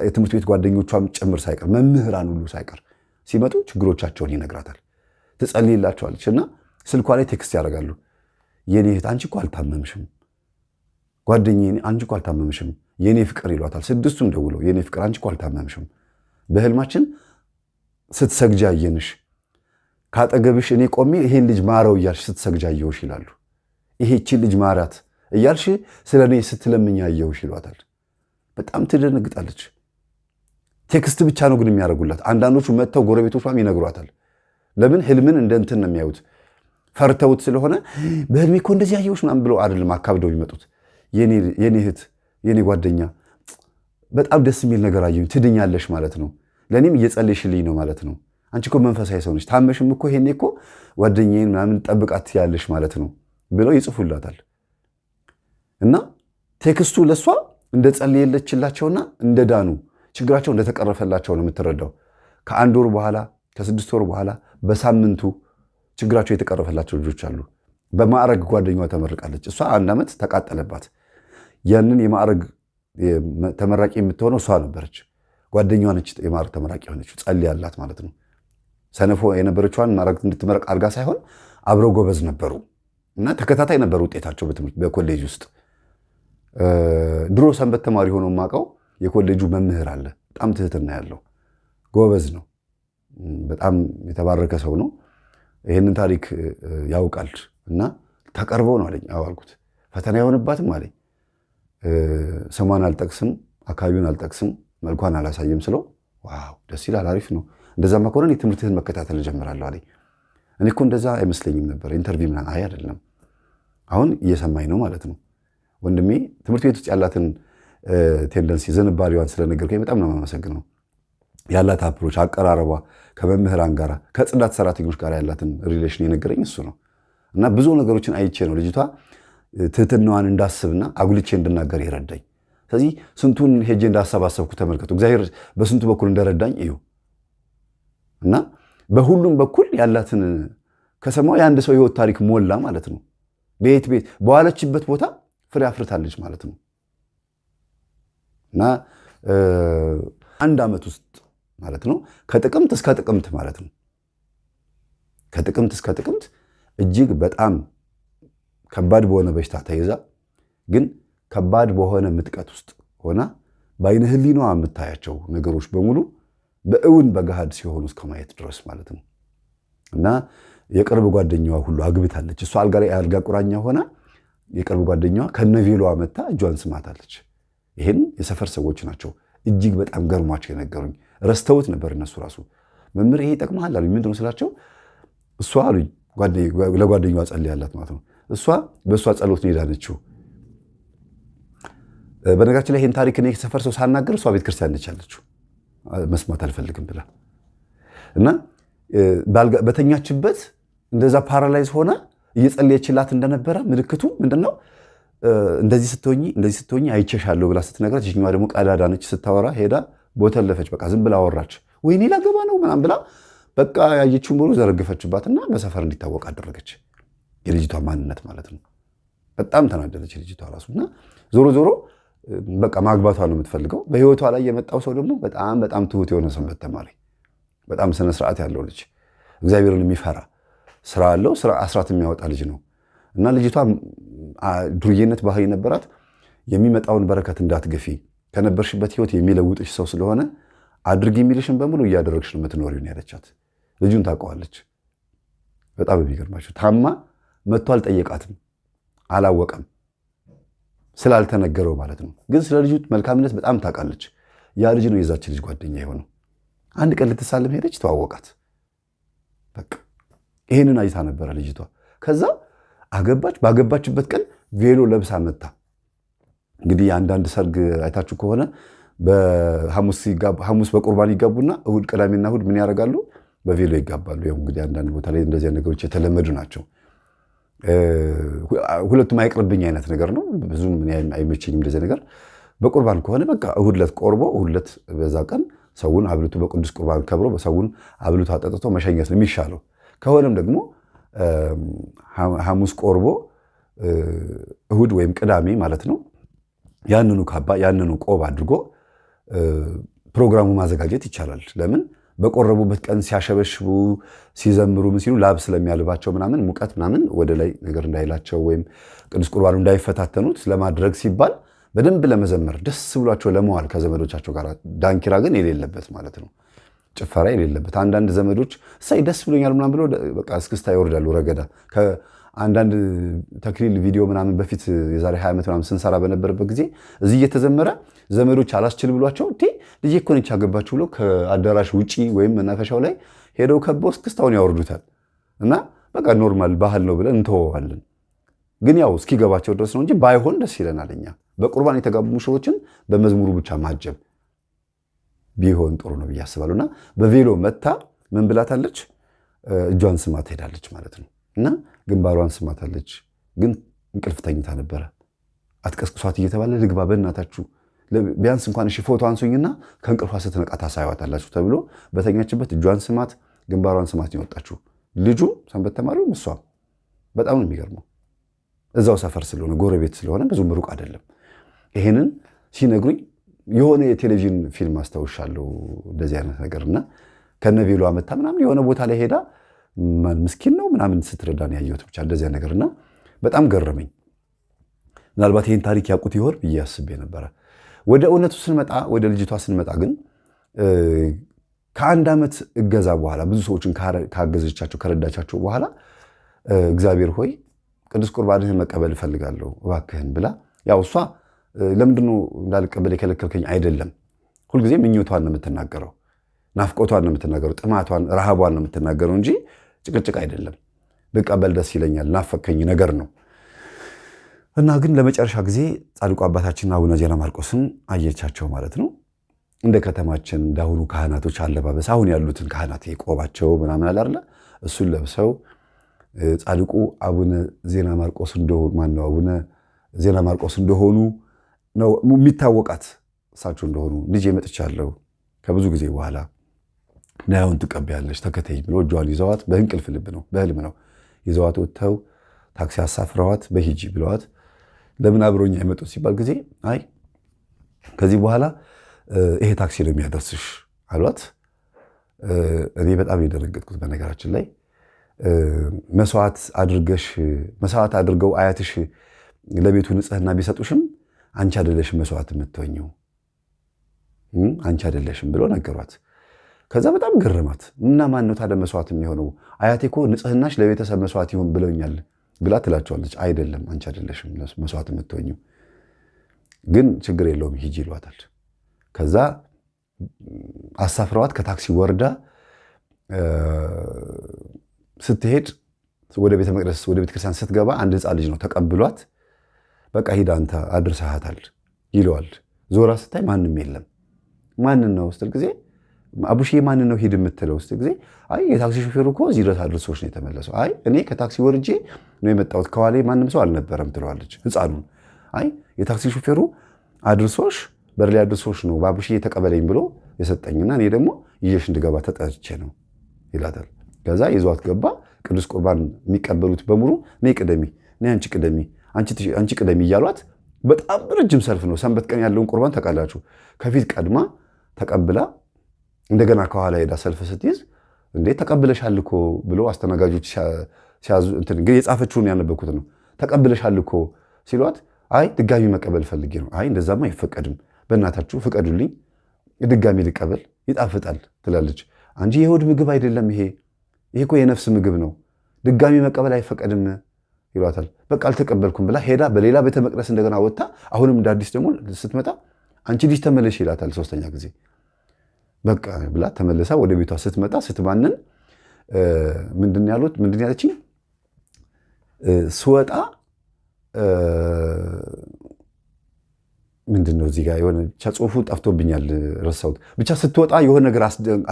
የትምህርት ቤት ጓደኞቿም ጭምር ሳይቀር፣ መምህራን ሁሉ ሳይቀር ሲመጡ ችግሮቻቸውን ይነግራታል። ትጸልይላቸዋለች እና ስልኳ ላይ text ያደርጋሉ። የኔ እህት አንቺ እኮ አልታመምሽም፣ ጓደኛዬ አንቺ እኮ አልታመምሽም፣ የኔ ፍቅር ይሏታል። ስድስቱም ደውለው የኔ ፍቅር አንቺ እኮ አልታመምሽም፣ በህልማችን ስትሰግጂ አየንሽ፣ ካጠገብሽ እኔ ቆሜ ይሄን ልጅ ማረው እያልሽ ስትሰግጂ አየሁሽ ይላሉ። ይሄችን ልጅ ማራት እያልሽ ስለ እኔ ስትለምኝ አየሁሽ ይሏታል። በጣም ትደነግጣለች። Text ብቻ ነው ግን የሚያደርጉላት። አንዳንዶቹ መጥተው ጎረቤቶቿም ይነግሯታል። ለምን ህልምን እንደ እንትን ነው የሚያዩት፣ ፈርተውት ስለሆነ በህልሜ እኮ እንደዚህ አየሁሽ ምናምን ብለው አይደለም አካብደው የሚመጡት። የኔ እህት፣ የኔ ጓደኛ በጣም ደስ የሚል ነገር አየሁኝ፣ ትድኛለሽ ማለት ነው፣ ለእኔም እየጸለይሽልኝ ነው ማለት ነው። አንቺ እኮ መንፈሳዊ ሰው ነሽ፣ ታመሽም እኮ ይሄኔ እኮ ጓደኛዬን ምናምን ጠብቃት ያለሽ ማለት ነው ብለው ይጽፉላታል። እና text ኡ ለእሷ እንደ ጸለየችላቸውና እንደዳኑ፣ ችግራቸው እንደተቀረፈላቸው ነው የምትረዳው። ከአንድ ወር በኋላ፣ ከ6 ወር በኋላ፣ በሳምንቱ ችግራቸው የተቀረፈላቸው ልጆች አሉ። በማዕረግ ጓደኛዋ ተመርቃለች። እሷ አንድ ዓመት ተቃጠለባት። ያንን የማዕረግ ተመራቂ የምትሆነው እሷ ነበረች። ጓደኛዋ ነች የማዕረግ ተመራቂ የሆነችው፣ ጸልያላት ማለት ነው። ሰነፎ የነበረችዋን ማዕረግ እንድትመረቅ አድርጋ ሳይሆን አብረው ጎበዝ ነበሩ እና ተከታታይ ነበር ውጤታቸው በትምህርት በኮሌጅ ውስጥ። ድሮ ሰንበት ተማሪ ሆኖ የማውቀው የኮሌጁ መምህር አለ። በጣም ትህትና ያለው ጎበዝ ነው። በጣም የተባረከ ሰው ነው። ይህንን ታሪክ ያውቃል እና ተቀርበው ነው አለኝ። አዎ አልኩት። ፈተና የሆንባትም አለኝ። ስሟን አልጠቅስም፣ አካባቢውን አልጠቅስም፣ መልኳን አላሳይም ስለው wow ደስ ይላል፣ አሪፍ ነው። እንደዛማ ከሆነ እኔ ትምህርትህን መከታተል እጀምራለሁ አለኝ። እኔ እኮ እንደዛ አይመስለኝም ነበር። Interview ምናምን አይ አይደለም፣ አሁን እየሰማኝ ነው ማለት ነው። ወንድሜ ትምህርት ቤት ውስጥ ያላትን tendency ዝንባሌዋን ስለነገርከኝ በጣም ነው የማመሰግነው። ያላት approach፣ አቀራረቧ፣ ከመምህራን ጋር ከጽዳት ሰራተኞች ጋር ያላትን relation የነገረኝ እሱ ነው። እና ብዙ ነገሮችን አይቼ ነው ልጅቷ ትህትናዋን እንዳስብና አጉልቼ እንድናገር የረዳኝ። ስለዚህ ስንቱን ሄጄ እንዳሰባሰብኩ ተመልከቱ። እግዚአብሔር በስንቱ በኩል እንደረዳኝ እዩ። እና በሁሉም በኩል ያላትን ከሰማው የአንድ ሰው ህይወት ታሪክ ሞላ ማለት ነው። ቤት ቤት በዋለችበት ቦታ ፍሬ አፍርታለች ማለት ነው። እና አንድ ዓመት ውስጥ ማለት ነው፣ ከጥቅምት እስከ ጥቅምት ማለት ነው። ከጥቅምት እስከ ጥቅምት እጅግ በጣም ከባድ በሆነ በሽታ ተይዛ ግን ከባድ በሆነ ምጥቀት ውስጥ ሆና በአይነ ህሊናዋ የምታያቸው ነገሮች በሙሉ በእውን በገሃድ ሲሆኑ እስከ ማየት ድረስ ማለት ነው። እና የቅርብ ጓደኛዋ ሁሉ አግብታለች። እሷ አልጋ ላይ አልጋ ቁራኛ ሆና የቅርብ ጓደኛዋ ከነቬሎዋ መታ እጇን ስማታለች። ይህን የሰፈር ሰዎች ናቸው እጅግ በጣም ገርሟቸው የነገሩኝ። ረስተውት ነበር እነሱ ራሱ። መምህር ይሄ ይጠቅመሃል አሉኝ። ምንድን ነው ስላቸው እሷ አሉኝ፣ ለጓደኛዋ ጸልያላት ማለት ነው። እሷ በእሷ ጸሎት ነው የዳነችው። በነገራችን ላይ ይህን ታሪክ እኔ ሰፈር ሰው ሳናገር እሷ ቤተክርስቲያን ነች ያለችው፣ መስማት አልፈልግም ብላ እና በተኛችበት እንደዛ paralyze ሆና እየጸለየችላት እንደነበረ ምልክቱ ምንድነው? እንደዚህ ስትሆኚ እንደዚህ ስትሆኚ አይቼሻለሁ ብላ ስትነግራት፣ ይችኛዋ ደግሞ ቀዳዳ ነች ስታወራ ሄዳ ቦተለፈች። በቃ ዝም ብላ አወራች። ወይኔ ላገባ ነው ምናምን ብላ በቃ ያየችውን ብሎ ዘረገፈችባትና በሰፈር እንዲታወቅ አደረገች። የልጅቷ ማንነት ማለት ነው። በጣም ተናደደች ልጅቷ ራሱ እና ዞሮ ዞሮ በቃ ማግባቷ ነው የምትፈልገው። በህይወቷ ላይ የመጣው ሰው ደግሞ በጣም በጣም ትሁት የሆነ ሰንበት ተማሪ፣ በጣም ስነስርዓት ያለው ልጅ፣ እግዚአብሔርን የሚፈራ፣ ስራ አለው፣ ስራ አስራት የሚያወጣ ልጅ ነው እና ልጅቷ ዱርዬነት ባህሪ ነበራት። የሚመጣውን በረከት እንዳትገፊ፣ ከነበርሽበት ህይወት የሚለውጥሽ ሰው ስለሆነ አድርግ የሚልሽን በሙሉ እያደረግሽ ነው የምትኖሪው ያለቻት። ልጁን ታውቀዋለች። በጣም የሚገርማችሁ ታማ መጥቶ አልጠየቃትም፣ አላወቀም ስላልተነገረው ማለት ነው። ግን ስለ ልጁ መልካምነት በጣም ታውቃለች። ያ ልጅ ነው የዛች ልጅ ጓደኛ የሆነው። አንድ ቀን ልትሳለም ሄደች፣ ተዋወቃት። በቃ ይሄንን አይታ ነበረ ልጅቷ። ከዛ አገባች። ባገባችበት ቀን ቬሎ ለብሳ መታ። እንግዲህ አንዳንድ ሰርግ አይታችሁ ከሆነ በሐሙስ በቁርባን ይጋቡና እሁድ፣ ቅዳሜና እሁድ ምን ያደርጋሉ? በቬሎ ይጋባሉ። ያው እንግዲህ አንዳንድ ቦታ ላይ እንደዚያ ነገሮች የተለመዱ ናቸው። ሁለቱም አይቅርብኝ አይነት ነገር ነው። ብዙም አይመቸኝም እንደዚህ ነገር። በቁርባን ከሆነ በቃ እሁድ ዕለት ቆርቦ እሁድ ዕለት በዛ ቀን ሰውን አብልቶ በቅዱስ ቁርባን ከብሮ ሰውን አብልቶ አጠጥቶ መሸኘት ነው የሚሻለው። ከሆነም ደግሞ ሐሙስ ቆርቦ እሁድ ወይም ቅዳሜ ማለት ነው ያንኑ ካባ ያንኑ ቆብ አድርጎ ፕሮግራሙ ማዘጋጀት ይቻላል። ለምን በቆረቡበት ቀን ሲያሸበሽቡ ሲዘምሩ ምን ሲሉ ላብ ስለሚያልባቸው ምናምን ሙቀት ምናምን ወደ ላይ ነገር እንዳይላቸው ወይም ቅዱስ ቁርባኑ እንዳይፈታተኑት ለማድረግ ሲባል በደንብ ለመዘመር ደስ ብሏቸው ለመዋል ከዘመዶቻቸው ጋር፣ ዳንኪራ ግን የሌለበት ማለት ነው፣ ጭፈራ የሌለበት። አንዳንድ ዘመዶች እሰይ ደስ ብሎኛል ምናምን ብሎ በቃ እስክስታ ይወርዳሉ ረገዳ። አንዳንድ ተክሊል ቪዲዮ ምናምን በፊት የዛሬ 20 ዓመት ምናምን ስንሰራ በነበረበት ጊዜ እዚህ እየተዘመረ ዘመዶች አላስችል ብሏቸው ልጄ እኮ ነች ያገባችሁ ብሎ ከአዳራሽ ውጪ ወይም መናፈሻው ላይ ሄደው ከበው እስክስታውን ያወርዱታል። እና በቃ normal ባህል ነው ብለን እንተወዋለን። ግን ያው እስኪገባቸው ድረስ ነው እንጂ ባይሆን ደስ ይለናል። እኛ በቁርባን የተጋቡ ሙሽሮችን በመዝሙሩ ብቻ ማጀብ ቢሆን ጥሩ ነው ብዬ አስባለሁ። እና በቬሎ መታ ምን ብላታለች? እጇን ስማ ትሄዳለች ማለት ነው። እና ግንባሯን ስማታለች። ግን እንቅልፍ ተኝታ ነበረ። አትቀስቅሷት እየተባለ ልግባ በእናታችሁ ቢያንስ እንኳን እሺ ፎቶ አንሱኝና ከእንቅልፏ ስትነቃ ታሳዩዋታላችሁ ተብሎ በተኛችበት እጇን ስማት ግንባሯን ስማት ነው የወጣችሁ። ልጁ ሰንበት ተማሪውም እሷም በጣም ነው የሚገርመው። እዛው ሰፈር ስለሆነ ጎረቤት ስለሆነ ብዙም ሩቅ አይደለም። ይሄንን ሲነግሩኝ የሆነ የቴሌቪዥን ፊልም አስታውሻለሁ እንደዚህ አይነት ነገር እና ከነቬሎ መታ ምናምን የሆነ ቦታ ላይ ሄዳ ምስኪን ነው ምናምን ስትረዳን ያየሁት ብቻ እንደዚያ ነገርና በጣም ገረመኝ። ምናልባት ይህን ታሪክ ያውቁት ይሆን ብዬ አስቤ ነበረ። ወደ እውነቱ ስንመጣ፣ ወደ ልጅቷ ስንመጣ ግን ከአንድ ዓመት እገዛ በኋላ፣ ብዙ ሰዎችን ካገዘቻቸው ከረዳቻቸው በኋላ እግዚአብሔር ሆይ ቅዱስ ቁርባንህን መቀበል እፈልጋለሁ እባክህን ብላ፣ ያው እሷ ለምንድነው እንዳልቀበል የከለከልከኝ አይደለም፣ ሁልጊዜ ምኞቷን ነው የምትናገረው፣ ናፍቆቷን ነው የምትናገረው፣ ጥማቷን ረሃቧን ነው የምትናገረው እንጂ ጭቅጭቅ አይደለም። ብቀበል ደስ ይለኛል፣ ናፈከኝ ነገር ነው። እና ግን ለመጨረሻ ጊዜ ጻድቁ አባታችን አቡነ ዜና ማርቆስን አየቻቸው ማለት ነው። እንደ ከተማችን እንዳሁኑ ካህናቶች አለባበስ አሁን ያሉትን ካህናት የቆባቸው ምናምን አለ አይደለ? እሱን ለብሰው ጻድቁ አቡነ ዜና ማርቆስ እንደሆኑ፣ ማነው አቡነ ዜና ማርቆስ እንደሆኑ ነው የሚታወቃት፣ እሳቸው እንደሆኑ። ልጄ መጥቻለሁ ከብዙ ጊዜ በኋላ፣ ናያውን ትቀበያለሽ፣ ተከተይ ብሎ እጇን ይዘዋት፣ በእንቅልፍ ልብ ነው በህልም ነው፣ ይዘዋት ወጥተው ታክሲ አሳፍረዋት በሂጂ ብለዋት፣ ለምን አብሮኛ የመጡት ሲባል ጊዜ አይ ከዚህ በኋላ ይሄ ታክሲ ነው የሚያደርስሽ አሏት። እኔ በጣም የደነገጥኩት በነገራችን ላይ መስዋዕት አድርገሽ መስዋዕት አድርገው አያትሽ ለቤቱ ንጽህና ቢሰጡሽም አንቺ አይደለሽም መስዋዕት የምትሆኚው፣ አንቺ አይደለሽም ብሎ ነገሯት። ከዛ በጣም ገረማት። እና ማን ነው ታዲያ መስዋዕት የሚሆነው? አያቴ እኮ ንጽህናሽ ለቤተሰብ መስዋዕት ይሁን ብለውኛል ብላ ትላቸዋለች። አይደለም፣ አንቺ አይደለሽም መስዋዕት የምትሆኚው፣ ግን ችግር የለውም ሂጂ ይሏታል። ከዛ አሳፍረዋት ከታክሲ ወርዳ ስትሄድ ወደ ቤተ መቅደስ ወደ ቤተ ክርስቲያን ስትገባ አንድ ሕፃን ልጅ ነው ተቀብሏት፣ በቃ ሂድ አንተ አድርሰሃታል ይለዋል። ዞራ ስታይ ማንም የለም። ማንን ነው ስትል ጊዜ አቡሼ ማንን ነው ሂድ የምትለው ስትል ጊዜ አይ የታክሲ ሾፌሩ እኮ እዚህ ድረስ አድርሶሽ ነው የተመለሰው። አይ እኔ ከታክሲ ወርጄ ነው የመጣሁት፣ ከኋላ ማንም ሰው አልነበረም ትለዋለች ሕፃኑን። አይ የታክሲ ሾፌሩ አድርሶሽ በር ላይ አድርሶሽ ነው ባቡሼ ተቀበለኝ ብሎ የሰጠኝና እኔ ደግሞ ይዤሽ እንድገባ ተጠርቼ ነው ይላታል። ከዛ ይዟት ገባ። ቅዱስ ቁርባን የሚቀበሉት በሙሉ ነይ ቅደሚ፣ ነይ አንቺ ቅደሚ፣ አንቺ ቅደሚ እያሏት በጣም ረጅም ሰልፍ ነው። ሰንበት ቀን ያለውን ቁርባን ታውቃላችሁ። ከፊት ቀድማ ተቀብላ እንደገና ከኋላ ሄዳ ሰልፍ ስትይዝ እንዴ ተቀብለሻል እኮ ብሎ አስተናጋጆች ሲያዙ፣ እንትን ግን የጻፈችውን ያነበብኩት ነው። ተቀብለሻል እኮ ሲሏት አይ ድጋሚ መቀበል ፈልጌ ነው። አይ እንደዛማ አይፈቀድም፣ በእናታችሁ ፍቀዱልኝ፣ ድጋሚ ልቀበል፣ ይጣፍጣል ትላለች። አንቺ የሆድ ምግብ አይደለም ይሄ፣ ይሄ እኮ የነፍስ ምግብ ነው፣ ድጋሚ መቀበል አይፈቀድም ይሏታል። በቃ አልተቀበልኩም ብላ ሄዳ በሌላ ቤተ መቅደስ እንደገና ወጥታ አሁንም እንደ አዲስ ደግሞ ስትመጣ አንቺ ልጅ ተመለሽ ይላታል ሶስተኛ ጊዜ። በቃ ብላ ተመልሳ ወደ ቤቷ ስትመጣ ስትባንን ምንድን ያሉት ምንድን ያለችኝ ስወጣ ምንድን ነው እዚህ ጋር የሆነ ብቻ ጽሁፉ ጠፍቶብኛል፣ ረሳሁት። ብቻ ስትወጣ የሆነ ነገር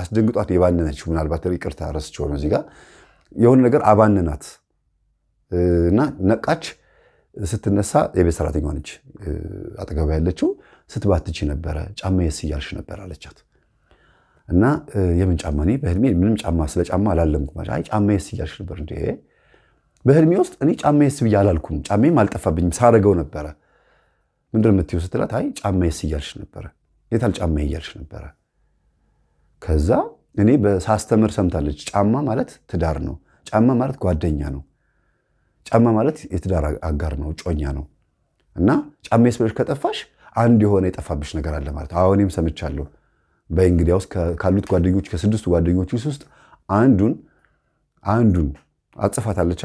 አስደንግጧት የባነነችው፣ ምናልባት ይቅርታ ረስቼው ነው። እዚህ ጋር የሆነ ነገር አባንናት እና ነቃች። ስትነሳ የቤት ሰራተኛዋ ነች አጠገቧ ያለችው። ስትባትቺ ነበረ፣ ጫማዬስ እያልሽ ነበር አለቻት። እና የምን ጫማ? እኔ በህልሜ ምንም ጫማ ስለ ጫማ አላለምኩም። አይ ጫማዬስ እያልሽ ነበር እንዴ? በህልሜ ውስጥ እኔ ጫማዬስ ብዬ አላልኩም። ጫማዬም አልጠፋብኝም፣ ሳረገው ነበረ። ምንድን ነው የምትይው ስትላት፣ አይ ጫማዬስ እያልሽ ነበረ፣ የታል ጫማዬ እያልሽ ነበረ። ከዛ እኔ በሳስተምር ሰምታለች። ጫማ ማለት ትዳር ነው። ጫማ ማለት ጓደኛ ነው። ጫማ ማለት የትዳር አጋር ነው፣ እጮኛ ነው። እና ጫማዬስ ብለሽ ከጠፋሽ አንድ የሆነ የጠፋብሽ ነገር አለ ማለት። አዎ እኔም ሰምቻለሁ። በይ እንግዲያውስ ካሉት ጓደኞች ከስድስቱ ጓደኞች ውስጥ አንዱን አንዱን አጽፋታለቻ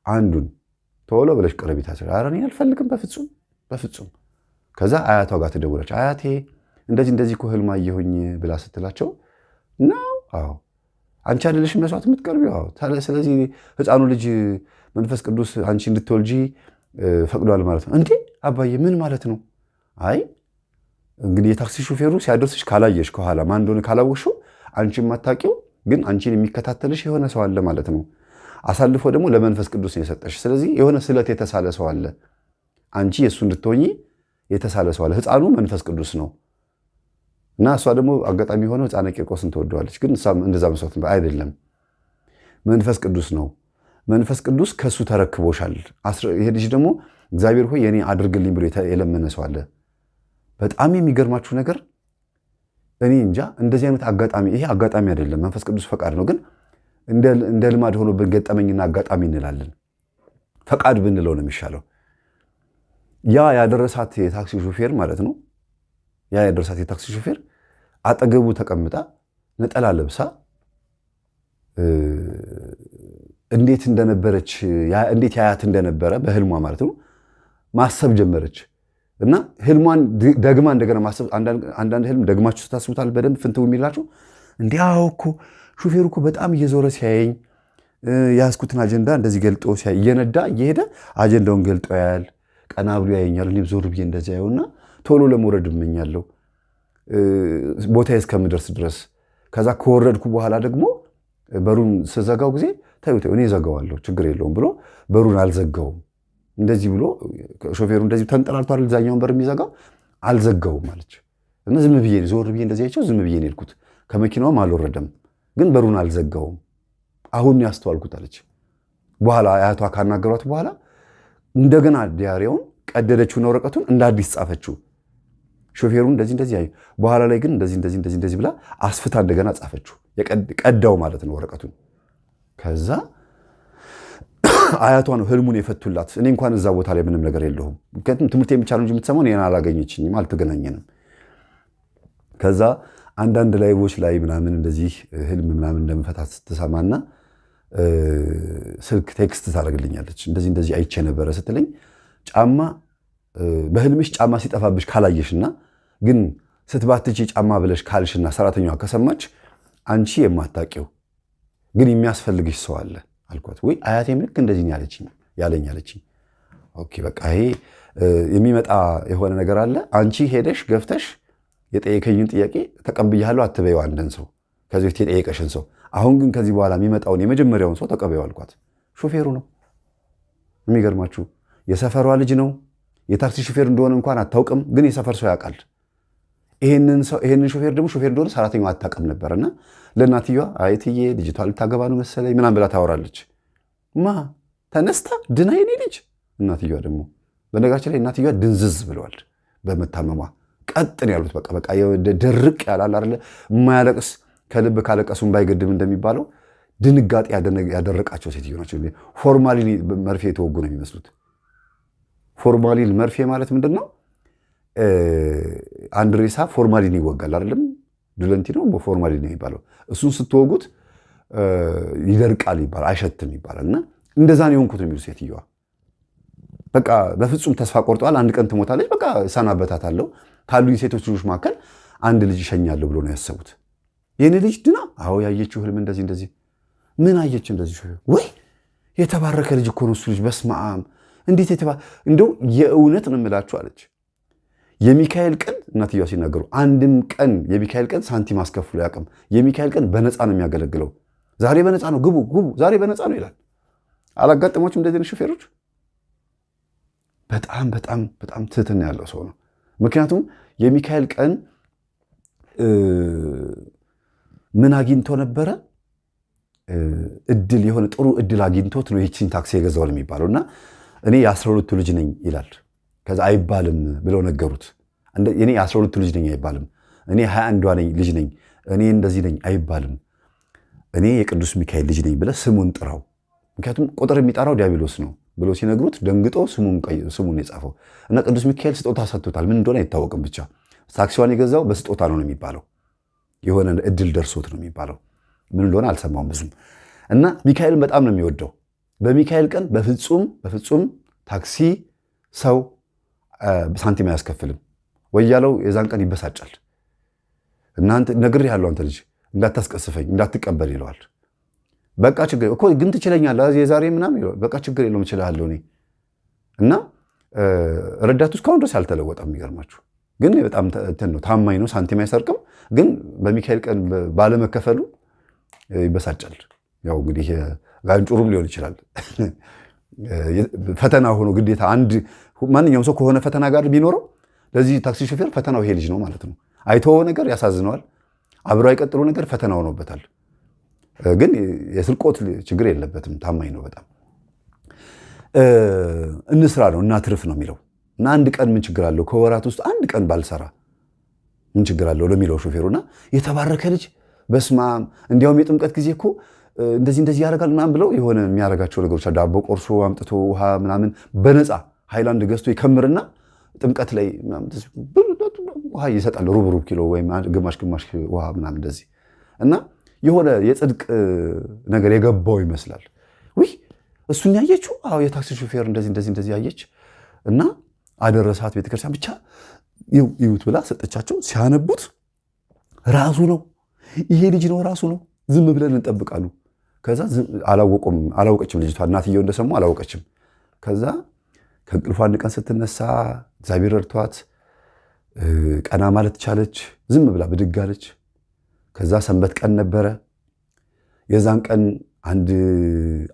አንዱን ቶሎ ብለሽ ቅረቢ ታስር። ኧረ እኔ አልፈልግም በፍጹም በፍጹም። ከዛ አያቷ ጋር ትደውላለች። አያቴ እንደዚህ እንደዚህ እኮ ህልም አየሁኝ ብላ ስትላቸው ነው፣ አዎ አንቺ አይደለሽም መስዋዕት የምትቀርቢው? አዎ። ስለዚህ ህፃኑ ልጅ መንፈስ ቅዱስ አንቺ እንድትወልጂ ፈቅዷል ማለት ነው። እንዴ አባዬ ምን ማለት ነው? አይ እንግዲህ የታክሲ ሹፌሩ ሲያደርስሽ ካላየሽ፣ ከኋላ ማን እንደሆነ ካላወቅሽው፣ አንቺ የማታውቂው ግን አንቺን የሚከታተልሽ የሆነ ሰው አለ ማለት ነው። አሳልፎ ደግሞ ለመንፈስ ቅዱስ ነው የሰጠሽ። ስለዚህ የሆነ ስለት የተሳለ ሰው አለ፣ አንቺ የእሱ እንድትሆኚ የተሳለ ሰው አለ። ህፃኑ መንፈስ ቅዱስ ነው። እና እሷ ደግሞ አጋጣሚ የሆነው ህፃነ ቂርቆስን ትወደዋለች። ግን እንደዛ መስዋዕት አይደለም፣ መንፈስ ቅዱስ ነው። መንፈስ ቅዱስ ከእሱ ተረክቦሻል። ይሄ ልጅ ደግሞ እግዚአብሔር ሆይ የኔ አድርግልኝ ብሎ የለመነ ሰው አለ። በጣም የሚገርማችሁ ነገር እኔ እንጃ እንደዚህ አይነት አጋጣሚ፣ ይሄ አጋጣሚ አይደለም፣ መንፈስ ቅዱስ ፈቃድ ነው። ግን እንደ ልማድ ሆኖብን ገጠመኝና አጋጣሚ እንላለን። ፈቃድ ብንለው ነው የሚሻለው። ያ ያደረሳት የታክሲ ሾፌር ማለት ነው። ያ ያደረሳት የታክሲ ሾፌር አጠገቡ ተቀምጣ ነጠላ ለብሳ እንዴት እንደነበረች፣ እንዴት ያያት እንደነበረ በህልሟ ማለት ነው ማሰብ ጀመረች። እና ህልሟን ደግማ እንደገና ማሰብ፣ አንዳንድ ህልም ደግማችሁ ስታስቡታል በደንብ ፍንትው የሚላችሁ። እንዲያው እኮ ሹፌሩ እኮ በጣም እየዞረ ሲያየኝ፣ የያዝኩትን አጀንዳ እንደዚህ ገልጦ ሲያይ፣ እየነዳ እየሄደ አጀንዳውን ገልጦ ያያል፣ ቀና ብሎ ያየኛል። እኔም ዞር ብዬ እንደዚያ ያየውና ቶሎ ለመውረድ እመኛለሁ ቦታዬ እስከምደርስ ድረስ። ከዛ ከወረድኩ በኋላ ደግሞ በሩን ስዘጋው ጊዜ ተይው ተይው እኔ እዘጋዋለሁ ችግር የለውም ብሎ በሩን አልዘጋውም። እንደዚህ ብሎ ሾፌሩ እንደዚህ ተንጠላልቷል፣ እዛኛውን በር የሚዘጋው አልዘጋውም አለች። እና ዝም ብዬ ዞር ብዬ እንደዚህ አይቼው ዝም ብዬ ነው የሄድኩት። ከመኪናውም አልወረደም፣ ግን በሩን አልዘጋውም። አሁን ያስተዋልኩት አለች። በኋላ አያቷ ካናገሯት በኋላ እንደገና diary ውን ቀደደችውና ወረቀቱን እንደ አዲስ ጻፈችው። ሾፌሩ እንደዚህ እንደዚህ ያዩ፣ በኋላ ላይ ግን እንደዚህ እንደዚህ እንደዚህ እንደዚህ ብላ አስፍታ እንደገና ጻፈችው። ቀዳው ማለት ነው ወረቀቱን። ከዛ አያቷ ነው ህልሙን የፈቱላት። እኔ እንኳን እዛ ቦታ ላይ ምንም ነገር የለሁም። ምክንያቱም ትምህርት ብቻ ነው እንጂ የምትሰማው እኔን አላገኘችኝም፣ አልተገናኘንም። ከዛ አንዳንድ live ኦች ላይ ምናምን እንደዚህ ህልም ምናምን እንደምፈታ ስትሰማና ስልክ text ታደርግልኛለች። እንደዚህ እንደዚህ አይቼ ነበረ ስትለኝ፣ ጫማ በህልምሽ ጫማ ሲጠፋብሽ ካላየሽና ግን ስትባትቺ ጫማ ብለሽ ካልሽና ሰራተኛዋ ከሰማች አንቺ የማታውቂው ግን የሚያስፈልግሽ ሰው አለ አልኳት። ወይ አያቴም ልክ እንደዚህ ያለችኝ ያለኝ አለችኝ። Okay በቃ ይሄ የሚመጣ የሆነ ነገር አለ። አንቺ ሄደሽ ገፍተሽ የጠየቀኝን ጥያቄ ተቀብያለሁ አትበይው አንድን ሰው፣ ከዚህ በፊት የጠየቀሽን ሰው። አሁን ግን ከዚህ በኋላ የሚመጣውን የመጀመሪያውን ሰው ተቀበይው አልኳት። ሾፌሩ ነው። የሚገርማችሁ የሰፈሯ ልጅ ነው። የታክሲ ሾፌር እንደሆነ እንኳን አታውቅም፣ ግን የሰፈር ሰው ያውቃል። ይሄንን ሾፌር ደግሞ ሾፌር እንደሆነ ሰራተኛዋ አታውቅም ነበርና ለእናትየዋ አይትዬ ልጅቷ ልታገባ ነው መሰለኝ ምናምን ብላ ታወራለች። ማ ተነስታ ድና የኔ ልጅ። እናትየዋ ደግሞ በነገራችን ላይ እናትየዋ ድንዝዝ ብለዋል በመታመሟ፣ ቀጥን ያሉት በቃ በቃ ድርቅ ያላል አይደለ፣ የማያለቅስ ከልብ ካለቀሱ ባይገድም እንደሚባለው ድንጋጤ ያደረቃቸው ሴትዮ ናቸው። ፎርማሊን መርፌ የተወጉ ነው የሚመስሉት። ፎርማሊን መርፌ ማለት ምንድን ነው? አንድ ሬሳ ፎርማሊን ይወጋል አይደለም? ዱለንቲ ነው ፎርማሊን ነው የሚባለው። እሱን ስትወጉት ይደርቃል ይባላል፣ አይሸትም ይባላል። እና እንደዛ ነው የሆንኩት ነው የሚሉ ሴትዮዋ። በቃ በፍጹም ተስፋ ቆርጠዋል። አንድ ቀን ትሞታለች፣ በቃ እሰናበታታለሁ፣ ካሉኝ ሴቶች ልጆች መካከል አንድ ልጅ ይሸኛለሁ ብሎ ነው ያሰቡት። የኔ ልጅ ድና፣ አዎ ያየችው ህልም እንደዚህ እንደዚህ። ምን አየች? እንደዚህ ወይ የተባረከ ልጅ እኮ ነው እሱ ልጅ። በስመ አብ እንዴት እንደው የእውነት ነው የምላችሁ አለች። የሚካኤል ቀን እናትየዋ ሲናገሩ አንድም ቀን የሚካኤል ቀን ሳንቲም አስከፍሎ አያውቅም። የሚካኤል ቀን በነፃ ነው የሚያገለግለው። ዛሬ በነፃ ነው፣ ግቡ ግቡ፣ ዛሬ በነፃ ነው ይላል። አላጋጠሟችሁም እንደዚህ አይነት ሾፌሮች? በጣም በጣም በጣም ትህትና ያለው ሰው ነው። ምክንያቱም የሚካኤል ቀን ምን አግኝቶ ነበረ? እድል የሆነ ጥሩ እድል አግኝቶት ነው ይህችን ታክሲ የገዛው የሚባለው። እና እኔ የ12ቱ ልጅ ነኝ ይላል። ከዛ አይባልም ብለው ነገሩት። እኔ የ12ቱ ልጅ ነኝ አይባልም። እኔ 21ዷ ነኝ ልጅ ነኝ፣ እኔ እንደዚህ ነኝ አይባልም። እኔ የቅዱስ ሚካኤል ልጅ ነኝ ብለህ ስሙን ጥራው። ምክንያቱም ቁጥር የሚጠራው ዲያብሎስ ነው ብሎ ሲነግሩት ደንግጦ ስሙን የጻፈው እና ቅዱስ ሚካኤል ስጦታ ሰጥቶታል። ምን እንደሆነ አይታወቅም። ብቻ ታክሲዋን የገዛው በስጦታ ነው የሚባለው። የሆነ እድል ደርሶት ነው የሚባለው። ምን እንደሆነ አልሰማውም ብዙም። እና ሚካኤልን በጣም ነው የሚወደው። በሚካኤል ቀን በፍጹም በፍጹም ታክሲ ሰው ሳንቲም አያስከፍልም ወይ ያለው የዛን ቀን ይበሳጫል። እናንተ ነግሬሃለሁ፣ አንተ ልጅ እንዳታስቀስፈኝ እንዳትቀበል ይለዋል። በቃ ችግር እኮ ግን ትችለኛለህ የዛሬ ምናምን ይለዋል። በቃ ችግር የለውም እችላለሁ እኔ። እና ረዳቱ እስካሁን ድረስ አልተለወጠም። የሚገርማችሁ ግን በጣም እንትን ነው፣ ታማኝ ነው፣ ሳንቲም አይሰርቅም። ግን በሚካኤል ቀን ባለመከፈሉ ይበሳጫል። ያው እንግዲህ ጋንጩሩም ሊሆን ይችላል። ፈተና ሆኖ ግዴታ አንድ ማንኛውም ሰው ከሆነ ፈተና ጋር ቢኖረው ለዚህ ታክሲ ሾፌር ፈተናው ይሄ ልጅ ነው ማለት ነው። አይቶ ነገር ያሳዝነዋል። አብሮ አይቀጥሉ ነገር ፈተና ሆኖበታል። ግን የስርቆት ችግር የለበትም። ታማኝ ነው በጣም። እንስራ ነው እናትርፍ ነው የሚለው እና አንድ ቀን ምን ችግር አለው ከወራት ውስጥ አንድ ቀን ባልሰራ ምን ችግር አለው ለሚለው ሾፌሩና የተባረከ ልጅ በስማም እንዲያውም የጥምቀት ጊዜ እኮ እንደዚህ እንደዚህ ያደርጋል ምናምን ብለው የሆነ የሚያደርጋቸው ነገሮች ዳቦ ቆርሶ አምጥቶ ውሃ ምናምን በነፃ ሃይላንድ ገዝቶ ይከምርና ጥምቀት ላይ ውሃ ይሰጣል። ሩብ ሩብ ኪሎ ወይም ግማሽ ግማሽ ውሃ ምናምን እንደዚህ እና የሆነ የጽድቅ ነገር የገባው ይመስላል። ውይ እሱን ያየችው አዎ የታክሲ ሾፌር እንደዚህ እንደዚህ እንደዚህ ያየች እና አደረሳት ቤተክርስቲያን ብቻ ይዩት ብላ ሰጠቻቸው። ሲያነቡት ራሱ ነው ይሄ ልጅ ነው ራሱ ነው። ዝም ብለን እንጠብቃሉ። ከዛ አላወቁም፣ አላወቀችም ልጅቷ። እናትየው እንደሰሙ አላወቀችም። ከዛ ከእንቅልፏ አንድ ቀን ስትነሳ እግዚአብሔር ረድቷት ቀና ማለት ቻለች። ዝም ብላ ብድግ አለች። ከዛ ሰንበት ቀን ነበረ። የዛን ቀን አንድ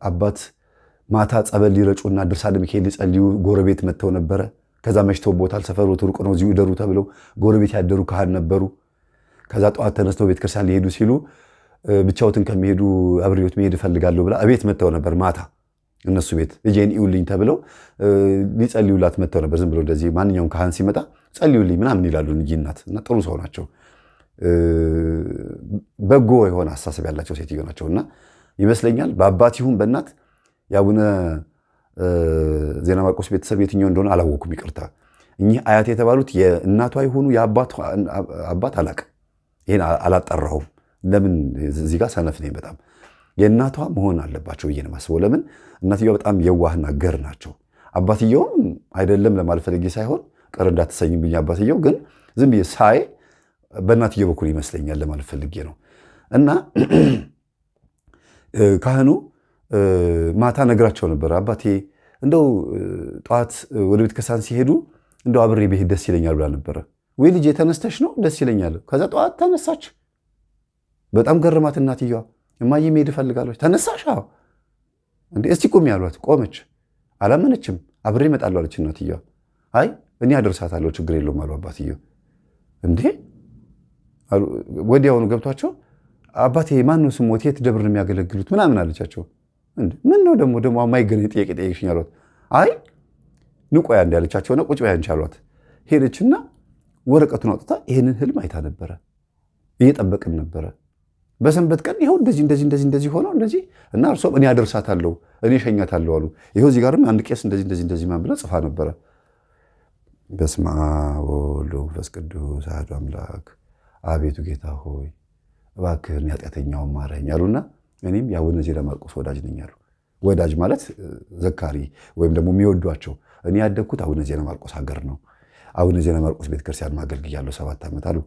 አባት ማታ ጸበል ሊረጩና ድርሳነ ሚካኤል ሊጸልዩ ጎረቤት መጥተው ነበረ። ከዛ መሽተውቦታል። ሰፈሩ ሩቅ ነው፣ እዚሁ እደሩ ተብለው ጎረቤት ያደሩ ካህን ነበሩ። ከዛ ጠዋት ተነስተው ቤተክርስቲያን ሊሄዱ ሲሉ ብቻውትን ከሚሄዱ አብሬዎት መሄድ እፈልጋለሁ ብላ እቤት መጥተው ነበር። ማታ እነሱ ቤት ልጄን እዩልኝ ተብለው ሊጸልዩላት መጥተው ነበር። ዝም ብሎ እንደዚህ ማንኛውም ካህን ሲመጣ ጸልዩልኝ ምናምን ይላሉ እናት እና ጥሩ ሰው ናቸው። በጎ የሆነ አስተሳሰብ ያላቸው ሴትዮ ናቸው። እና ይመስለኛል በአባት ይሁን በእናት የአቡነ ዜና ማርቆስ ቤተሰብ የትኛው እንደሆነ አላወኩም፣ ይቅርታ። እኚህ አያት የተባሉት የእናቷ ይሁኑ የአባት አላቅም፣ ይሄን አላጠራሁም። ለምን እዚህ ጋር ሰነፍ ነኝ በጣም። የእናቷ መሆን አለባቸው ብዬ ነው የማስበው። ለምን እናትየዋ በጣም የዋህና ገር ናቸው። አባትየውም አይደለም ለማለት ፈልጌ ሳይሆን ቅር እንዳትሰኝብኝ፣ አባትየው ግን ዝም ብዬ ሳይ በእናትየው በኩል ይመስለኛል ለማለት ፈልጌ ነው። እና ካህኑ ማታ ነግራቸው ነበር። አባቴ እንደው ጠዋት ወደ ቤተክርስቲያን ሲሄዱ እንደው አብሬ ብሄድ ደስ ይለኛል ብላ ነበረ። ወይ ልጄ ተነስተሽ ነው ደስ ይለኛል። ከዛ ጠዋት ተነሳች። በጣም ገርማት እናትየዋ። እማዬ መሄድ እፈልጋለሁ። ተነሳሽ? አዎ። እንዴ እስቲ ቁሚ አሏት። ቆመች። አላመነችም። አብሬ እመጣለሁ አለች እናትየዋ። አይ እኔ አደርሳታለሁ ችግር የለውም አሉ አባትየው። እንዴ ወዲያውኑ ገብቷቸው አባቴ ማን ነው ስሞት የት ደብር ነው የሚያገለግሉት ምናምን አለቻቸው። ምን ነው ደግሞ ደግሞ የማይገናኝ ጥያቄ ጠየቅሽኝ አሏት። አይ ንቆያ እንዲ ያለቻቸውና ቁጭ በይ አንቺ አሏት። ሄደችና ወረቀቱን አውጥታ ይሄንን ህልም አይታ ነበረ፣ እየጠበቅን ነበረ። በሰንበት ቀን ይኸው እንደዚህ እንደዚህ እንደዚህ እንደዚህ ሆነው እንደዚህ እና እርሶም እኔ አደርሳታለሁ እኔ እሸኛታለሁ አሉ። ይኸው እዚህ ጋርም አንድ ቄስ እንደዚህ እንደዚህ እንደዚህ ማን ብላ ጽፋ ነበረ። በስመ አብ ወወልድ ወመንፈስ ቅዱስ አሐዱ አምላክ። አቤቱ ጌታ ሆይ እባክህን ኃጢአተኛውን ማረኝ አሉና እኔም የአቡነ ዜና ማርቆስ ወዳጅ ነኝ አሉ። ወዳጅ ማለት ዘካሪ ወይም ደግሞ የሚወዷቸው። እኔ ያደግኩት አቡነ ዜና ማርቆስ ሀገር ነው። አቡነ ዜና ማርቆስ ቤተክርስቲያን ማገልግያለሁ 7 ዓመት አሉ።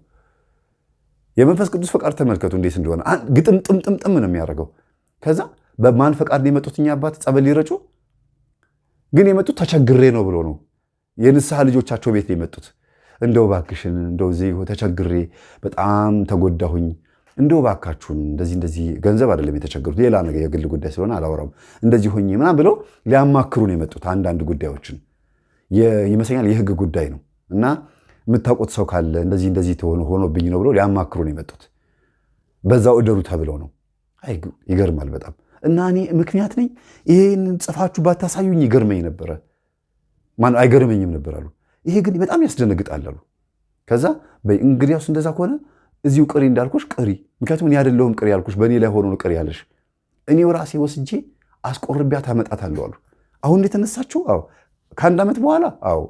የመንፈስ ቅዱስ ፈቃድ ተመልከቱ እንዴት እንደሆነ ግጥምጥምጥምጥም ነው የሚያደርገው። ከዛ በማን ፈቃድ ነው የመጡት? እኛ አባት ጸበል ሊረጩ ግን የመጡት ተቸግሬ ነው ብሎ ነው። የንስሐ ልጆቻቸው ቤት ነው የመጡት። እንደው እባክሽን፣ እንደው እዚህ ተቸግሬ በጣም ተጎዳሁኝ፣ እንደው እባካችሁን እንደዚህ እንደዚህ፣ ገንዘብ አይደለም የተቸገሩት፣ ሌላ ነገር የግል ጉዳይ ስለሆነ አላወራም፣ እንደዚህ ሆኜ ምናምን ብለው ሊያማክሩ ነው የመጡት። አንዳንድ ጉዳዮችን ይመስለኛል የህግ ጉዳይ ነው እና የምታውቁት ሰው ካለ እንደዚህ እንደዚህ ሆኖብኝ ነው ብሎ ሊያማክሩ ነው የመጡት። በዛው እደሩ ተብለው ነው። አይ ይገርማል በጣም። እና እኔ ምክንያት ነኝ፣ ይሄን ጽፋችሁ ባታሳዩኝ ይገርመኝ ነበረ፣ ማነው አይገርመኝም ነበር አሉ። ይሄ ግን በጣም ያስደነግጣል አሉ። ከዛ በይ እንግዲያውስ እንደዛ ከሆነ እዚሁ ቅሪ እንዳልኩሽ ቅሪ፣ ምክንያቱም እኔ አይደለሁም ቅሪ ያልኩሽ፣ በእኔ ላይ ሆኖ ነው ቅሪ ያለሽ፣ እኔው ራሴ ወስጄ አስቆርቢያት አመጣታለሁ አሉ። አሁን የተነሳችው? አዎ። ከአንድ ዓመት በኋላ? አዎ።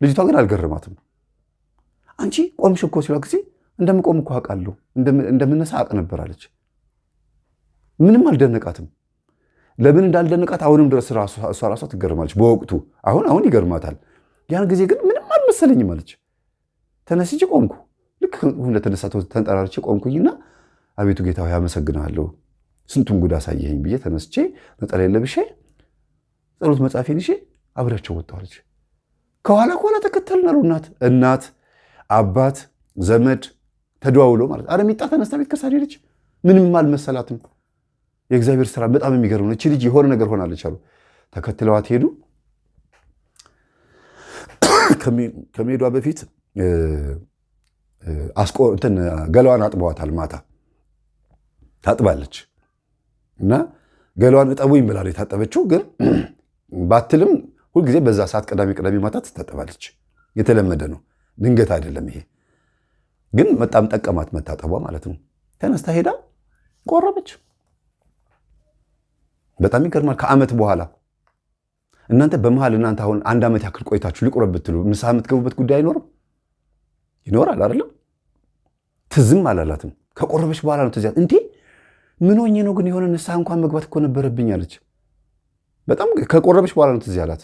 ልጅቷ ግን አልገረማትም። አንቺ ቆምሽ እኮ ሲሏ ጊዜ እንደምቆም እኮ አውቃለሁ፣ እንደምነሳ አውቅ ነበር አለች። ምንም አልደነቃትም። ለምን እንዳልደነቃት አሁንም ድረስ እሷ ራሷ ትገርማለች። በወቅቱ አሁን አሁን ይገርማታል። ያን ጊዜ ግን ምንም አልመሰለኝም አለች። ተነስቼ ቆምኩ። ልክ እንደተነሳ ተንጠራርቼ ቆምኩኝና አቤቱ ጌታ ሆይ አመሰግናለሁ፣ ስንቱን ጉድ አሳየኸኝ ብዬ ተነስቼ ነጠላዬን ለብሼ ጸሎት መጽሐፌን ይዤ አብሬያቸው ወጣሁ አለች። ከኋላ ከኋላ ተከተልን አሉ። እናት እናት አባት ዘመድ ተደዋውሎ ማለት አረ ሚጣ ተነስታ ቤት ክርስቲያን ሄደች። ምንም አልመሰላትም። የእግዚአብሔር ስራ በጣም የሚገርም ነው። እቺ ልጅ የሆነ ነገር ሆናለች አሉ። ተከትለዋት ሄዱ። ከመሄዷ በፊት እንትን ገላዋን አጥበዋታል። ማታ ታጥባለች እና ገላዋን እጠቡኝ ብላ ነው የታጠበችው። ግን ባትልም ሁልጊዜ በዛ ሰዓት ቅዳሜ ቅዳሜ ማታ ትታጠባለች። የተለመደ ነው። ድንገት አይደለም ይሄ። ግን በጣም ጠቀማት መታጠቧ ማለት ነው። ተነስታ ሄዳ ቆረበች። በጣም ይገርማል። ከዓመት በኋላ እናንተ በመሃል እናንተ አሁን አንድ ዓመት ያክል ቆይታችሁ ልቁረብ ብትሉ ንስሐ የምትገቡበት ጉዳይ አይኖርም? ይኖራል አይደለም? ትዝም አላላትም። ከቆረበች በኋላ ነው ትዝ ያላት። እንዴ ምን ሆኜ ነው ግን የሆነ ንስሐ እንኳን መግባት እኮ ነበረብኝ አለች። በጣም ከቆረበች በኋላ ነው ትዝ ያላት።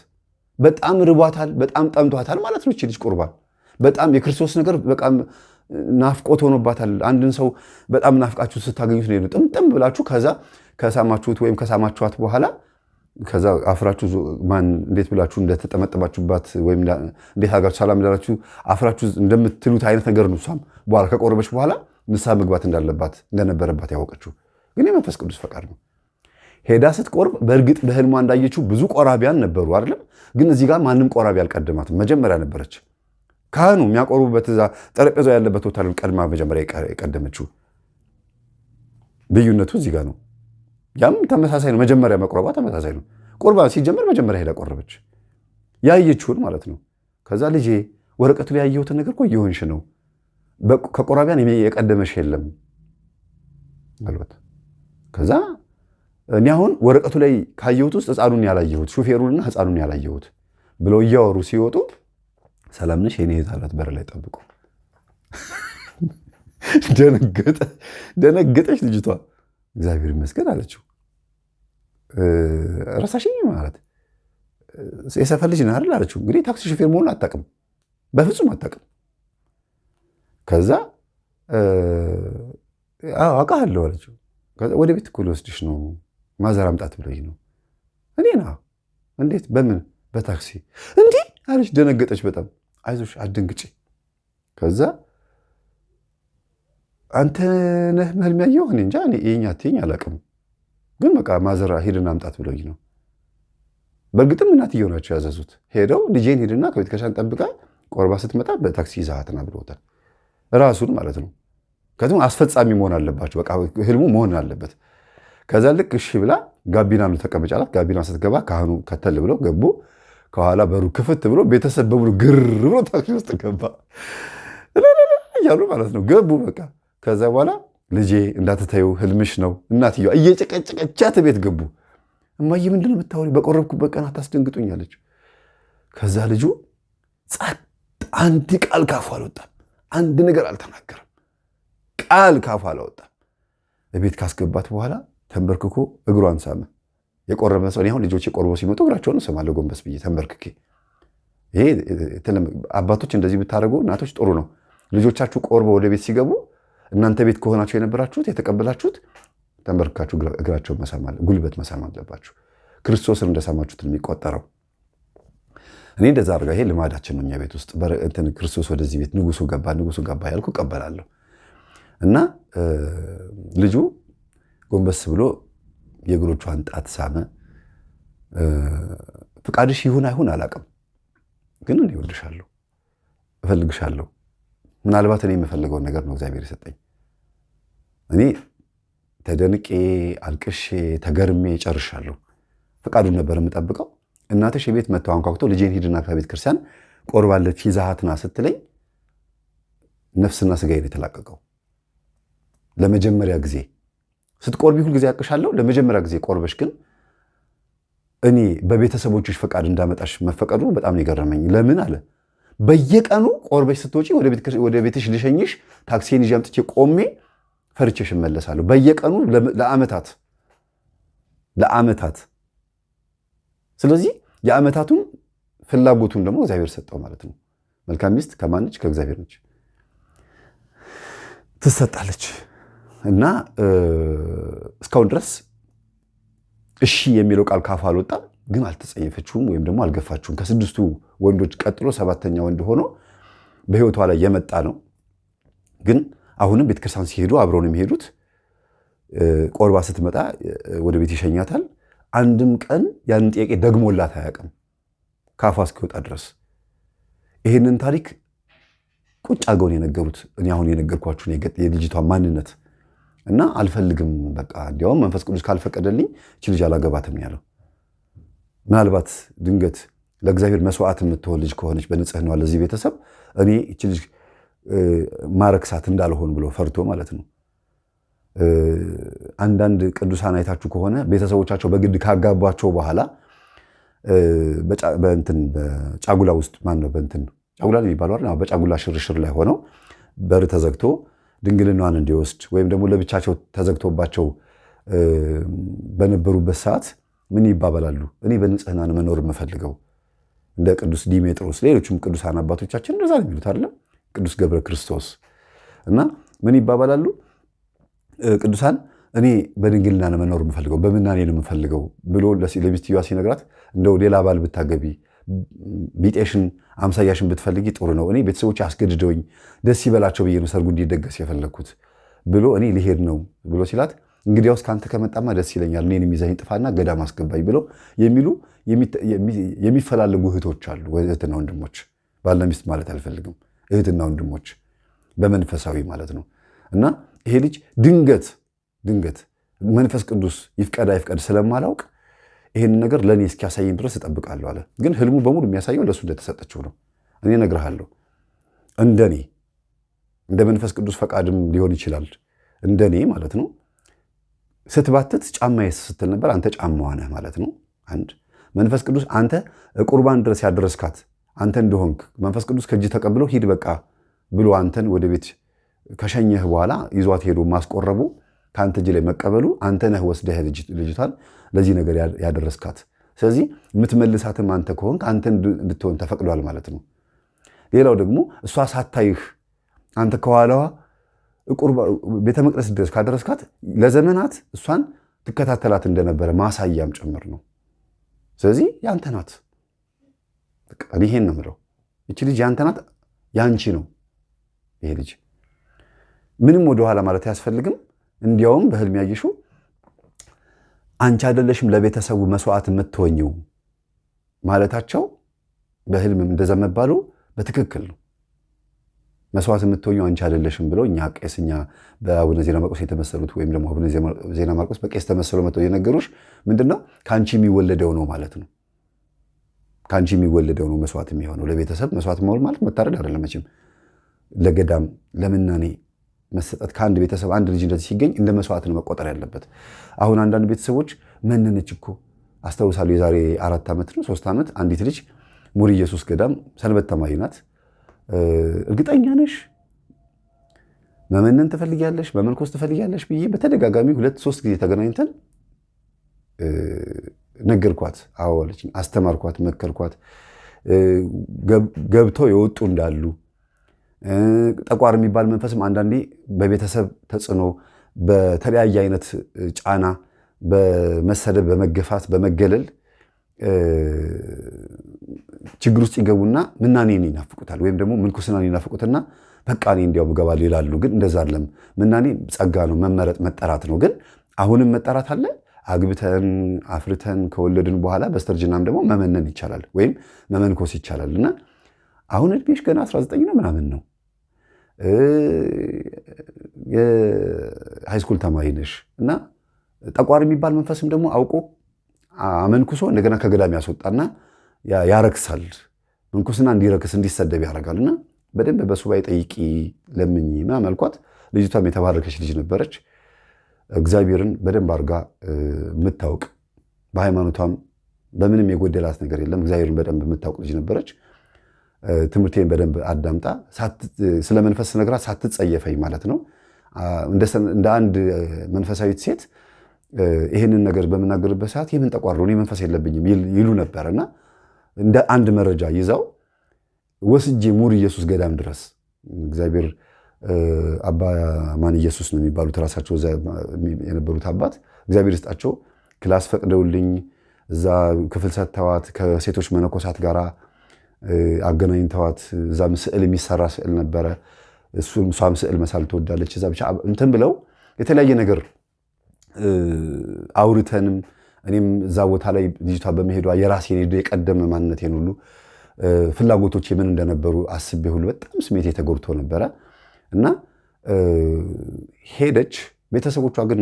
በጣም ርቧታል፣ በጣም ጠምቷታል ማለት ነው። እቺ ልጅ ቁርባን በጣም የክርስቶስ ነገር በጣም ናፍቆት ሆኖባታል። አንድን ሰው በጣም ናፍቃችሁ ስታገኙት ነው ጥምጥም ብላችሁ ከዛ ከሳማችሁት ወይም ከሳማችኋት በኋላ ከዛ አፍራችሁ ማን እንዴት ብላችሁ እንደተጠመጠማችሁባት ወይም እንዴት አድርጋችሁ ሰላም እንዳላችሁ አፍራችሁ እንደምትሉት አይነት ነገር ነው። እሷም በኋላ ከቆረበች በኋላ ንስሐ መግባት እንዳለባት እንደነበረባት ያወቀችው ግን የመንፈስ ቅዱስ ፈቃድ ነው። ሄዳ ስትቆርብ በእርግጥ በህልሟ እንዳየችው ብዙ ቆራቢያን ነበሩ አይደለም። ግን እዚህ ጋር ማንም ቆራቢ አልቀደማትም። መጀመሪያ ነበረች። ካህኑ የሚያቆርቡበት እዛ ጠረጴዛው ያለበት ቦታ ቀድማ መጀመሪያ የቀደመችው። ልዩነቱ እዚህ ጋር ነው። ያም ተመሳሳይ ነው። መጀመሪያ መቁረቧ ተመሳሳይ ነው። ቁርባን ሲጀመር መጀመሪያ ሄዳ ቆረበች፣ ያየችውን ማለት ነው። ከዛ ልጄ ወረቀቱ ላይ ያየሁትን ነገር እኮ እየሆንሽ ነው፣ ከቆራቢያን የቀደመሽ የለም አሏት። ከዛ እኔ አሁን ወረቀቱ ላይ ካየሁት ውስጥ ህፃኑን ያላየሁት ሹፌሩንና ህፃኑን ያላየሁት ብለው እያወሩ ሲወጡ ሰላም ነሽ የኔ እህት አላት። በር ላይ ጠብቆ ደነገጠች ልጅቷ። እግዚአብሔር ይመስገን አለችው። ረሳሽኝ ማለት የሰፈር ልጅ ነህ አይደል አለችው። እንግዲህ ታክሲ ሹፌር መሆኑን አታውቅም፣ በፍጹም አታውቅም። ከዛ አውቃለሁ አለችው። ወደ ቤት እኮ ልወስድሽ ነው ማዘር አምጣት ብሎኝ ነው። እኔ ና እንዴት? በምን? በታክሲ። እንዲህ አለች። ደነገጠች በጣም። አይዞሽ አትደንግጪ። ከዛ አንተ ነህ ህልም ያየው? እኔ እንጃ የኛ ትይኝ አላውቅም፣ ግን በቃ ማዘር ሂድና አምጣት ብሎኝ ነው። በእርግጥም እናትየው ናቸው ያዘዙት። ሄደው ልጄን ሂድና ከቤተ ክርስቲያን ጠብቃ ቆርባ ስትመጣ በታክሲ ይዛሃትና ብለውታል። ራሱን ማለት ነው። ምክንያቱም አስፈጻሚ መሆን አለባቸው። በቃ ህልሙ መሆን አለበት። ከዛ ልክ እሺ ብላ ጋቢና ነው ተቀመጭ አላት። ጋቢና ስትገባ ካህኑ ከተል ብለው ገቡ። ከኋላ በሩ ክፍት ብሎ ቤተሰብ በሙሉ ግር ብሎ ታክሲ ውስጥ ገባ እያሉ ማለት ነው ገቡ። በቃ ከዛ በኋላ ልጄ እንዳትተይው ህልምሽ ነው። እናትየዋ እየጨቀጨቀቻት ቤት ገቡ። እማዬ ምንድን ነው የምታወሪው? በቆረብኩበት ቀን አታስደንግጡኝ አለች። ከዛ ልጁ ጸጥ፣ አንድ ቃል ካፉ አልወጣም። አንድ ነገር አልተናገረም። ቃል ካፉ አላወጣም። ቤት ካስገባት በኋላ ተንበርክኮ እግሯን ሳመ። የቆረበ ሰው አሁን ልጆች ቆርበው ሲመጡ እግራቸውን እስማለሁ ጎንበስ ብዬ ተንበርክኬ። ይሄ አባቶች እንደዚህ ብታደርጉ እናቶች ጥሩ ነው። ልጆቻችሁ ቆርበው ወደ ቤት ሲገቡ እናንተ ቤት ከሆናችሁ የነበራችሁት የተቀበላችሁት ተንበርክካችሁ እግራቸውን መሳም፣ ጉልበት መሳም አለባችሁ። ክርስቶስን እንደሳማችሁት የሚቆጠረው። እኔ እንደዛ አድርጋ ይሄ ልማዳችን ነው እኛ ቤት ውስጥ፣ እንትን ክርስቶስ ወደዚህ ቤት ንጉሱ ገባ፣ ንጉሱ ገባ ያልኩ እቀበላለሁ። እና ልጁ ጎንበስ ብሎ የእግሮቿን ጣት ሳመ። ፍቃድሽ ይሁን አይሁን አላውቅም፣ ግን እኔ እወድሻለሁ፣ እፈልግሻለሁ። ምናልባት እኔ የምፈልገውን ነገር ነው እግዚአብሔር የሰጠኝ። እኔ ተደንቄ አልቅሼ ተገርሜ ጨርሻለሁ። ፈቃዱን ነበር የምጠብቀው። እናትሽ የቤት መጥተው አንኳኩቶ ልጄን ሂድና ከቤተ ክርስቲያን ቆርባለች ይዛሃት ና ስትለኝ ነፍስና ስጋዬን የተላቀቀው። ለመጀመሪያ ጊዜ ስትቆርቢ ሁል ጊዜ ያቅሻለሁ። ለመጀመሪያ ጊዜ ቆርበሽ ግን እኔ በቤተሰቦችሽ ፈቃድ እንዳመጣሽ መፈቀዱ በጣም ነው የገረመኝ። ለምን አለ፣ በየቀኑ ቆርበሽ ስትወጪ ወደ ቤትሽ ልሸኝሽ ታክሲን ይዤ አምጥቼ ቆሜ ፈርቼሽ እመለሳለሁ። በየቀኑ ለዓመታት ለዓመታት። ስለዚህ የዓመታቱን ፍላጎቱን ደግሞ እግዚአብሔር ሰጠው ማለት ነው። መልካም ሚስት ከማን ነች? ከእግዚአብሔር ነች፣ ትሰጣለች። እና እስካሁን ድረስ እሺ የሚለው ቃል ካፉ አልወጣም፣ ግን አልተጸየፈችውም ወይም ደግሞ አልገፋችውም። ከስድስቱ ወንዶች ቀጥሎ ሰባተኛ ወንድ ሆኖ በህይወቷ ላይ የመጣ ነው። ግን አሁንም ቤተክርስቲያን ሲሄዱ አብረው ነው የሚሄዱት። ቆርባ ስትመጣ ወደ ቤት ይሸኛታል። አንድም ቀን ያንን ጥያቄ ደግሞላት አያውቅም ካፏ እስኪወጣ ድረስ። ይህንን ታሪክ ቁጭ አድርገውን የነገሩት እኔ አሁን የነገርኳችሁን የልጅቷ ማንነት እና አልፈልግም፣ በቃ እንዲያውም መንፈስ ቅዱስ ካልፈቀደልኝ እቺ ልጅ አላገባትም ያለው። ምናልባት ድንገት ለእግዚአብሔር መስዋዕት የምትሆን ልጅ ከሆነች በንጽህናዋ ለዚህ ቤተሰብ እኔ እቺ ልጅ ማረክሳት እንዳልሆን ብሎ ፈርቶ ማለት ነው። አንዳንድ ቅዱሳን አይታችሁ ከሆነ ቤተሰቦቻቸው በግድ ካጋቧቸው በኋላ በእንትን በጫጉላ ውስጥ ማን ነው በእንትን ጫጉላ የሚባለው አይደል? በጫጉላ ሽርሽር ላይ ሆነው በር ተዘግቶ ድንግልናዋን እንዲወስድ ወይም ደግሞ ለብቻቸው ተዘግቶባቸው በነበሩበት ሰዓት ምን ይባባላሉ? እኔ በንጽህና ነው መኖር የምፈልገው እንደ ቅዱስ ዲሜጥሮስ፣ ሌሎችም ቅዱሳን አባቶቻችን እንደዛ ነው የሚሉት አይደለም? ቅዱስ ገብረ ክርስቶስ እና ምን ይባባላሉ ቅዱሳን፣ እኔ በድንግልና ነው መኖር የምፈልገው፣ በምናኔ ነው የምፈልገው ብሎ ለሚስትየዋ ሲነግራት እንደው ሌላ ባል ብታገቢ ቢጤሽን አምሳያሽን ብትፈልጊ ጥሩ ነው፣ እኔ ቤተሰቦች አስገድደውኝ ደስ ይበላቸው ብዬ ነው ሰርጉ እንዲደገስ የፈለግኩት ብሎ እኔ ልሄድ ነው ብሎ ሲላት እንግዲያውስ ከአንተ ከመጣማ ደስ ይለኛል፣ እኔን የሚዛኝ ጥፋና ገዳም አስገባኝ ብሎ የሚሉ የሚፈላለጉ እህቶች አሉ። እህትና ወንድሞች፣ ባልና ሚስት ማለት አልፈልግም፣ እህትና ወንድሞች በመንፈሳዊ ማለት ነው። እና ይሄ ልጅ ድንገት ድንገት መንፈስ ቅዱስ ይፍቀድ አይፍቀድ ስለማላውቅ ይህንን ነገር ለእኔ እስኪያሳየኝ ድረስ እጠብቃለሁ አለ። ግን ህልሙ በሙሉ የሚያሳየው ለእሱ እንደተሰጠችው ነው። እኔ እነግርሃለሁ፣ እንደኔ እንደ መንፈስ ቅዱስ ፈቃድም ሊሆን ይችላል፣ እንደኔ ማለት ነው። ስትባትት ጫማዬ ስትል ነበር፣ አንተ ጫማዋ ነህ ማለት ነው። አንድ መንፈስ ቅዱስ አንተ ቁርባን ድረስ ያደረስካት አንተ እንደሆንክ መንፈስ ቅዱስ ከእጅ ተቀብሎ ሂድ በቃ ብሎ አንተን ወደ ቤት ከሸኘህ በኋላ ይዟት ሄዶ ማስቆረቡ ከአንተ እጅ ላይ መቀበሉ አንተ ነህ ወስደህ ልጅቷን ለዚህ ነገር ያደረስካት። ስለዚህ የምትመልሳትም አንተ ከሆንክ አንተ እንድትሆን ተፈቅዷል ማለት ነው። ሌላው ደግሞ እሷ ሳታይህ አንተ ከኋላዋ ቤተ መቅደስ ድረስ ካደረስካት ለዘመናት እሷን ትከታተላት እንደነበረ ማሳያም ጭምር ነው። ስለዚህ ያንተ ናት። ይሄን ነው የምለው። ይቺ ልጅ ያንተ ናት፣ ያንቺ ነው ይሄ ልጅ። ምንም ወደኋላ ማለት አያስፈልግም። እንዲያውም በህልም ያየሽው አንቺ አይደለሽም ለቤተሰቡ መስዋዕት የምትሆኝው ማለታቸው በህልም እንደዛ መባሉ በትክክል ነው። መስዋዕት የምትሆኘው አንቺ አይደለሽም ብለው እኛ ቄስ እኛ በአቡነ ዜና ማርቆስ የተመሰሉት ወይም ደግሞ አቡነ ዜና ማርቆስ በቄስ ተመሰለው መጥተው የነገሩሽ ምንድነው? ከአንቺ የሚወለደው ነው ማለት ነው። ከአንቺ የሚወለደው ነው መስዋዕት የሚሆነው። ለቤተሰብ መስዋዕት መሆን ማለት መታረድ አይደለም መቼም። ለገዳም ለምናኔ መሰጠት ከአንድ ቤተሰብ አንድ ልጅ እንደዚህ ሲገኝ እንደ መስዋዕት ነው መቆጠር ያለበት። አሁን አንዳንድ ቤተሰቦች መነነች እኮ አስታውሳለሁ። የዛሬ 4 ዓመት ነው 3 ዓመት አንዲት ልጅ ሙር ኢየሱስ ገዳም ሰንበት ተማሪ ናት። እርግጠኛ ነሽ መመነን ትፈልጊያለሽ መመንኮስ ትፈልጊያለሽ ብዬ በተደጋጋሚ 2-3 ጊዜ ተገናኝተን ነገርኳት። አዎ አለችኝ። አስተማርኳት፣ መከርኳት። ገብተው የወጡ እንዳሉ ጠቋር የሚባል መንፈስም አንዳንዴ በቤተሰብ ተጽዕኖ በተለያየ አይነት ጫና በመሰደብ፣ በመገፋት፣ በመገለል ችግር ውስጥ ይገቡና ምናኔን ይናፍቁታል፣ ወይም ደግሞ ምንኩስናን ይናፍቁትና በቃ እኔ እንዲያው እገባለሁ ይላሉ። ግን እንደዛ አይደለም። ምናኔ ጸጋ ነው፣ መመረጥ መጠራት ነው። ግን አሁንም መጠራት አለ። አግብተን አፍርተን ከወለድን በኋላ በስተርጅናም ደግሞ መመነን ይቻላል፣ ወይም መመንኮስ ይቻላል። እና አሁን እድሜሽ ገና 19 ነው ምናምን ነው፣ የ high school ተማሪ ነሽ እና ጠቋር የሚባል መንፈስም ደግሞ አውቆ አመንኩሶ እንደገና ከገዳም ያስወጣና ያረክሳል። ምንኩስና እንዲረክስ እንዲሰደብ ያደርጋል። እና በደንብ በሱባኤ ጠይቂ ለምኝ ምናምን አልኳት። ልጅቷም የተባረከች ልጅ ነበረች። እግዚአብሔርን በደንብ አድርጋ የምታውቅ በሃይማኖቷም በምንም የጎደላት ነገር የለም። እግዚአብሔርን በደንብ የምታውቅ ልጅ ነበረች። ትምህርቴን በደንብ አዳምጣ ስለ መንፈስ ስነግራት ሳትጸየፈኝ ማለት ነው። እንደ አንድ መንፈሳዊት ሴት ይህንን ነገር በምናገርበት ሰዓት የምን ጠቋር ነው እኔ መንፈስ የለብኝም ይሉ ነበር። እና እንደ አንድ መረጃ ይዛው ወስጄ ሙር ኢየሱስ ገዳም ድረስ እግዚአብሔር አባ ማን ኢየሱስ ነው የሚባሉት ራሳቸው እዛ የነበሩት አባት እግዚአብሔር ይስጣቸው class ፈቅደውልኝ እዛ ክፍል ሰጥተዋት ከሴቶች መነኮሳት ጋር አገናኝተዋት እዛም ስዕል የሚሰራ ስዕል ነበረ። እሷም ስዕል መሳል ትወዳለች። እዛ ብቻ እንትን ብለው የተለያየ ነገር አውርተንም እኔም እዛ ቦታ ላይ ልጅቷ በመሄዷ የራሴን የቀደመ ማንነቴን ሁሉ ፍላጎቶች ምን እንደነበሩ አስቤ ሁሉ በጣም ስሜቴ ተጎድቶ ነበረ እና ሄደች። ቤተሰቦቿ ግን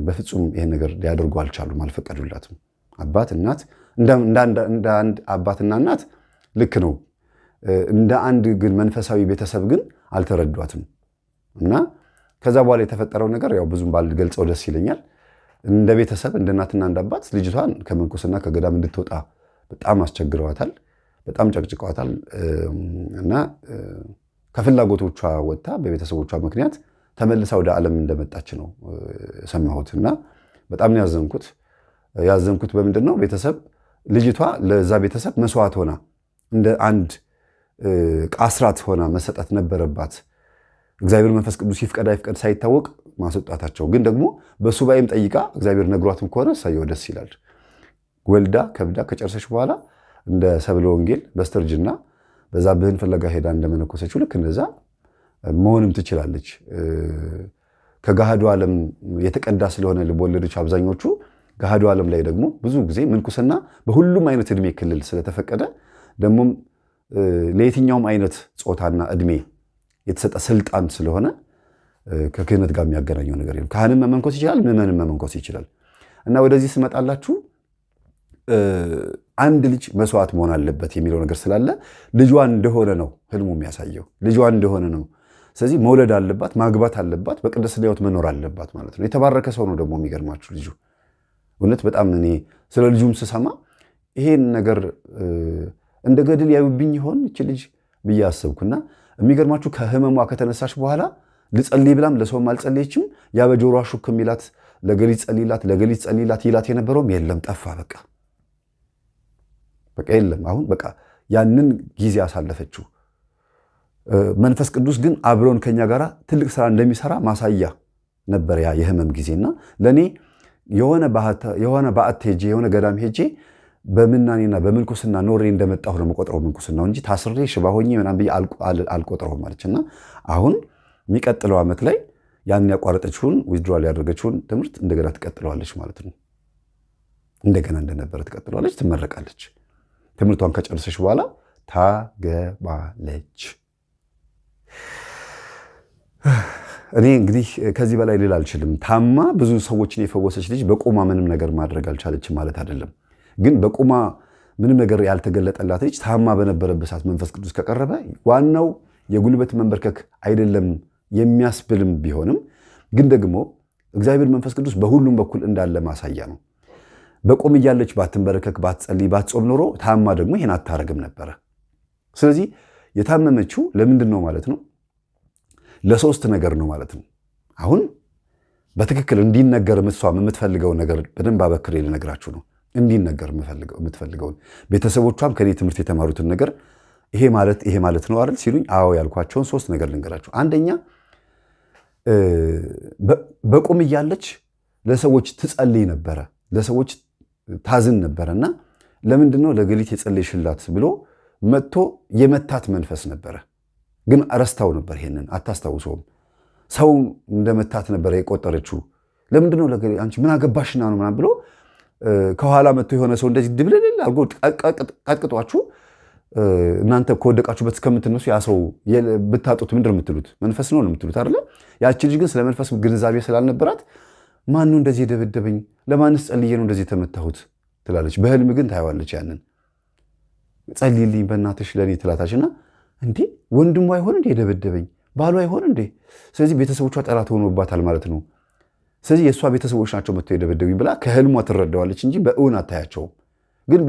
በፍጹም ይሄን ነገር ሊያደርጉ አልቻሉም፣ አልፈቀዱላትም። አባት እናት እንደ አንድ አባትና እናት ልክ ነው። እንደ አንድ ግን መንፈሳዊ ቤተሰብ ግን አልተረዷትም። እና ከዛ በኋላ የተፈጠረው ነገር ያው ብዙም ባልገልጸው ደስ ይለኛል። እንደ ቤተሰብ እንደ እናትና እንደ አባት ልጅቷን ከምንኩስና ከገዳም እንድትወጣ በጣም አስቸግረዋታል፣ በጣም ጨቅጭቀዋታል። እና ከፍላጎቶቿ ወጥታ በቤተሰቦቿ ምክንያት ተመልሳ ወደ ዓለም እንደመጣች ነው ሰማሁት። እና በጣም ነው ያዘንኩት። ያዘንኩት በምንድን ነው? ቤተሰብ ልጅቷ ለዛ ቤተሰብ መስዋዕት ሆና እንደ አንድ አስራት ሆና መሰጠት ነበረባት። እግዚአብሔር መንፈስ ቅዱስ ይፍቀድ አይፍቀድ ሳይታወቅ ማስወጣታቸው ግን ደግሞ በሱባኤም ጠይቃ እግዚአብሔር ነግሯትም ከሆነ እሰየው ደስ ይላል። ወልዳ ከብዳ ከጨረሰች በኋላ እንደ ሰብለ ወንጌል በስተርጅና በዛ ብህን ፍለጋ ሄዳ እንደመነኮሰችው ልክ እንደዛ መሆንም ትችላለች። ከገሃዱ ዓለም የተቀዳ ስለሆነ ልቦለዶች አብዛኞቹ ገሃዱ ዓለም ላይ ደግሞ ብዙ ጊዜ ምንኩስና በሁሉም አይነት እድሜ ክልል ስለተፈቀደ ደግሞም ለየትኛውም አይነት ጾታና እድሜ የተሰጠ ስልጣን ስለሆነ ከክህነት ጋር የሚያገናኘው ነገር የለም። ካህንም መመንኮስ ይችላል፣ ምዕመንም መመንኮስ ይችላል። እና ወደዚህ ስመጣላችሁ አንድ ልጅ መስዋዕት መሆን አለበት የሚለው ነገር ስላለ ልጇ እንደሆነ ነው ህልሙ የሚያሳየው፣ ልጇ እንደሆነ ነው። ስለዚህ መውለድ አለባት፣ ማግባት አለባት፣ በቅድስና ሕይወት መኖር አለባት ማለት ነው። የተባረከ ሰው ነው ደግሞ የሚገርማችሁ ልጁ። እውነት በጣም እኔ ስለ ልጁም ስሰማ ይሄን ነገር እንደ ገድል ያዩብኝ ይሆን እች ልጅ ብዬ አሰብኩና የሚገርማችሁ ከህመሟ ከተነሳች በኋላ ልጸልይ ብላም ለሰውም አልጸለየችም። ያ በጆሮዋ ሹክ የሚላት ለገሊት ጸልይላት፣ ለገሊት ጸልይላት ይላት የነበረውም የለም፣ ጠፋ። በቃ በቃ የለም። አሁን በቃ ያንን ጊዜ አሳለፈችው። መንፈስ ቅዱስ ግን አብሮን ከኛ ጋር ትልቅ ስራ እንደሚሰራ ማሳያ ነበር ያ የህመም ጊዜና ለእኔ የሆነ በዓት ሄጄ የሆነ ገዳም ሄጄ በምናኔና በምንኩስና ኖሬ እንደመጣሁ ነው የምቆጥረው ምንኩስናው እንጂ ታስሬ ሽባ ሆኜ ምናምን ብዬ አልቆጥረውም አለች። እና አሁን የሚቀጥለው ዓመት ላይ ያን ያቋረጠችውን withdrawal ያደረገችውን ትምህርት እንደገና ትቀጥለዋለች ማለት ነው። እንደገና እንደነበረ ትቀጥለዋለች፣ ትመረቃለች። ትምህርቷን ከጨረሰች በኋላ ታገባለች። እኔ እንግዲህ ከዚህ በላይ ልል አልችልም። ታማ ብዙ ሰዎችን የፈወሰች ልጅ በቁማ ምንም ነገር ማድረግ አልቻለችም ማለት አይደለም። ግን በቁማ ምንም ነገር ያልተገለጠላት ልጅ ታማ በነበረበት ሰዓት መንፈስ ቅዱስ ከቀረበ ዋናው የጉልበት መንበርከክ አይደለም የሚያስብልም ቢሆንም ግን ደግሞ እግዚአብሔር መንፈስ ቅዱስ በሁሉም በኩል እንዳለ ማሳያ ነው። በቁም እያለች ባትንበረከክ፣ ባትጸልይ፣ ባትጾም ኖሮ ታማ ደግሞ ይሄን አታረግም ነበረ። ስለዚህ የታመመችው ለምንድን ነው ማለት ነው? ለሶስት ነገር ነው ማለት ነው። አሁን በትክክል እንዲነገር እሷም የምትፈልገው ነገር በደንብ አበክሬ ልነግራችሁ ነው። እንዲነገር የምትፈልገውን ቤተሰቦቿም ከኔ ትምህርት የተማሩትን ነገር ይሄ ማለት ይሄ ማለት ነው አይደል ሲሉኝ፣ አዎ ያልኳቸውን ሶስት ነገር ልንገራችሁ። አንደኛ በቁም እያለች ለሰዎች ትጸልይ ነበረ፣ ለሰዎች ታዝን ነበረ። እና ለምንድን ነው ለገሊት የጸለይሽላት ብሎ መጥቶ የመታት መንፈስ ነበረ። ግን ረስታው ነበር፣ ይሄንን አታስታውሰውም። ሰው እንደመታት ነበረ የቆጠረችው። ለምንድን ነው ለገሊት አንቺ ምን አገባሽና ነው ምናምን ብሎ ከኋላ መጥቶ የሆነ ሰው እንደዚህ ድብልል አድርጎ ቀጥቅጧችሁ እናንተ ከወደቃችሁበት እስከምትነሱ ያ ሰው ብታጡት ምንድን ነው የምትሉት? መንፈስ ነው የምትሉት አይደለ? ያቺ ልጅ ግን ስለ መንፈስ ግንዛቤ ስላልነበራት ማን ነው እንደዚህ የደበደበኝ? ለማንስ ጸልዬ ነው እንደዚህ የተመታሁት ትላለች። በህልም ግን ታየዋለች። ያንን ጸልይልኝ በእናትሽ ለእኔ ትላታች። እና እንዴ ወንድሟ አይሆን እንዴ የደበደበኝ? ባሏ አይሆን እንዴ? ስለዚህ ቤተሰቦቿ ጠላት ሆኖባታል ማለት ነው። ስለዚህ የእሷ ቤተሰቦች ናቸው መጥተው የደበደቡኝ ብላ ከህልሟ ትረዳዋለች እንጂ በእውን አታያቸውም። ግን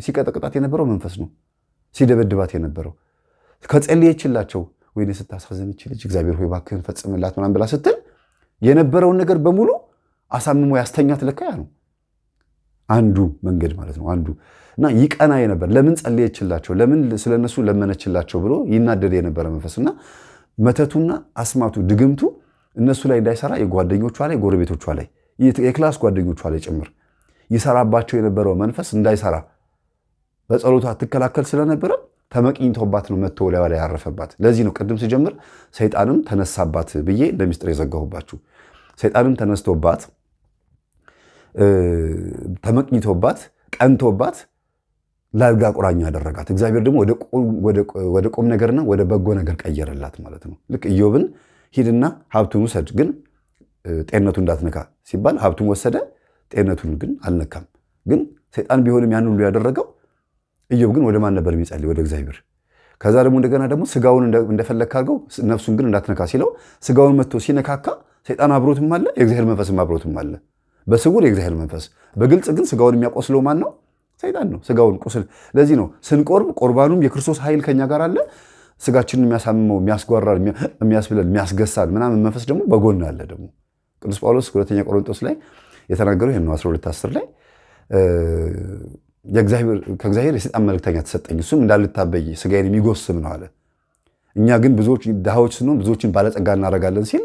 ሲቀጠቅጣት የነበረው መንፈስ ነው ሲደበድባት የነበረው። ከጸለየችላቸው ወይኔ ስታሳዝን ይች ልጅ እግዚአብሔር ሆይ እባክህን ፈጽምላት ምናምን ብላ ስትል የነበረውን ነገር በሙሉ አሳምሞ ያስተኛት ለካ ያ ነው አንዱ መንገድ ማለት ነው። አንዱ እና ይቀና የነበር ለምን ጸለየችላቸው፣ ለምን ስለነሱ ለመነችላቸው ብሎ ይናደድ የነበረ መንፈስና መተቱና አስማቱ ድግምቱ እነሱ ላይ እንዳይሰራ የጓደኞቿ ላይ፣ ጎረቤቶቿ ላይ፣ የ class ጓደኞቿ ላይ ጭምር ይሰራባቸው የነበረው መንፈስ እንዳይሰራ በጸሎቷ ትከላከል ስለነበረ ተመቅኝቶባት ነው መጥቶ ላይዋ ላይ ያረፈባት። ለዚህ ነው ቅድም ስጀምር ሰይጣንም ተነሳባት ብዬ እንደ ሚስጥር የዘጋሁባችሁ። ሰይጣንም ተነስቶባት ተመቅኝቶባት ቀንቶባት ለአልጋ ቁራኛ ያደረጋት። እግዚአብሔር ደግሞ ወደ ቁም ነገርና ወደ በጎ ነገር ቀየረላት ማለት ነው። ልክ ኢዮብን ሂድና ሀብቱን ውሰድ ግን ጤንነቱን እንዳትነካ ሲባል ሀብቱን ወሰደ፣ ጤንነቱን ግን አልነካም። ግን ሰይጣን ቢሆንም ያን ሁሉ ያደረገው ኢዮብ ግን ወደ ማን ነበር የሚጸልይ? ወደ እግዚአብሔር። ከዛ ደግሞ እንደገና ደግሞ ስጋውን እንደፈለግክ አድርገው ነፍሱን ግን እንዳትነካ ሲለው ስጋውን መጥቶ ሲነካካ ሰይጣን አብሮትም አለ፣ የእግዚአብሔር መንፈስም አብሮትም አለ። በስውር የእግዚአብሔር መንፈስ፣ በግልጽ ግን ስጋውን የሚያቆስለው ማን ነው? ሰይጣን ነው። ስጋውን ቁስል። ለዚህ ነው ስንቆርብ ቆርባኑም የክርስቶስ ኃይል ከኛ ጋር አለ። ስጋችንን የሚያሳምመው የሚያስጓራል፣ የሚያስብለን፣ የሚያስገሳል ምናምን መንፈስ ደግሞ በጎን አለ። ደግሞ ቅዱስ ጳውሎስ ሁለተኛ ቆሮንቶስ ላይ የተናገረው ይሄን ነው። 12:10 ላይ ከእግዚአብሔር የሰይጣን መልእክተኛ ተሰጠኝ፣ እሱም እንዳልታበይ ስጋዬን የሚጎስም ነው አለ። እኛ ግን ብዙዎች ድሃዎች ስንሆን ብዙዎችን ባለጸጋ እናደርጋለን ሲል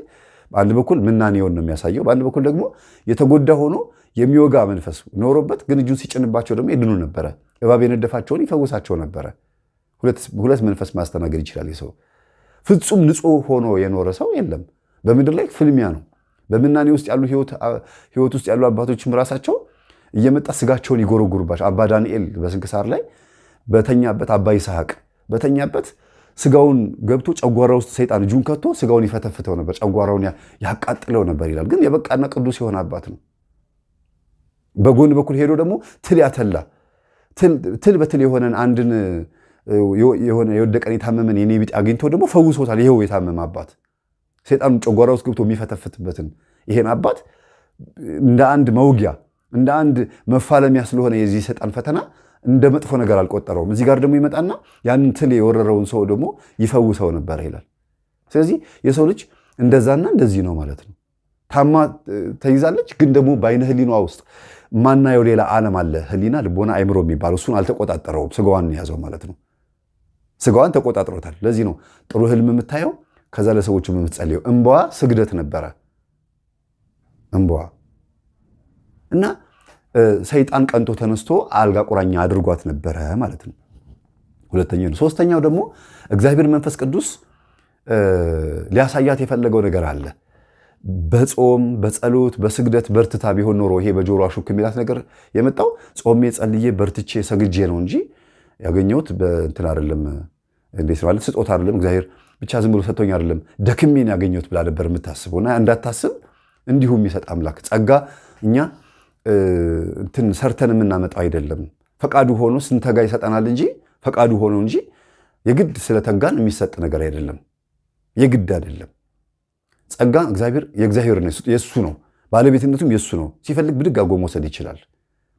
በአንድ በኩል ምናኔውን ነው የሚያሳየው፣ በአንድ በኩል ደግሞ የተጎዳ ሆኖ የሚወጋ መንፈስ ኖሮበት ግን እጁን ሲጭንባቸው ደግሞ ይድኑ ነበረ። እባብ የነደፋቸውን ይፈውሳቸው ነበረ። ሁለት መንፈስ ማስተናገድ ይችላል ሰው። ፍጹም ንጹሕ ሆኖ የኖረ ሰው የለም በምድር ላይ። ፍልሚያ ነው። በምናኔ ውስጥ ያሉ ህይወት ውስጥ ያሉ አባቶችም ራሳቸው እየመጣ ስጋቸውን ይጎረጉሩባቸው። አባ ዳንኤል በስንክሳር ላይ በተኛበት፣ አባ ይስሐቅ በተኛበት ስጋውን ገብቶ ጨጓራ ውስጥ ሰይጣን እጁን ከቶ ስጋውን ይፈተፍተው ነበር፣ ጨጓራውን ያቃጥለው ነበር ይላል። ግን የበቃና ቅዱስ የሆነ አባት ነው። በጎን በኩል ሄዶ ደግሞ ትል ያተላ ትል በትል የሆነን አንድን የሆነ የወደቀን የታመመን የኔ ቢጤ አግኝቶ ደግሞ ፈውሶታል። ይኸው የታመመ አባት ሰይጣኑ ጨጓራ ውስጥ ገብቶ የሚፈተፍትበትን ይሄን አባት እንደ አንድ መውጊያ እንደ አንድ መፋለሚያ ስለሆነ የዚህ ሰይጣን ፈተና እንደ መጥፎ ነገር አልቆጠረውም። እዚህ ጋር ደግሞ ይመጣና ያንን ትል የወረረውን ሰው ደግሞ ይፈውሰው ነበር ይላል። ስለዚህ የሰው ልጅ እንደዛና እንደዚህ ነው ማለት ነው። ታማ ተይዛለች፣ ግን ደግሞ በአይነ ህሊኗ ውስጥ ማናየው ሌላ ዓለም አለ። ህሊና፣ ልቦና፣ አይምሮ የሚባለው እሱን አልተቆጣጠረውም። ስጋዋን የያዘው ማለት ነው። ስጋዋን ተቆጣጥሮታል። ለዚህ ነው ጥሩ ህልም የምታየው፣ ከዛ ለሰዎች የምትጸልየው። እንባዋ ስግደት ነበረ እንባዋ እና ሰይጣን ቀንቶ ተነስቶ አልጋ ቁራኛ አድርጓት ነበረ ማለት ነው። ሁለተኛው ነው። ሶስተኛው ደግሞ እግዚአብሔር መንፈስ ቅዱስ ሊያሳያት የፈለገው ነገር አለ። በጾም በጸሎት በስግደት በርትታ ቢሆን ኖሮ ይሄ በጆሮ አሹክ የሚላት ነገር የመጣው ጾሜ ጸልዬ በርትቼ ሰግጄ ነው እንጂ ያገኘሁት በእንትን አይደለም። እንዴት ነው ማለት ስጦታ አይደለም። እግዚአብሔር ብቻ ዝም ብሎ ሰጥቶኝ አይደለም፣ ደክሜን ያገኘሁት ብላ ነበር የምታስበው። እና እንዳታስብ እንዲሁ የሚሰጥ አምላክ ጸጋ እኛ እንትን ሰርተን የምናመጣው አይደለም። ፈቃዱ ሆኖ ስንተጋ ይሰጠናል እንጂ ፈቃዱ ሆኖ እንጂ የግድ ስለተጋን የሚሰጥ ነገር አይደለም። የግድ አይደለም። ጸጋ እግዚአብሔር የእግዚአብሔር ነው፣ የእሱ ነው፣ ባለቤትነቱም የእሱ ነው። ሲፈልግ ብድግ አድርጎ መውሰድ ይችላል።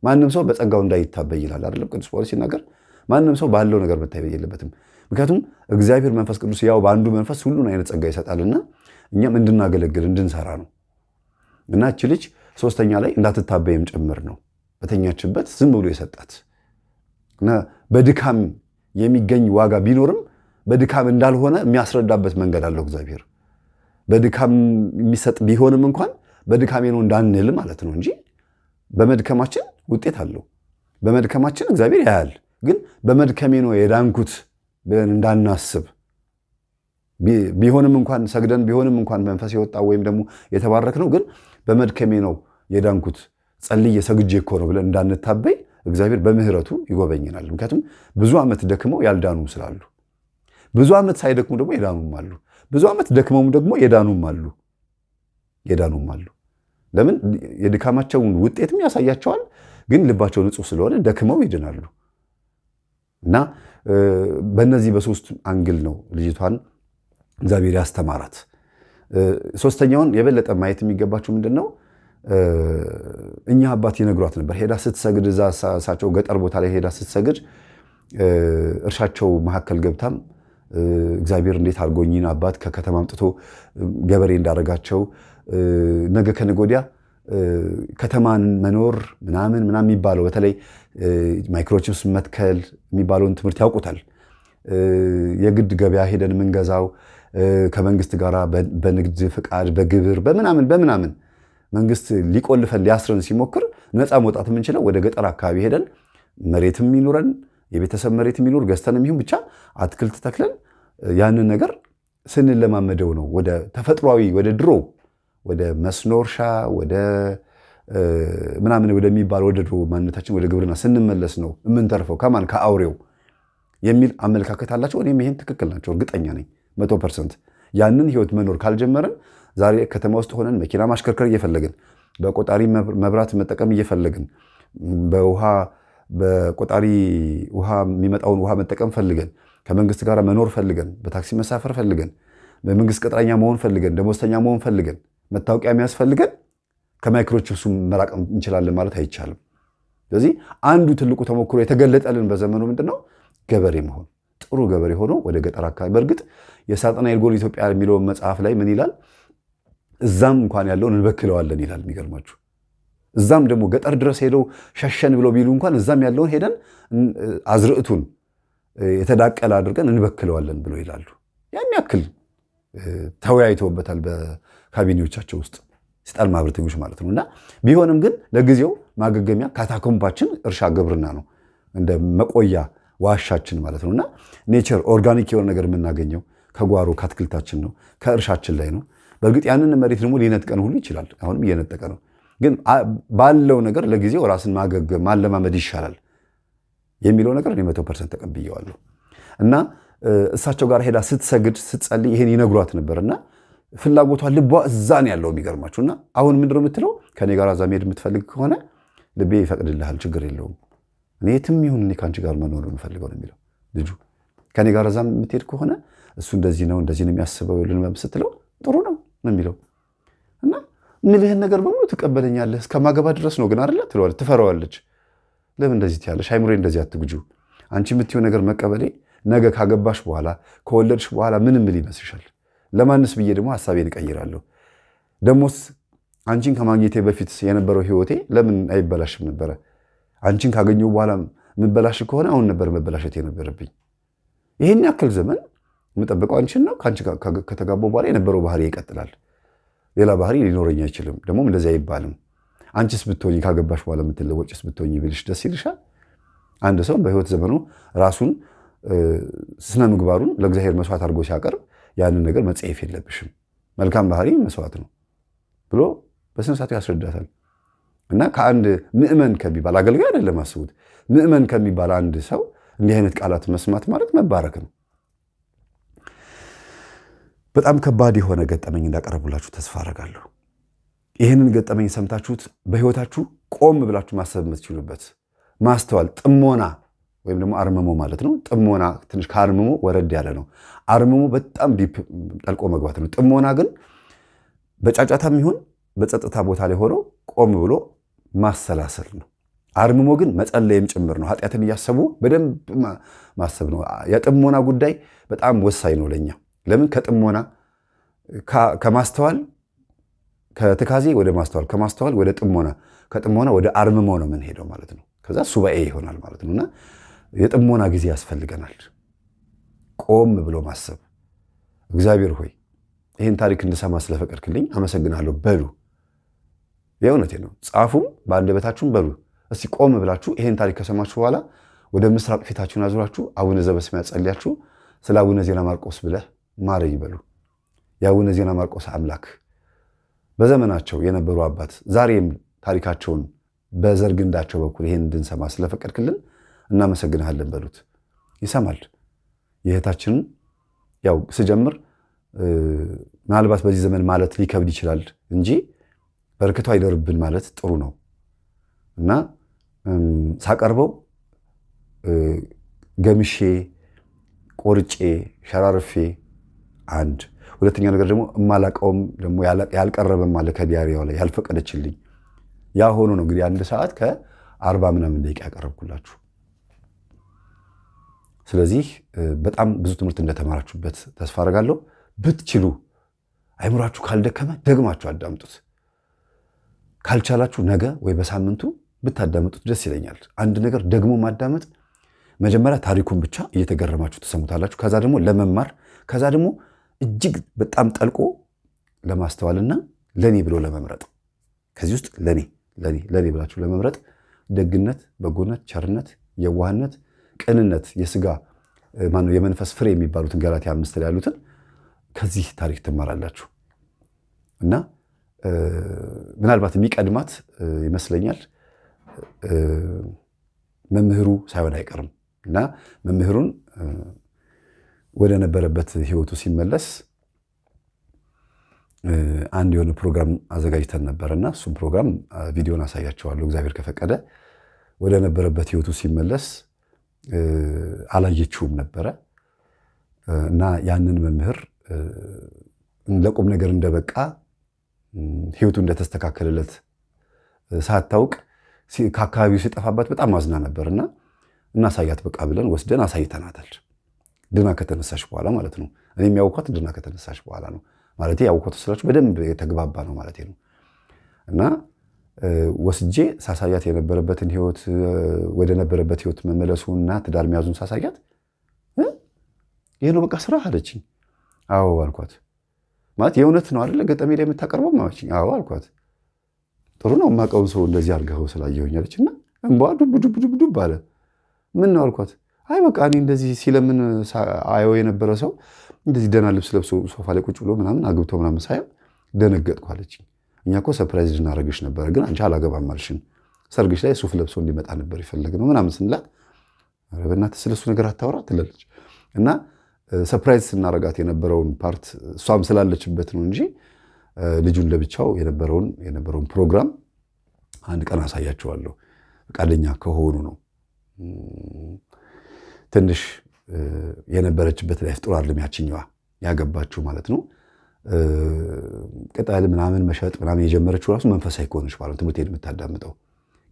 ማንም ሰው በጸጋው እንዳይታበይ ይላል አይደለም ቅዱስ ጳውሎስ ሲናገር፣ ማንም ሰው ባለው ነገር መታበይ የለበትም። ምክንያቱም እግዚአብሔር መንፈስ ቅዱስ ያው በአንዱ መንፈስ ሁሉን አይነት ጸጋ ይሰጣልና እኛም እንድናገለግል እንድንሰራ ነው። እና እቺ ልጅ ሶስተኛ ላይ እንዳትታበይም ጭምር ነው በተኛችበት ዝም ብሎ የሰጣት እና በድካም የሚገኝ ዋጋ ቢኖርም በድካም እንዳልሆነ የሚያስረዳበት መንገድ አለው እግዚአብሔር። በድካም የሚሰጥ ቢሆንም እንኳን በድካሜ ነው እንዳንል ማለት ነው እንጂ በመድከማችን ውጤት አለው። በመድከማችን እግዚአብሔር ያያል። ግን በመድከሜ ነው የዳንኩት ብለን እንዳናስብ፣ ቢሆንም እንኳን ሰግደን፣ ቢሆንም እንኳን መንፈስ የወጣ ወይም ደግሞ የተባረክ ነው፣ ግን በመድከሜ ነው የዳንኩት፣ ጸልዬ ሰግጄ እኮ ነው ብለን እንዳንታበይ እግዚአብሔር በምሕረቱ ይጎበኝናል። ምክንያቱም ብዙ ዓመት ደክመው ያልዳኑ ስላሉ፣ ብዙ ዓመት ሳይደክሙ ደግሞ የዳኑም አሉ። ብዙ ዓመት ደክመውም ደግሞ የዳኑም አሉ፣ የዳኑም አሉ። ለምን? የድካማቸውን ውጤትም ያሳያቸዋል። ግን ልባቸው ንጹሕ ስለሆነ ደክመው ይድናሉ። እና በእነዚህ በሶስት angle ነው ልጅቷን እግዚአብሔር ያስተማራት። ሶስተኛውን የበለጠ ማየት የሚገባቸው ምንድን ነው? እኛ አባት ይነግሯት ነበር። ሄዳ ስትሰግድ፣ እዛ እሳቸው ገጠር ቦታ ላይ ሄዳ ስትሰግድ፣ እርሻቸው መካከል ገብታም እግዚአብሔር እንዴት አድርጎ እኚህን አባት ከከተማ አምጥቶ ገበሬ እንዳደረጋቸው፣ ነገ ከነገ ወዲያ ከተማን መኖር ምናምን ምናምን የሚባለው፣ በተለይ microchips መትከል የሚባለውን ትምህርት ያውቁታል። የግድ ገበያ ሄደን የምንገዛው፣ ከመንግስት ጋር በንግድ ፍቃድ፣ በግብር፣ በምናምን በምናምን መንግስት ሊቆልፈን ሊያስረን ሲሞክር ነፃ መውጣት የምንችለው ወደ ገጠር አካባቢ ሄደን መሬትም ይኑረን፣ የቤተሰብ መሬት የሚኖር ገዝተን ይሁን፣ ብቻ አትክልት ተክለን ያንን ነገር ስንለማመደው ነው ወደ ተፈጥሯዊ፣ ወደ ድሮ፣ ወደ መስኖ እርሻ፣ ወደ ምናምን ወደሚባል፣ ወደ ድሮ ማንነታችን፣ ወደ ግብርና ስንመለስ ነው የምንተርፈው ከማን፣ ከአውሬው የሚል አመለካከት አላቸው። እኔም ይሄን ትክክል ናቸው እርግጠኛ ነኝ 100%። ያንን ህይወት መኖር ካልጀመርን፣ ዛሬ ከተማ ውስጥ ሆነን መኪና ማሽከርከር እየፈለግን፣ በቆጣሪ መብራት መጠቀም እየፈለግን፣ በውሃ በቆጣሪ ውሃ የሚመጣውን ውሃ መጠቀም ፈልገን፣ ከመንግስት ጋር መኖር ፈልገን፣ በታክሲ መሳፈር ፈልገን፣ በመንግስት ቅጥረኛ መሆን ፈልገን፣ ደሞዝተኛ መሆን ፈልገን፣ መታወቂያ የሚያስፈልገን፣ ከ microchips ኡ መራቅ እንችላለን ማለት አይቻልም። ስለዚህ አንዱ ትልቁ ተሞክሮ የተገለጠልን በዘመኑ ምንድን ነው? ገበሬ መሆን፣ ጥሩ ገበሬ ሆኖ ወደ ገጠር አካባቢ። በእርግጥ የሳጥናኤል ጎል ኢትዮጵያ የሚለውን መጽሐፍ ላይ ምን ይላል? እዛም እንኳን ያለውን እንበክለዋለን ይላል። የሚገርማችሁ እዛም ደግሞ ገጠር ድረስ ሄደው ሸሸን ብለው ቢሉ እንኳን እዛም ያለውን ሄደን አዝርዕቱን የተዳቀለ አድርገን እንበክለዋለን ብሎ ይላሉ። ያን ያክል ተወያይተውበታል በካቢኔዎቻቸው ውስጥ፣ ሰይጣን ማህበረተኞች ማለት ነው። እና ቢሆንም ግን ለጊዜው ማገገሚያ catacomb ኣችን እርሻ ግብርና ነው፣ እንደ መቆያ ዋሻችን ማለት ነው። እና nature organic የሆነ ነገር የምናገኘው ከጓሮ ከአትክልታችን ነው፣ ከእርሻችን ላይ ነው። በእርግጥ ያንን መሬት ደግሞ ሊነጥቀን ሁሉ ይችላል። አሁንም እየነጠቀ ነው። ግን ባለው ነገር ለጊዜው ራስን ማገገም ማለማመድ ይሻላል የሚለው ነገር እኔ 100% ተቀብየዋለሁ። እና እሳቸው ጋር ሄዳ ስትሰግድ፣ ስትጸልይ ይሄን ይነግሯት ነበር እና ፍላጎቷ ልቧ እዛ ነው ያለው የሚገርማችሁ። እና አሁን ምንድነው የምትለው? ከኔ ጋር እዛ መሄድ የምትፈልግ ከሆነ ልቤ ይፈቅድልሃል፣ ችግር የለውም። እኔ የትም ይሁን እኔ ከአንቺ ጋር መኖር ነው የምፈልገው ነው የሚለው ልጁ። ከኔ ጋር እዛ የምትሄድ ከሆነ እሱ እንደዚህ ነው፣ እንደዚህ ነው የሚያስበው ስትለው ጥሩ ነው ነው የሚለው። እና ምልህን ነገር በሙሉ ትቀበለኛለህ እስከማገባ ድረስ ነው ግን አይደለ ትለዋለች፣ ትፈራዋለች። ለምን እንደዚህ ትያለሽ? አይምሮዬ እንደዚህ አትጉጁ። አንቺ የምትይው ነገር መቀበሌ ነገ ካገባሽ በኋላ፣ ከወለድሽ በኋላ ምን ምን ይመስልሻል? ለማንስ ብዬ ደግሞ ሀሳቤን እቀይራለሁ? ደግሞስ አንቺን ከማግኘቴ በፊት የነበረው ህይወቴ ለምን አይበላሽም ነበረ? አንቺን ካገኘሁ በኋላ የምበላሽ ከሆነ አሁን ነበር መበላሸት የነበረብኝ። ይሄን ያክል ዘመን የምጠብቀው አንቺን ነው። ከአንቺ ከተጋባሁ በኋላ የነበረው ባህሪ ይቀጥላል። ሌላ ባህሪ ሊኖረኝ አይችልም። ደግሞም እንደዚህ አይባልም። አንቺስ ብትሆኝ፣ ካገባሽ በኋላ የምትለወጭስ ብትሆኝ ብልሽ ደስ ይልሻል? አንድ ሰው በህይወት ዘመኑ ራሱን ስነ ምግባሩን ለእግዚአብሔር መስዋዕት አድርጎ ሲያቀርብ ያንን ነገር መጸየፍ የለብሽም። መልካም ባህሪ መስዋዕት ነው ብሎ በስነ ስርዓቱ ያስረዳታል። እና ከአንድ ምዕመን ከሚባል አገልጋይ አይደለም፣ አስቡት፣ ምዕመን ከሚባል አንድ ሰው እንዲህ አይነት ቃላት መስማት ማለት መባረክ ነው። በጣም ከባድ የሆነ ገጠመኝ እንዳቀረቡላችሁ ተስፋ አደርጋለሁ። ይህንን ገጠመኝ ሰምታችሁት በህይወታችሁ ቆም ብላችሁ ማሰብ የምትችሉበት ማስተዋል፣ ጥሞና ወይም ደግሞ አርምሞ ማለት ነው። ጥሞና ትንሽ ከአርምሞ ወረድ ያለ ነው። አርምሞ በጣም deep ጠልቆ መግባት ነው። ጥሞና ግን በጫጫታም ይሁን በጸጥታ ቦታ ላይ ሆኖ ቆም ብሎ ማሰላሰል ነው። አርምሞ ግን መጸለይም ጭምር ነው። ኃጢአትን እያሰቡ በደንብ ማሰብ ነው። የጥሞና ጉዳይ በጣም ወሳኝ ነው ለኛ። ለምን ከጥሞና፣ ከማስተዋል፣ ከትካዜ ወደ ማስተዋል፣ ከማስተዋል ወደ ጥሞና፣ ከጥሞና ወደ አርምሞ ነው የምንሄደው ማለት ነው። ከዛ ሱባኤ ይሆናል ማለት ነው። እና የጥሞና ጊዜ ያስፈልገናል። ቆም ብሎ ማሰብ፣ እግዚአብሔር ሆይ ይህን ታሪክ እንድሰማ ስለፈቀድክልኝ አመሰግናለሁ በሉ። የእውነቴ ነው። ጻፉም በአንደበታችሁም በሉ። እስቲ ቆም ብላችሁ ይሄን ታሪክ ከሰማችሁ በኋላ ወደ ምስራቅ ፊታችሁን አዙራችሁ አቡነ ዘበሰማያት ጸልያችሁ ስለ አቡነ ዜና ማርቆስ ብለህ ማረኝ በሉ። የአቡነ ዜና ማርቆስ አምላክ በዘመናቸው የነበሩ አባት ዛሬም ታሪካቸውን በዘር ግንዳቸው በኩል ይሄን እንድንሰማ ስለፈቀድክልን እናመሰግንሃለን በሉት። ይሰማል። የእህታችንን ያው ስጀምር ምናልባት በዚህ ዘመን ማለት ሊከብድ ይችላል እንጂ በረከቱ አይደርብን ማለት ጥሩ ነው እና ሳቀርበው ገምሼ ቆርጬ ሸራርፌ አንድ ሁለተኛ ነገር ደግሞ እማላቀውም ደግሞ ያልቀረበም አለ ከ diary ዋ ላይ ያልፈቀደችልኝ ያ ሆኖ ነው እንግዲህ 1 ሰዓት ከ40 ምናምን ደቂቃ ያቀረብኩላችሁ። ስለዚህ በጣም ብዙ ትምህርት እንደተማራችሁበት ተስፋ አደርጋለሁ። ብትችሉ አይምሯችሁ ካልደከመ ደግማችሁ አዳምጡት። ካልቻላችሁ ነገ ወይ በሳምንቱ ብታዳምጡት ደስ ይለኛል። አንድ ነገር ደግሞ ማዳመጥ መጀመሪያ ታሪኩን ብቻ እየተገረማችሁ ትሰሙታላችሁ። ከዛ ደግሞ ለመማር ከዛ ደግሞ እጅግ በጣም ጠልቆ ለማስተዋልና ለኔ ብሎ ለመምረጥ ከዚህ ውስጥ ለኔ ለኔ ለኔ ብላችሁ ለመምረጥ ደግነት፣ በጎነት፣ ቸርነት፣ የዋህነት፣ ቅንነት የስጋ ማነው የመንፈስ ፍሬ የሚባሉትን ገላትያ 5 ላይ ያሉትን ከዚህ ታሪክ ትማራላችሁ እና ምናልባት የሚቀድማት ይመስለኛል መምህሩ ሳይሆን አይቀርም እና መምህሩን ወደ ነበረበት ህይወቱ ሲመለስ አንድ የሆነ ፕሮግራም አዘጋጅተን ነበር እና እሱም ፕሮግራም ቪዲዮን አሳያቸዋለሁ እግዚአብሔር ከፈቀደ። ወደ ነበረበት ህይወቱ ሲመለስ አላየችውም ነበረ እና ያንን መምህር ለቁም ነገር እንደበቃ ህይወቱ እንደተስተካከለለት ሳታውቅ ከአካባቢው ሲጠፋባት በጣም አዝና ነበር እና እናሳያት በቃ ብለን ወስደን አሳይተናታል። ድና ከተነሳሽ በኋላ ማለት ነው። እኔም ያውኳት ድና ከተነሳሽ በኋላ ነው ማለት ያውኳት ስላችሁ በደንብ የተግባባ ነው ማለት ነው። እና ወስጄ ሳሳያት የነበረበትን ህይወት ወደ ነበረበት ህይወት መመለሱና ትዳር መያዙን ሳሳያት ይህ ነው በቃ ስራ አለችኝ። አዎ አልኳት። ማለት የእውነት ነው አይደለ? ገጠሜ ላይ የምታቀርበው ማለችኝ። አዎ አልኳት። ጥሩ ነው የማውቀውን ሰው እንደዚህ አድርገኸው ስላየሁኝ አለች እና እንባዋ ዱብ ዱብ ዱብ ዱብ አለ። ምን ነው አልኳት። አይ በቃ እኔ እንደዚህ ሲለምን አየው የነበረ ሰው እንደዚህ ደህና ልብስ ለብሶ ሶፋ ላይ ቁጭ ብሎ ምናምን አግብቶ ምናምን ሳየው ደነገጥኩ አለችኝ። እኛ እኮ surprise ልናደርግሽ ነበረ፣ ግን አንቺ አላገባም አልሽን። ሰርግሽ ላይ ሱፍ ለብሶ እንዲመጣ ነበር የፈለግነው ምናምን ስንላት፣ ኧረ በእናትህ ስለሱ ነገር አታውራ ትላለች። እና surprise ስናረጋት የነበረውን part እሷም ስላለችበት ነው እንጂ ልጁን ለብቻው የነበረውን ፕሮግራም አንድ ቀን አሳያቸዋለሁ ፈቃደኛ ከሆኑ ነው። ትንሽ የነበረችበት life ጥሩ አይደለም። ያችኛዋ ያገባችው ማለት ነው። ቅጠል ምናምን መሸጥ ምናምን የጀመረችው ራሱ መንፈሳዊ ከሆነች በኋላ ትምህርት ሄድ የምታዳምጠው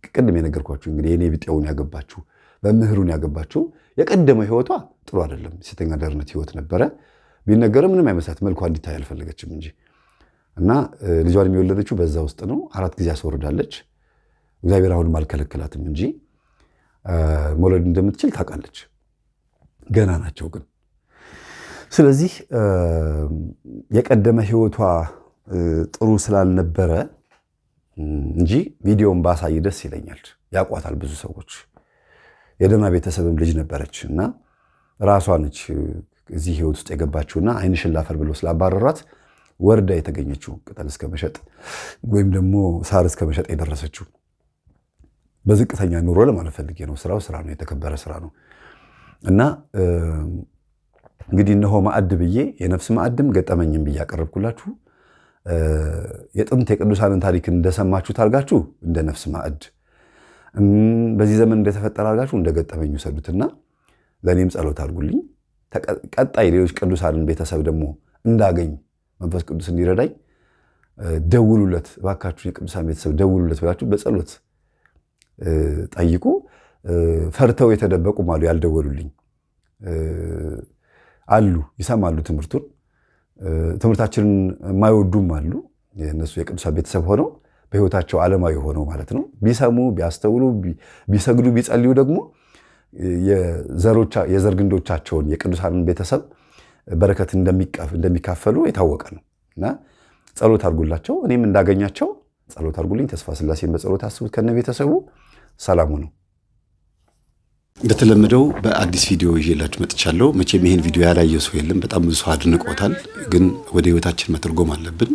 ቅድም የነገርኳችሁ እንግዲህ የኔ ቢጤውን ያገባችው መምህሩን ያገባችው የቀደመ ህይወቷ ጥሩ አይደለም። ሴተኛ አዳሪነት ህይወት ነበረ። ቢነገርም ምንም አይመስላት መልኳ እንዲታይ አልፈለገችም እንጂ እና ልጇን የሚወለደችው በዛ ውስጥ ነው። 4 ጊዜ አስወርዳለች። እግዚአብሔር አሁንም አልከለከላትም እንጂ መውለድ እንደምትችል ታውቃለች። ገና ናቸው ግን። ስለዚህ የቀደመ ህይወቷ ጥሩ ስላልነበረ እንጂ ቪዲዮን ባሳይ ደስ ይለኛል። ያውቋታል ብዙ ሰዎች። የደህና ቤተሰብም ልጅ ነበረች እና ራሷ ነች እዚህ ህይወት ውስጥ የገባችውና ዓይንሽን ላፈር ብሎ ስላባረሯት ወርዳ የተገኘችው ቅጠል እስከ መሸጥ ወይም ደግሞ ሳር እስከ መሸጥ የደረሰችው በዝቅተኛ ኑሮ ለማለት ፈልጌ ነው። ስራው ስራ ነው፣ የተከበረ ስራ ነው። እና እንግዲህ እነሆ ማዕድ ብዬ የነፍስ ማዕድም ገጠመኝም ብዬ ያቀረብኩላችሁ የጥንት የቅዱሳንን ታሪክ እንደሰማችሁ ታርጋችሁ እንደ ነፍስ ማዕድ፣ በዚህ ዘመን እንደተፈጠረ አድርጋችሁ እንደ ገጠመኝ ውሰዱትና ለእኔም ጸሎት አድርጉልኝ። ቀጣይ ሌሎች ቅዱሳንን ቤተሰብ ደግሞ እንዳገኝ መንፈስ ቅዱስ እንዲረዳኝ ደውሉለት እባካችሁ፣ የቅዱሳን ቤተሰብ ደውሉለት ብላችሁ በጸሎት ጠይቁ። ፈርተው የተደበቁም አሉ፣ ያልደወሉልኝ አሉ። ይሰማሉ ትምህርቱን፣ ትምህርታችንን የማይወዱም አሉ። እነሱ የቅዱሳን ቤተሰብ ሆነው በሕይወታቸው ዓለማዊ ሆነው ማለት ነው። ቢሰሙ ቢያስተውሉ፣ ቢሰግዱ፣ ቢጸልዩ ደግሞ የዘር ግንዶቻቸውን የቅዱሳንን ቤተሰብ በረከት እንደሚካፈሉ የታወቀ ነው። እና ጸሎት አድርጉላቸው። እኔም እንዳገኛቸው ጸሎት አድርጉልኝ። ተስፋ ስላሴን በጸሎት አስቡት ከነ ቤተሰቡ። ሰላሙ ነው። እንደተለመደው በአዲስ ቪዲዮ ይዤላችሁ መጥቻለሁ። መቼም ይሄን ቪዲዮ ያላየ ሰው የለም። በጣም ብዙ ሰው አድንቆታል። ግን ወደ ህይወታችን መተርጎም አለብን።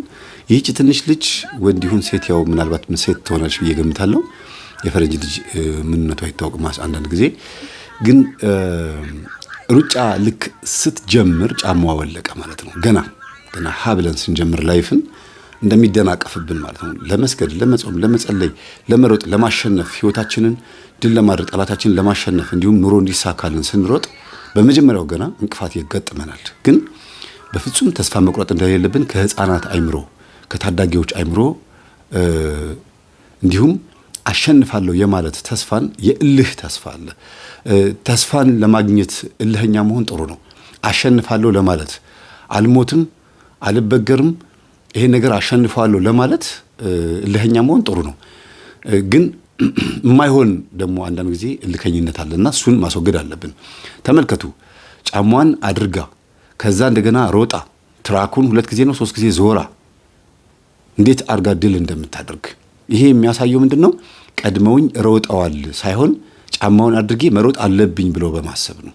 ይህች ትንሽ ልጅ ወንድ ይሁን ሴት፣ ያው ምናልባት ሴት ትሆናለች ብዬ ገምታለሁ። የፈረንጅ ልጅ ምንነቱ አይታወቅም። አንዳንድ ጊዜ ግን ሩጫ ልክ ስትጀምር ጫማዋ ወለቀ ማለት ነው። ገና ገና ሀ ብለን ስንጀምር life ን እንደሚደናቀፍብን ማለት ነው። ለመስገድ፣ ለመጾም፣ ለመጸለይ፣ ለመሮጥ፣ ለማሸነፍ ህይወታችንን ድል ለማድረግ ጠላታችንን ለማሸነፍ እንዲሁም ኑሮ እንዲሳካልን ስንሮጥ በመጀመሪያው ገና እንቅፋት ይገጥመናል። ግን በፍጹም ተስፋ መቁረጥ እንደሌለብን ከህፃናት አይምሮ ከታዳጊዎች አይምሮ እንዲሁም አሸንፋለሁ የማለት ተስፋን የእልህ ተስፋ አለ። ተስፋን ለማግኘት እልህኛ መሆን ጥሩ ነው። አሸንፋለሁ ለማለት አልሞትም፣ አልበገርም፣ ይሄን ነገር አሸንፈዋለሁ ለማለት እልህኛ መሆን ጥሩ ነው። ግን የማይሆን ደግሞ አንዳንድ ጊዜ እልከኝነት አለና እሱን ማስወገድ አለብን። ተመልከቱ፣ ጫሟን አድርጋ ከዛ እንደገና ሮጣ track ኡን 2 ጊዜ ነው 3 ጊዜ ዞራ እንዴት አድርጋ ድል እንደምታደርግ ይሄ የሚያሳየው ምንድን ነው? ቀድመውኝ ሮጠዋል ሳይሆን ጫማውን አድርጌ መሮጥ አለብኝ ብሎ በማሰብ ነው።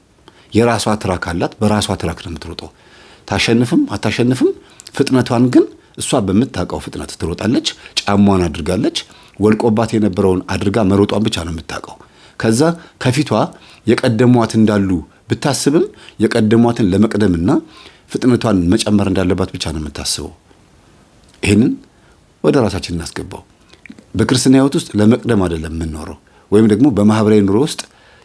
የራሷ track አላት። በራሷ track ነው የምትሮጠው። ታሸንፍም አታሸንፍም ፍጥነቷን ግን እሷ በምታውቀው ፍጥነት ትሮጣለች። ጫማዋን አድርጋለች። ወልቆባት የነበረውን አድርጋ መሮጧን ብቻ ነው የምታውቀው። ከዛ ከፊቷ የቀደሟት እንዳሉ ብታስብም የቀደሟትን ለመቅደምና ፍጥነቷን መጨመር እንዳለባት ብቻ ነው የምታስበው። ይህንን ወደ ራሳችን እናስገባው። በክርስትና ሕይወት ውስጥ ለመቅደም አይደለም የምንኖረው፣ ወይም ደግሞ በማህበራዊ ኑሮ ውስጥ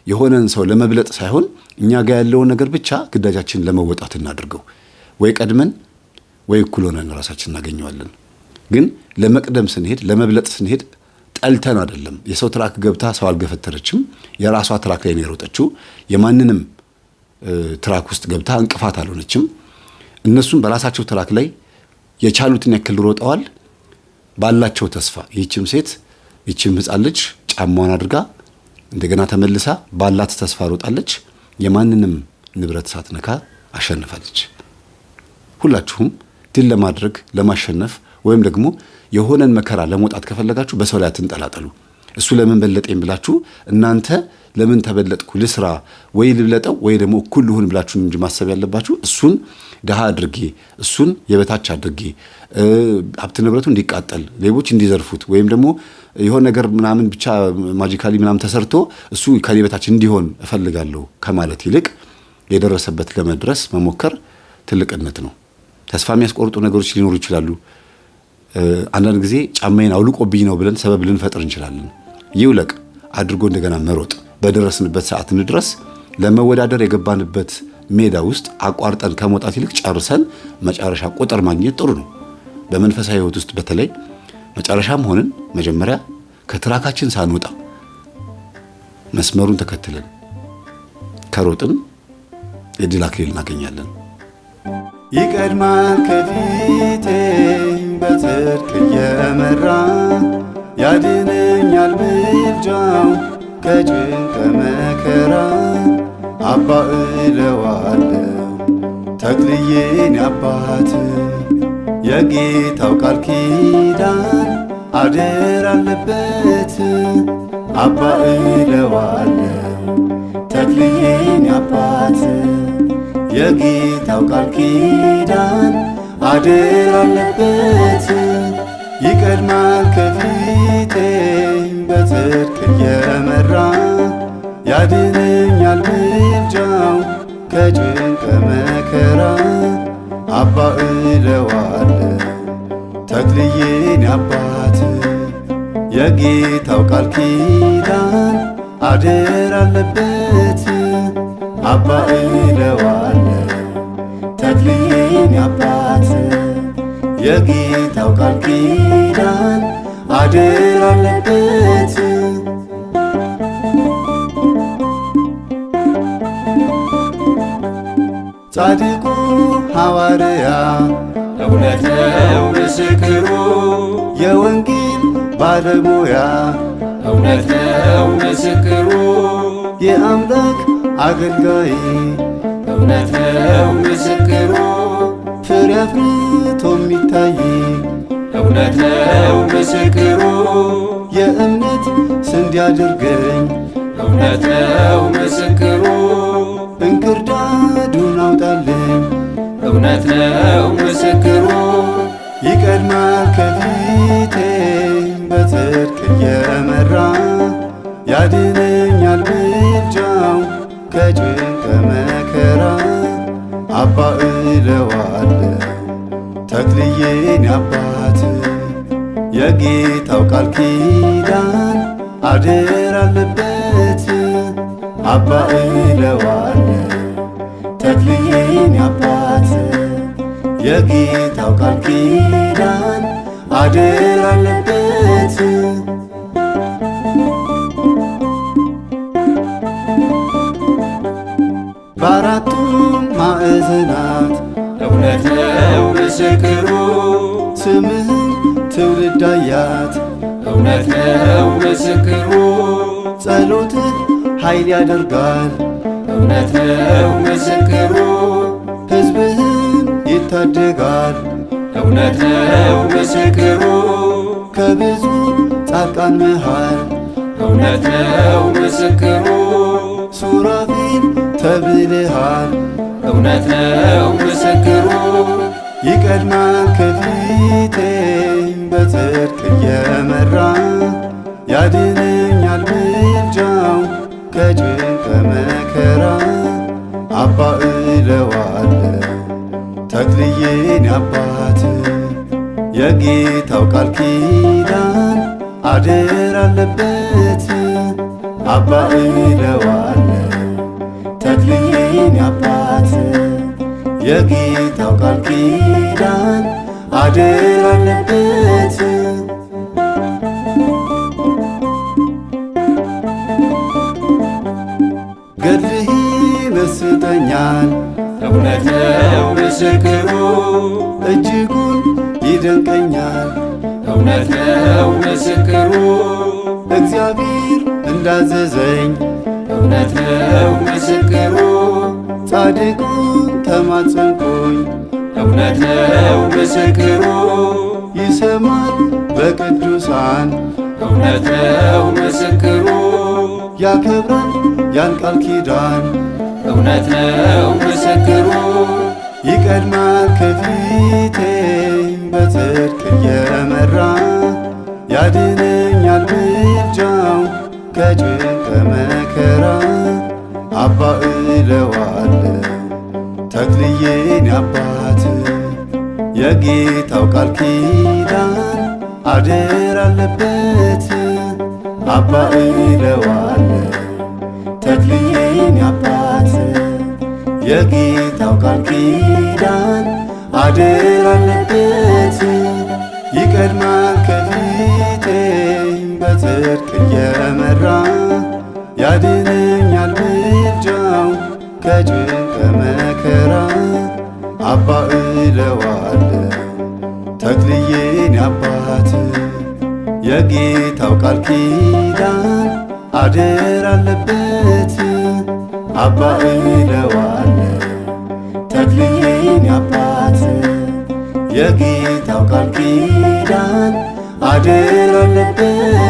የሆነን ሰው ለመብለጥ ሳይሆን እኛ ጋር ያለውን ነገር ብቻ ግዳጃችን ለመወጣት እናድርገው። ወይ ቀድመን ወይ እኩል ሆነን ራሳችን እናገኘዋለን። ግን ለመቅደም ስንሄድ ለመብለጥ ስንሄድ ጠልተን አይደለም። የሰው track ገብታ ሰው አልገፈተረችም። የራሷ track ላይ ነው የሮጠችው። የማንንም track ውስጥ ገብታ እንቅፋት አልሆነችም። እነሱም በራሳቸው track ላይ የቻሉትን ያክል ሮጠዋል ባላቸው ተስፋ። ይህችም ሴት ይህችም ሕፃን ልጅ ጫማዋን አድርጋ እንደገና ተመልሳ ባላት ተስፋ ሮጣለች። የማንንም ንብረት ሳትነካ አሸንፋለች። ሁላችሁም ድል ለማድረግ ለማሸነፍ ወይም ደግሞ የሆነን መከራ ለመውጣት ከፈለጋችሁ በሰው ላይ አትንጠላጠሉ። እሱ ለምን በለጠኝ ብላችሁ እናንተ ለምን ተበለጥኩ ልስራ ወይ ልብለጠው ወይ ደግሞ እኩል ልሁን ብላችሁ እንጂ ማሰብ ያለባችሁ እሱን ድሃ አድርጌ እሱን የበታች አድርጌ ሀብት ንብረቱ እንዲቃጠል ሌቦች እንዲዘርፉት ወይም ደግሞ የሆነ ነገር ምናምን ብቻ magically ምናምን ተሰርቶ እሱ ከኔ በታች እንዲሆን እፈልጋለሁ ከማለት ይልቅ የደረሰበት ለመድረስ መሞከር ትልቅነት ነው። ተስፋ የሚያስቆርጡ ነገሮች ሊኖሩ ይችላሉ። አንዳንድ ጊዜ ጫማዬን አውልቆብኝ ነው ብለን ሰበብ ልንፈጥር እንችላለን። ይውለቅ አድርጎ እንደገና መሮጥ፣ በደረስንበት ሰዓት እንድረስ። ለመወዳደር የገባንበት ሜዳ ውስጥ አቋርጠን ከመውጣት ይልቅ ጨርሰን መጨረሻ ቁጥር ማግኘት ጥሩ ነው። በመንፈሳዊ ሕይወት ውስጥ በተለይ መጨረሻም ሆንን መጀመሪያ ከትራካችን ሳንወጣ መስመሩን ተከትለን ከሮጥን የድል አክሊል እናገኛለን። ይቀድማል ከፊቴ በጽድቅ እየመራ ያድነኛል ምልጃው ከጭንቀ መከራ። አባ እለዋለሁ ተክልዬን አባት የጌታው ቃል ኪዳን አደራ አለበት። አባ እለዋለሁ ተክልዬን አባት የጌታው ቃል ኪዳን አደራ አለበት። ይቀድማል ከፊቴ በጽድቅ እየመራ ያድነኛል ምልጃው ከጭንቀ መከራ። አባ እለዋለሁ ተክልዬን አባት የጌታው ቃል ኪዳን አደራ አለበት። አባ እለዋለሁ ተክልዬን አባት የጌታው ቃል ኪዳን አደራ አለበት። ጻድቁ ሐዋርያ እውነት ነው ምስክሩ፣ የወንጌል ባለሙያ እውነት ነው ምስክሩ፣ የአምላክ አገልጋይ እውነት ነው ምስክሩ፣ ፍሬ አፍርቶ የሚታይ እውነት ነው ምስክሩ፣ የእምነት ስንዴ አድርገኝ እውነት ነው ምስክሩ፣ እንክርዳዱን አውጣልኝ እውነት ነው ምስክሩ፣ ይቀድማል ከፊቴ በጽድቅ እየመራ ያድነኛል ምልጃው ከጭንቅ መከራ። አባ እለዋለሁ ተክልዬን አባት የጌታው ቃል ኪዳን አደራ አለበት። አባ እለዋለሁ ተክልዬን አባት የጌታው ቃል ኪዳን አደራ አለበት። በአራቱም ማዕዘናት እውነት ነው ምስክሩ፣ ስምህን ትውልድ አያት እውነት ነው ምስክሩ፣ ጸሎትህ ኃይል ያደርጋል እውነት ነው ምስክሩ፣ ሕዝብህን ይታደጋል እውነት ነው ምስክሩ፣ ከብዙ ጻድቃን መሃል እውነት ነው ምስክሩ፣ ሱራፌል ተብልሃል እውነት ነው ምስክሩ፣ ይቀድማል ከፊቴ በጽድቅ እየመራ ያድነኛል ምልጃው ከጭንቅ መከራ። አባ እለዋለሁ ተክልዬን አባት የጌታው ቃል ኪዳን አደራ አለበት። አባ እለዋለሁ ተክልዬን አባት የጌታው ቃል ኪዳን አደራ አለበት። ገድልህ ይመስጠኛል እውነት ነው ምስክሩ፣ እጅጉን ይደንቀኛል እውነት ነው ምስክሩ፣ እግዚአብሔር እንዳዘዘኝ እውነት ነው ምስክሩ፣ ጻድቁን ተማጸንኩኝ እውነት ነው ምስክሩ፣ ይሰማል በቅዱሳን እውነት ነው ምስክሩ፣ ያከብራል ያን ቃል ኪዳን እውነት ነው ምስክሩ፣ ይቀድማል ከፊቴ በጽድቅ እየመራ ያድነኛል ምልጃው ከጭንቅ መከራ። አባ እለዋለሁ ተክልዬን አባት የጌታው ቃል ኪዳን አደራ አለበት። አባ እለዋለሁ ተክልዬን አባት የጌታው ቃል ኪዳን አደራ አለበት። ይቀድማል ከፊቴ በጽድቅ እየመራ ያድነኛል ምልጃው ከጭንቅ መከራ። አባ እለዋለሁ ተክልዬን አባት የጌታው ቃል ኪዳን አደራ አለበት። አባ እለዋለሁ ተክልዬን አባት የጌታው ቃል ኪዳን አደራ አለበት።